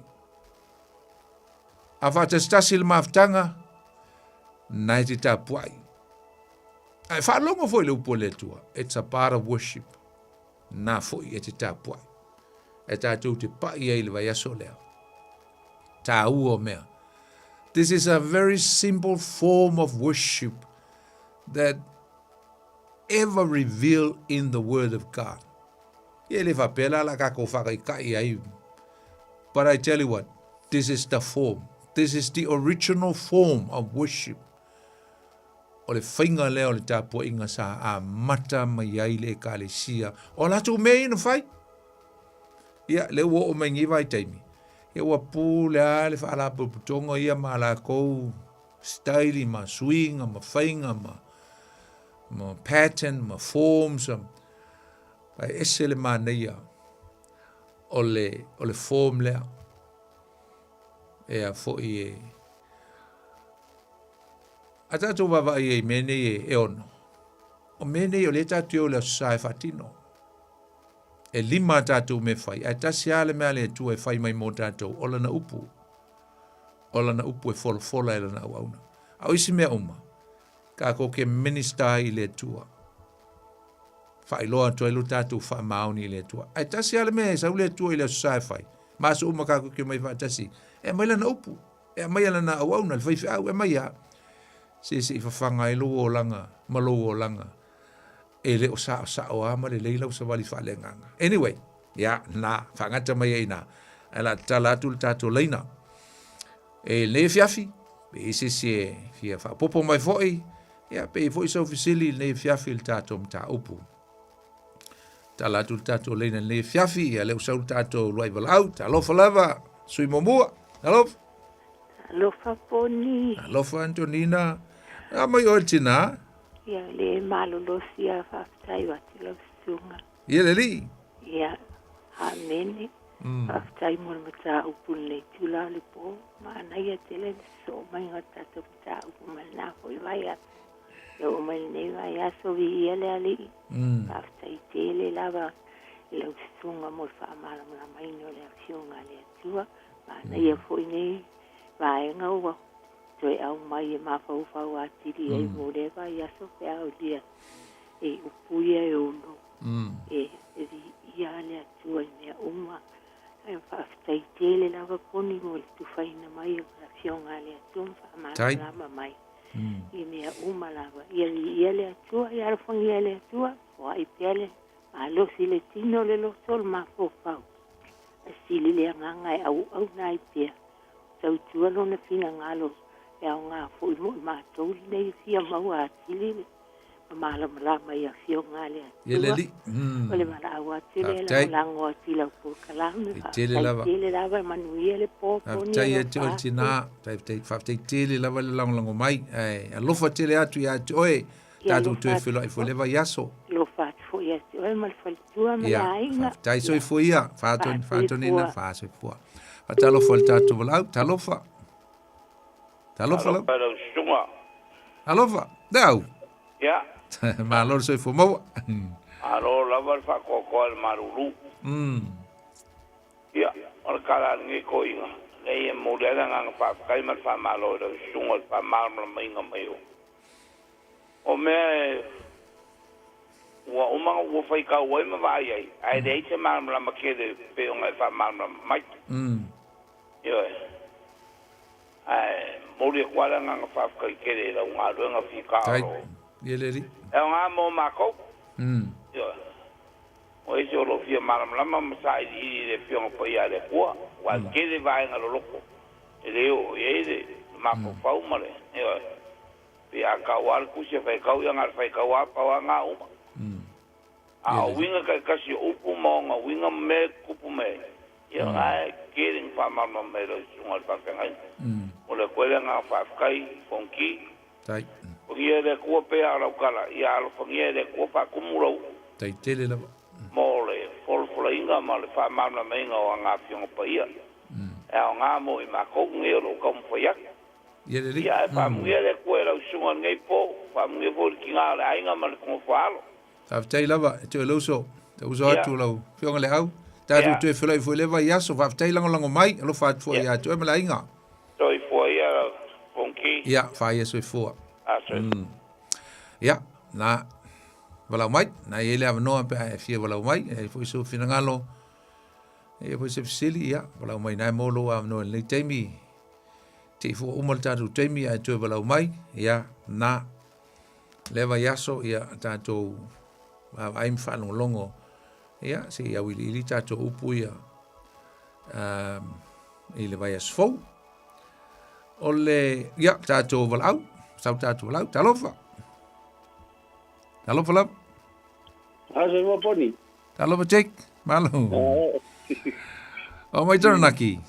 A faatasitasi le mafutaga, nai te tapuai. A e faalogo foi le upu a le Atua, it's a part of worship. Na foi e te tapuai. E tatou te pai ai le vaiaso lea. Tāua o mea. This is a very simple form of worship that ever revealed in the Word of God. Ia le faapea la la kākou whakaikai ai. But I tell you what, this is the form. This is the original form of worship. O le faiga lea o le tapuaiga sa amata mai ai le Ekalesia. O latou mea ia na fai. Ia, lea ua oo mai nei vaitaimi. Ia ua pule lava le faalapotopotoga ia ma lakou staili ma suiga ma faiga ma, ma pattern ma forms. Ae ese le manaia o le, o le form lea. E a foi e A tatou vaavaai ai i mea nei e, e ono. O mea nei o lea tatou te o i le Aso Sa e faatino. E lima a tatou mea fai, ae tasi lava le mea a le Atua e fai mai mo tatou, o lana upu. O lana upu e folafola e lana auauna. A o isi mea uma, tatou ke minister ai i le Atua. Faailoa atu ai lo tatou faamaoni i le Atua. Ae tasi lava le mea e sau le Atua i le Aso Sa e fai. Ma aso uma tatou te omai faatasi, e aumai lana upu. E aumai lana auauna, le faifeau, e aumai lava. Se se i fafaga ai lou olaga ma lou olaga. E le o saosao lava ma lelei lau savali faaleagaga. Anyway, ia, na, faagata mai ai i ina. Ae o le a tatala atu le tatou laina. E lenei afiafi, pe i ai se isi e fia faaopoopo mai foi, ia, pe i ai foi sau fesili i lenei afiafi i le tatou mataupu. Tala atu le tatou leina i lenei afiafi, ia lea ua sau le tatou luai valaau. Talofa lava, sui muamua. Talofa. Talofa Poni. Talofa Antonina. A mai oe le tina. Ia le malolosi a faafetai atu lau susuga. Ia le alii. Ia, amene. Faafetai mo le mataupu i lenei itula o le po. Manaia tele le sosoo maiga o le tatou mataupu ma lena foi vaiaso. E oo mai lenei vaiaso, viia le Alii. Faafetai tele lava i lau susuga mo le faamalamalamaina o le Afioga a le Atua. Manaia foi nei vaega ua toe aumai e mafaufau atili ai mo lea vaiaso pe a aulia i upu ia e ono e viia le Atua i mea uma. Ae faafetai tele lava Poni mo le tufaina mai o le Afioga a le Atua ma faamalamalama mai i mea uma lava. Ia viia le Atua, ia alofagia e le Atua, foai pea le malosi i le tino, le loto, le mafaufau. Ae sili le agaga e auauna ai pea, tautua lona finagalo e aoga foi mo i matou lenei fia maua atili le malamalama i Afioga a le Atua. O le valaau atu lea e lagolago atu i lau polokalame. Faafetai tele lava, e manuia le po. Faafetai ia te oe le tina. Faafetai tele lava le lagolago mai. Ae alofa tele atu ia te oe. Tatou toe feiloai foi le vaiaso. Alofa atu foi ia te oe ma le faletua ma le aiga. Faafetai soifua ia. Faatonina, faasoifua. Faatalofa i le tatou valaau. Talofa. Talofa lau. Talofa lau susuga. Alofa. Dau. Ia. Malo le soifua maua. Malo lava le faatoatoa i le malulu. Ia, o le tala a lenei toeaina, leai e momoli ai le agaga faafetai ma le faamalo i lau susuga i le faamalamalamaina mai o O mea e ua uma ona ua faitau ai ma vaai ai, ae leai se malamalama tele e pei ona e faamalamalama mai. Ioe. Ae momoli atu lava le agaga faafetai tele i lau galuega fita o lo o. Ia le alii. E aoga mo matou. Ioe. O isi o lo o fia malamalama ma sailiili i le Afioga Paia a le Atua, aua e tele vaega loloto e le oo i ai le mafaufau ma le, ioe. Pei a tau lava le tusi e faitau, ia na o le faitau lava pau lava na uma. A o uiga taitasi o upu ma ona uiga ma mea e tutupu mai ai, ia na e tele ina faamalamalama mai e lau susuga i le faafeagaiga. Momoli atu ai le agaga faafetai, Fonoti. Alofagia e le Atua pei a o lau tala, ia alofagia e le Atua faatumu lau. Tai tele lava. Mo le folafolaina ma le faamalamalamaina o ana Afioga Paia, e aoga mo i matou nei o lo o taumafai atu. Ia lelei. Ia ae faamanuia le Atua i lau susuga i lenei po, faamanuia foi i le tina o le aiga ma le togofa alo. Faafetai lava e toe lauso, te uso atu lau Afioga Leau. Tatou toe feiloai foi i lea vaiaso. Faafetai lagolago mai, alofa atu foi ia te oe ma le aiga. Soifua ia Fonoti. Ia, faia soifua. A soifua. Ia, na valaau mai, na i ai le avanoa pe a e fia valaau mai, e ai foi sou finagalo, e i ai foi se fesili, ia, valaau mai na e mo lou avanoa i lenei taimi. Te i fua uma le tatou taimi ae toe valaau mai, ia, na lea vaiaso, ia, tatou vaavaai ma faalogologo, ia, se i auiliili tatou upu ia i le vaiaso fou. O le, ia, tatou valaau, sau tatou valaau, talofa. Talofa lava. A se ua poni. Talofa Jake, malo. O mai Taranaki.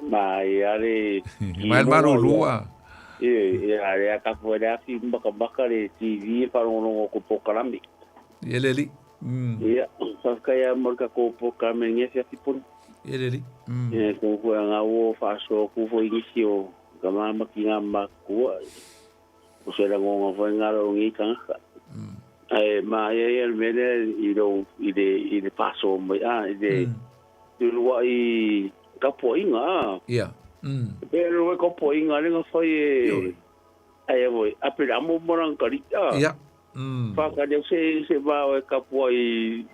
Mai ale Mai marulua. E e ale a ka fo le afi maka maka le TV e whalongolongo ko pokalame. Ia le li. Ia, whawhkai a morka ko pokalame nge fi afi poni. Ia le li. E ko ko nga o whaso ku fo ingisi o ka mama ki ngā makua. O se rangonga foi ngā rau ngi tangata. Ae ma ia ia le mea lea i lou i le i le faasoa mai a i le uluai tapuaiga a. Ia. E pei o le uluai tapuaiga lea na fai e ae foi Aperamo ma lana tali'i a. Ia. Whakari au se se va o e kapua i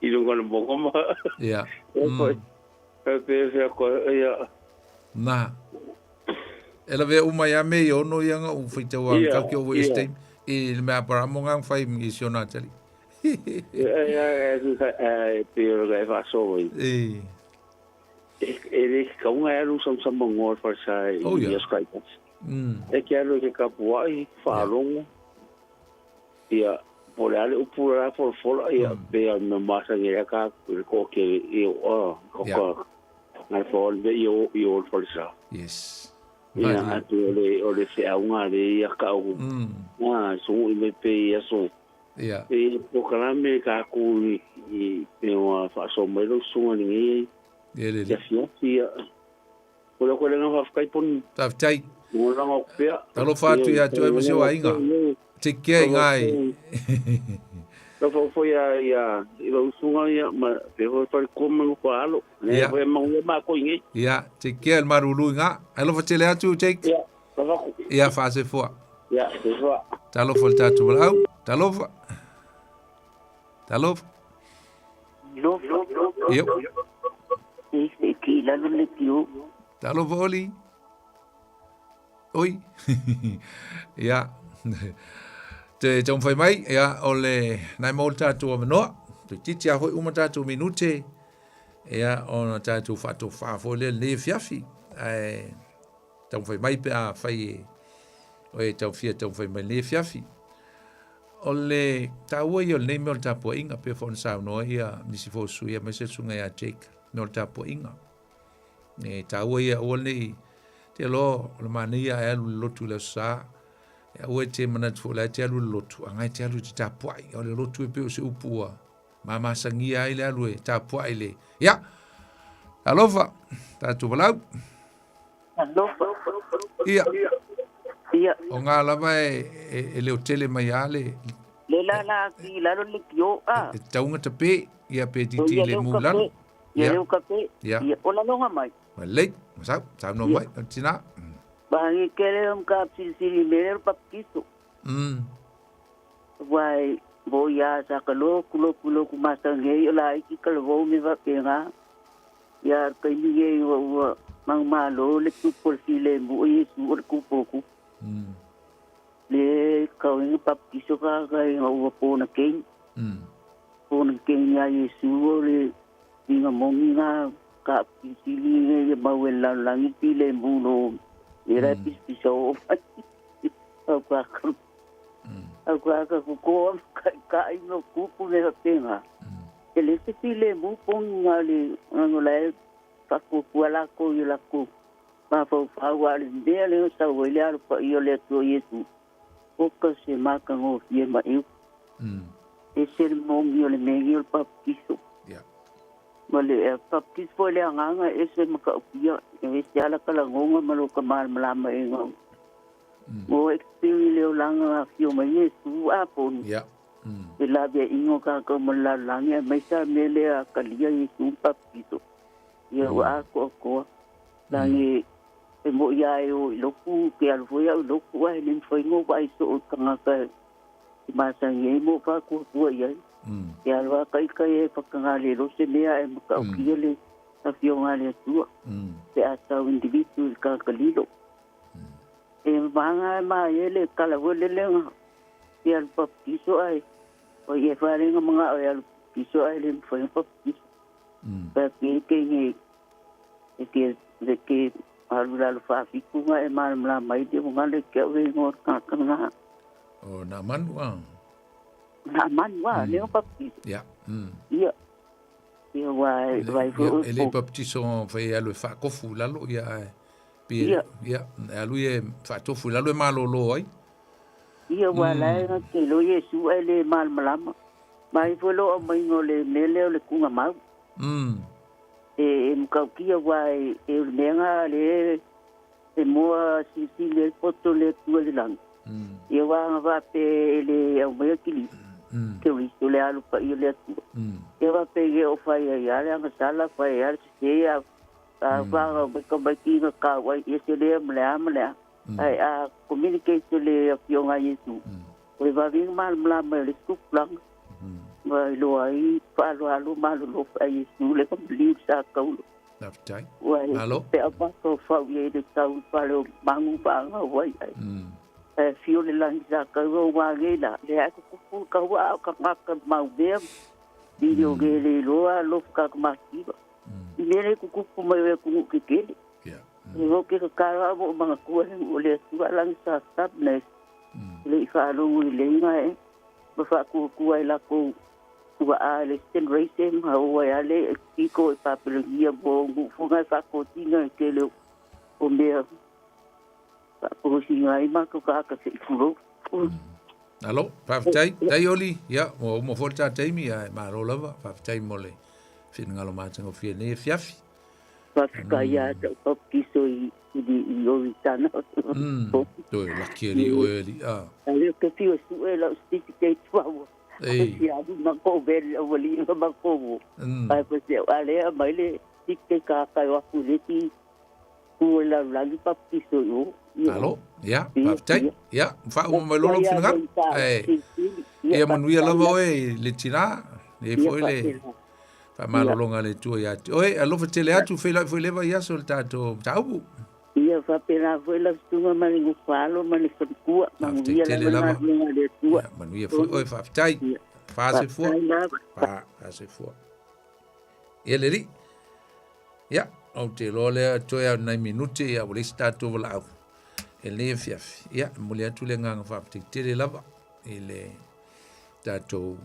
i runga le monga ma. Ia. E pe ko ia. Na. E lawe uma ia me i ono ia nga u whitau a kau ki o i steam i le mea para mo ngang whai i si ona tali. Ia ia e pe o le whaso i. E. E le kaunga e alu samsama ngoa wharsa i ia Skype. E ke alu e ke kapuai, whaalongo. Ia, po le a le upu la folafola, ia, pe a me masangi le ka, le ko ke i o, a, ko ka, ngai fa o le i o, i o le falesa. Yes. Ia, atu o le, o le feaunga le ia ka o, a, sungu i me pe ia so. Ia. E po kalame ka ku i, i, pe o a whaaso mai lo sunga ni ngai. Ia le. Ia fia, fia. O le koe lenga whawhikai poni. Tawhitai. Mo ranga o pea. Talofa atu ia te oe ma se o ainga. Te kea i ngai. Ka whawhai ia ia i la usunga ia ma pe hoi whare koma no kwa alo. Ne Ia. hoi mangu ma ko inge. Ia, te kea le marulu i ngā. Alofa tele atu, Jake. Ia, ka whaku. Ia, whaase fua. Ia, te fua. Talofa le tātou walau. Talofa. Talofa. Io. E ki lalo le tio. Talofa Oli. Oi. Ia. Te taumafai mai, ia, o le nai mo le tātou avanoa. Te titi a hoi uma tātou minute. Ia, ona tātou whaatofā foi lea lenei afiafi. Ae, taumafai mai pe a whai e, o e tau fia taumafai mai lenei afiafi. O le taua ia o lenei mea o le tapuaiga, pei foi ona saunoa ia nisi foi o sui aemaise le susuga ia Jake, mea o le tapuaiga. E taua ia aua nei, te loa o le manaia ae alu i le lotu i le Aso Sa, e aua e te manatu foi o la e te alu i le lotu, a nga e te alu e te tapuai. O le lotu e pei o se upu ua mamasagia ai le alu e tapuai le, ia, talofa, tatou valaau. Talofa. Ia. Ia. O ngā lava e, e, e leo tele mai a le... Le la la ki lalo le kio a. E taunga tape, ia pe titi le mu lalo. Ia leo kape. Ia. Ia ola longa mai. Ma lei, ma sau, sau no mai, tina. Ba ngi kele om ka sili sili me le papiso. Wai bo ia sa ka loku loku loku matangi ai o la iki ka lo me va penga. Ia kai ni e ua ua mang malo le kupo le file mu o Yesu o le kupo ku. Le kau inga baptiso ka ka inga ua pona kei. Pona kei ia Yesu o le inga mongi nga ka pisili inga ia mau e langi pile mu no. E rai pis pisa o mai. Au ka ka. Au ka ka ku ko ka ka inga kupu me penga. E le se pile mu pongi nga le nga le whakukua lako i lako mawhauwhau a le mea le o sau le alo pa i o le atua Iesu. O ka se maka ngō fie ma eu. E se le mongi o le mengi o le papiso. Ma le e papiso foi le anganga e se makaupia. E se ala kala ngonga ma lo ka malama e ngau. Mo experience le o langa a fio ma Iesu a poni. E la vea ingo ka ka ma la langi a maisa mele a kalia Iesu papiso. Ia ua ako akoa. Langi e mo ia e o i loku, ke alu foi au i loku ai, le mwhai ngō vai so o tangata i māsangi e mo whakua kua i ai. Ke alu a kai kai e whakangā le rose mea e maka o kia le awhio ngā le atua. Te a tau individu i kakalilo. E maanga e maa e le kala hue le lenga. Ke alu papiso ai. O i e wharenga mga o e alu papiso ai le mwhai papiso. Pa ke ke nge e ke le ke alu lalo whaafiku ngā e maramara mai te mo ngā le kia ue ngō kākanga ngā. O nā manu a. Nā manu a, leo papiso. Ia. Ia. Ia wai, wai fo. E le papiso whai alu e whaakofu lalo ia e. Pie, ia. Ia, e alu e whaatofu lalo e malolo ai. Ia wai lai ngā te lo Yesu ai le malamalama. Mai fo lo mai ngō le mele o le kunga mau. E mkaukia wai e o le mea le e moa sisi le poto le tua le langi. Ia wā ngā wāpe e le au mai kili. Ke riso le alu pa i le atua. Ia wāpe e o whai ai ale anga sala whai ale se se a a wā ngā mai ka mai ki ngā kā wai i se lea ma lea ma lea. Ai a communicate le a fio ngā Yesu. O le wawinga malamala mai le skuplanga. Mai loa i whaalo alo malo lo whai Yesu le kamliu sa kaulo. Laftai. Wai Alo. pe a wako whau i le tau whale o mangu whaanga wai ai. E fio le langi sa kau o wā la. Le ai kuku kau a ka ngaka mau mea. Video ge le loa lofu ka makiwa. I mele kuku mai we kungu ke kele. E ho ke ka kara mo manga kua he o le tua langi sa sap ne. Le i whaalongu i le inga e. Ma whaakua kua i lako ua a le sten race ma o ai ale e kiko e papelangia mo ngufunga e whakotinga e te leo o mea whakosinga i mako ka haka se i furo. Alo, whawhitai, tai oli, ia, mo umo fo tā teimi, ia, e māro lava, whawhitai mo le whingalo mātanga o whia nei e fiafi. Whawhikai ia tau papiso i i ori tana. Toi, laki eri o eri, a. Ale, ke whio su e lau certificate wawa. Ei. Ko alu ma ko bel o wali ma ko wo. Ai ko se ale a mai le tike ka ka wa ku le ti ku la langi papiso yo. Alo, ia, whawhitai, ia, wha uma mai lolo whingalo. E, ia manuia lava oe le tina, e foi le wha malolonga le tua ia atu. Oe, alofa tele atu, whailai foi lewa ia so le tātou taupu. Ia, whapena foi la stunga ma le ngufalo ma le whankua, manuia lava ngā le tua. Ia, manuia foi, oe, whawhitai, whaase fua. Whaase fua. Ia le ri. Ia, au te loa lea toe au nai minute ia o le isi tātou wala au. E le fiafi. Ia, muli atu le nganga whawhitai tele lava i le tātou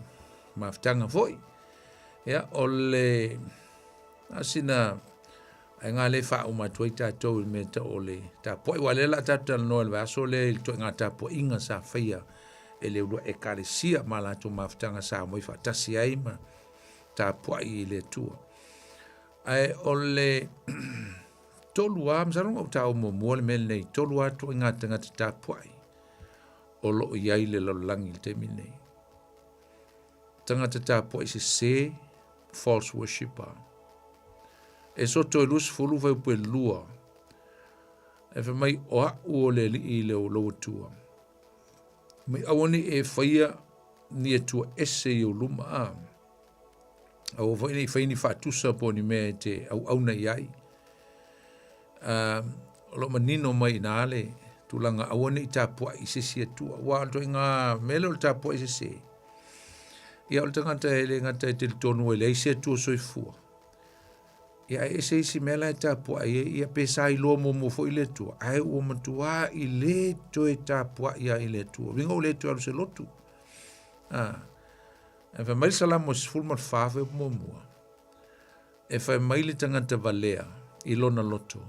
mafutanga foi. Ia, o le asina ai ngā le wha uma tuai tātou i mea ta o le tāpoi. Wa le la tātou tala noa le vaso le i toi ngā tāpoi inga sa whaia e le urua e karesia ma lātou mafutanga sa moi whaatasi ai ma tāpoi i le tua. Ai o le tolu a, msaronga o tāu mua mua le mele nei, tolu a toi ngā tangata tāpoi o lo iai le lalolangi le temi nei. Tangata tāpoi se se false worshipper. E soto e lus fulu vai pe lua. E fa mai o a o le li i le o lo tua. Mai aua ne i e faia ni atua ese i ou luma, a. Aua foi ne i faia ni faatusa po o ni mea e te auauna i ai. O lo o manino mai i ina le tulaga aua ne i tapuai i se isi atua. Aua o le ituaiga mea lea o le tapuai sese, ia o le tagata e le gata e talitonu e leai se Atua soifua, ia ae ese isi mea la e tapuai ai, ia pe sa iloa muamua foi le Atua, ae ua matuai le toe tapuai lava i le Atua. Uiga ua le toe alu se lotu. Ae fai mai le Salamo 14 fuaiupu muamua, E fai mai le tagata valea i lona loto,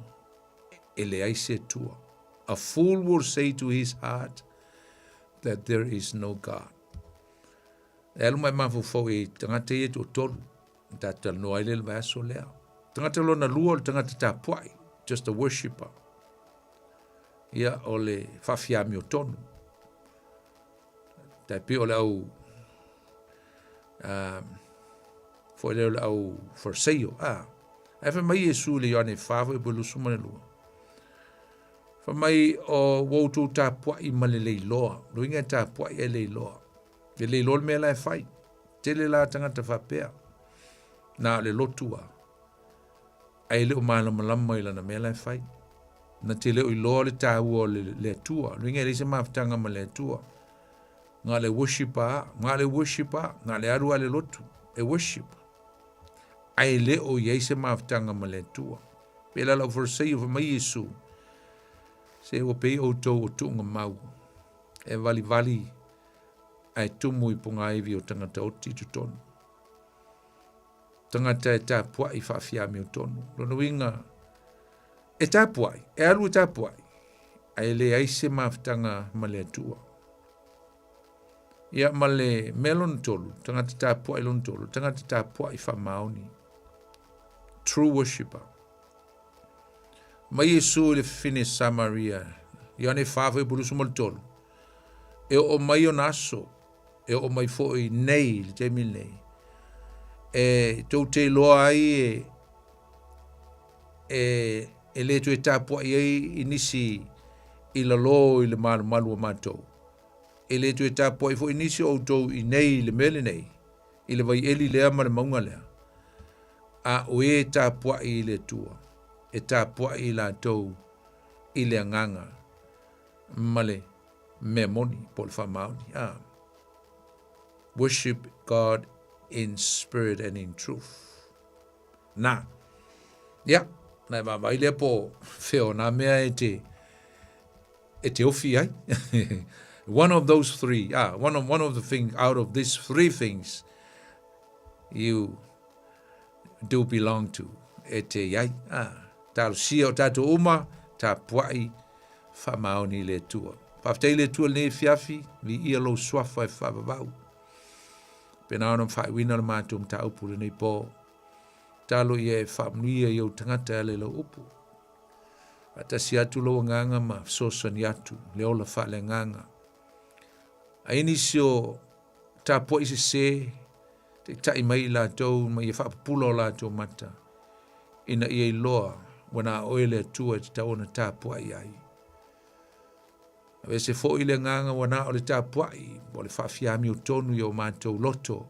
e leai se Atua. A fool will say to his heart that there is no God. E alu mai mafaufau i tagata ia e toatolu, na tatou talanoa ai le le vaiaso lea. Tagata lona lua o le tagata tapuai, just a worshipper. Ia, o le faafiamiotonu. Tai pei o le au foi lea o le au Fariseio. Ah, ae fai mai Iesu i le Ioane 4 foi po 22. Fai mai o ua outou tapuai ma le leiloa. Loiga e tapuai e leiloa. E leiloa le mea la e fai. Tele la tagata faapea. Na o le lotu a. Ae le o malamalama i lana mea la e fai. Na te le o iloa le taua o le, le Atua. Loiga e leai se mafutaga ma le Atua. Nga le worship a, nga le worship a, nga le alu a le lotu, e worship. Ae le o i ai se mafutaga ma le Atua. Pēlā le au Fariseio fai mai Iesu, se ua pei outou o tuuga mau, e valivali ae tumu i pogāiwi o tagata oti i totonu. Tagata e tapuai faafiamiotonu. Lona uiga, e tapuai, e alu e tapuai, ae leai se mafutaga ma le Atua. Ia ma le mea lona tolu, tagata tapuai lona tolu, tagata tapuai faamaoni. True worshipper. Mai Iesu i le fafine Samaria, Ioane 4 fuaiupu 23. E oo mai ona aso, e oo mai foi nei i le taimi lenei, e tou te iloa ai e, e, e le toe tapuai ai i nisi i lalo i le malumalu o matou. E le toe tapuai foi nisi o outou i nei i le mea lenei, i le vaieli lea ma le mauga lea, a o e tapuai i le Atua, e tapuai i latou i le agaga ma le mea moni po o le faamaoni. A. Worship God in spirit and in truth. Na. Ia, na e vaavaai lea po fea o nā mea e te, e te ofi ai. One of those three, ah, one of, one of the things, out of these three things, you do belong to, e te iai. Ah, talosia o tātou uma, tapuai, faamaoni i le Atua. Faafetai i le Atua lenei afiafi, viia lou suafa e faavavau. Pēnā ona faaiuina le matou mataupu lenei pō. Talo ia e faamanuia i ou tagata e ala i lau upu. Faatasi atu lou agaga ma fesoasoani atu le ola faaleagaga. A i nisi o tapuai sesē, taitai mai i latou ma ia faapupula o latou mata, ina ia iloa ua na oe le Atua e tatau ona tapuai ai. Aveese foi le agaga ua na o le tapuai, po o le faafiamiotonu i o matou loto,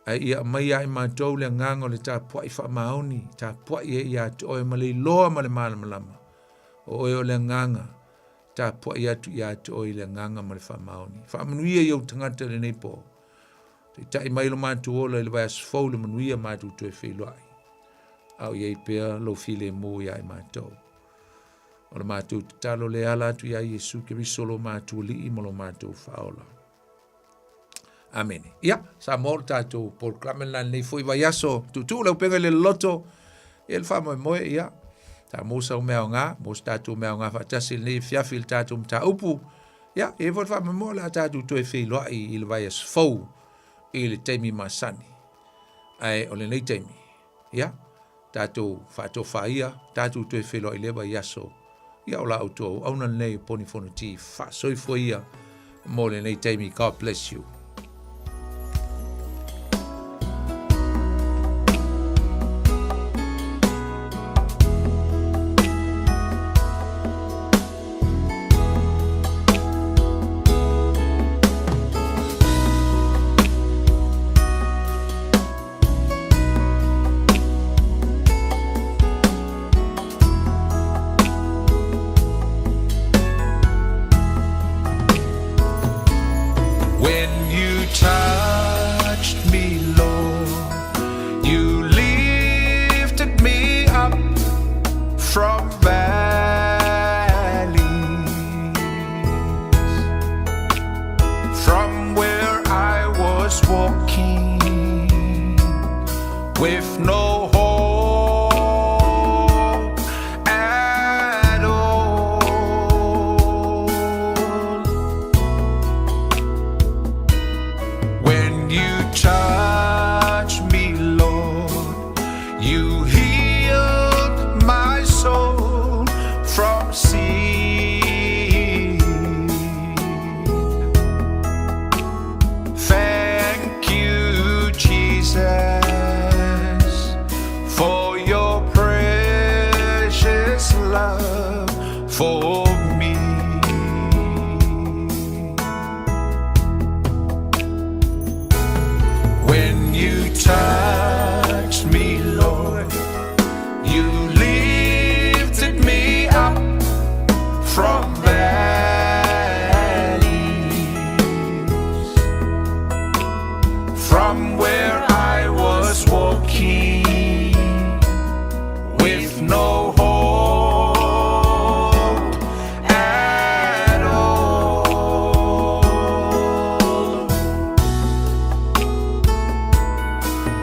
ae ia aumai ia i matou le agaga o le tapuai faamaoni, tapuai ai ia te oe ma le iloa ma le malamalama, o oe o le agaga, tapuai atu ia te oe i le agaga ma le faamaoni. Faamanuia i ou tagata i lenei po. Taitai mai lo matou ola i le vaiaso fou le manuia matou toe feiloai. A o i ai pea lou filemu ia i matou. O le matou tatalo le ala atu iā Iesu Keriso lo matou Alii ma lo matou Faaola. Amene. Ia, Samoa o le tatou polokalame lena lenei foi vaiaso. Tuutuu le upega i le loloto, ia le faamoemoe, ia, sa maua sau mea aoga, maua se tatou mea aoga faatasi i lenei afiafi i le tatou mataupu. Ia, e i ai foi le faamoemoe o le a tatou toe feiloai i le vaiaso fou i le taimi masani. Ae o lenei taimi, Ia, tatou faatofa ia, tatou toe feiloai i lea vaiaso. Ia, o la outou auauna lenei o Poni Fonoti, faasoifua ia mo lenei taimi. God bless you. touched me, Lord, you lifted me up from valleys, from where I was walking with no hope at all.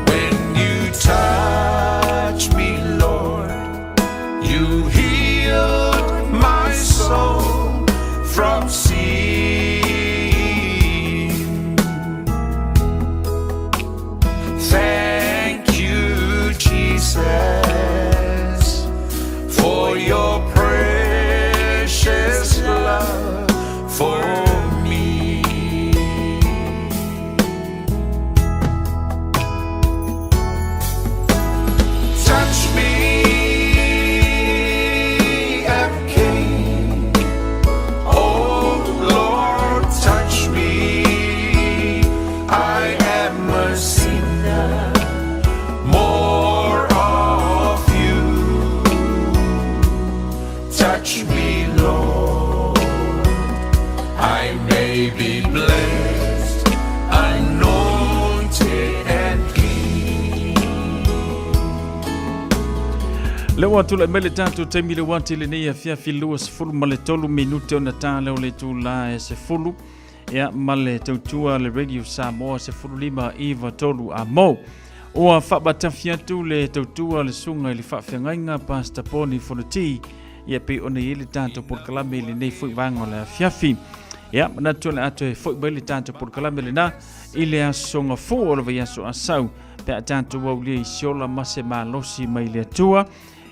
When you touch me, Lord, you healed my soul from sin. Thank you, Jesus, for your precious love for me. Touch me again. Oh Lord, touch me. I am a sinner. More of you. Touch me, Lord. I may be blessed, anointed and clean. Le ua tulai mai le tatou taimi le uati lenei afiafi 23 minute ona ta lea o le itula e 10 ia ma le tautua le Radio Samoa 15 9 3 a mo. Ua faabatafi atu le tautua le susuga i le faafeagaiga Pastor Poni Fonoti ia pei ona i ai le tatou polokalame i lenei foi vaega o le afiafi. Ia, manatu o le a toe foi mai le tatou polokalame lena i le aso Gafua o le vaiaso Asau pe a tatou aulia i se ola ma se malosi mai le Atua.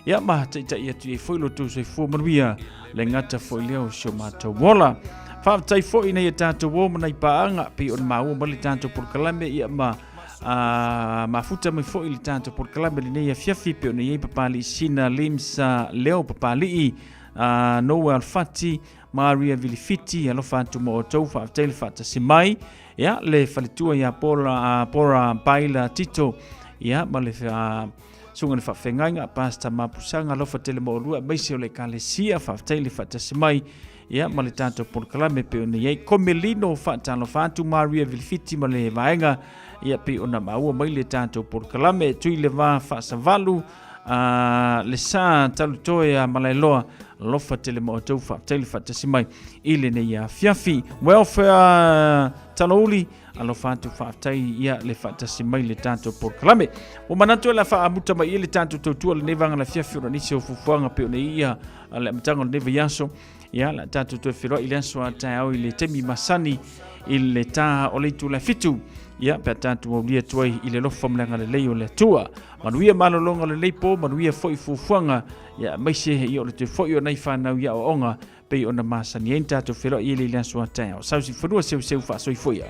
Ia ma taitai atu i ai foi lo tou soifua manuia le gata foi lea o si o matou ola. Faafetai foi nei e tatou o ma nai paaga pei ona maua mai le tatou polokalame ia ma a mafuta mai foi le tatou polokalame lenei afiafi pei ona i ai Papalii Sina Limsa Leo Papalii a Noel Fati Maria Vilifiti alofa atu mo outou faafetai le faatasi mai ia le faletua ia Pora, Pora Baila Tito ia ma le susuga i le faafeagaiga Pastor Mapusaga alofa tele mo olua aemaise o le ekalesia faafetai le faatasi mai ia ma le tatou polokalame pei ona i ai Komelino faatalofa atu Maria Vilifiti ma le vaega ia pei ona maua mai le tatou polokalame tui le va faasavalu a le sa talutoe a Malaeloa alofa tele mo outou faafetai le faatasi mai i lenei afiafi welfare Talouli alofa atu faafetai ia le faatasi mai le tatou polokalame. Ua manatu e la faamuta mai i le tatou tautua lenei vaega la fiafi ona nisi o fuafuaga pei ona ia le amataga o lenei vaiaso. Ia la tatou toe feiloai i le aso a taeao i le taimi masani i le ta o le itula e 7. Ia pe a tatou aulia atu ai i le alofa ma le agalelei o le Atua. Manuia malologa o lenei po, manuia foi fuafuaga, ia aemaise ia o le toe foi o nai fanau i aoaoga pei ona masani ai na tatou feiloai i le aso a taeao. Sausi fanua seuseu faasoifuia.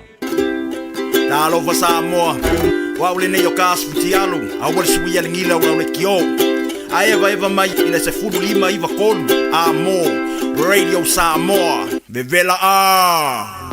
Talofa Samoa, o au lenei o Kas Futialu, aua le suia le gila o le kio. A eva eva mai i le 15 9 3 a mo Radio Samoa. Vevela a!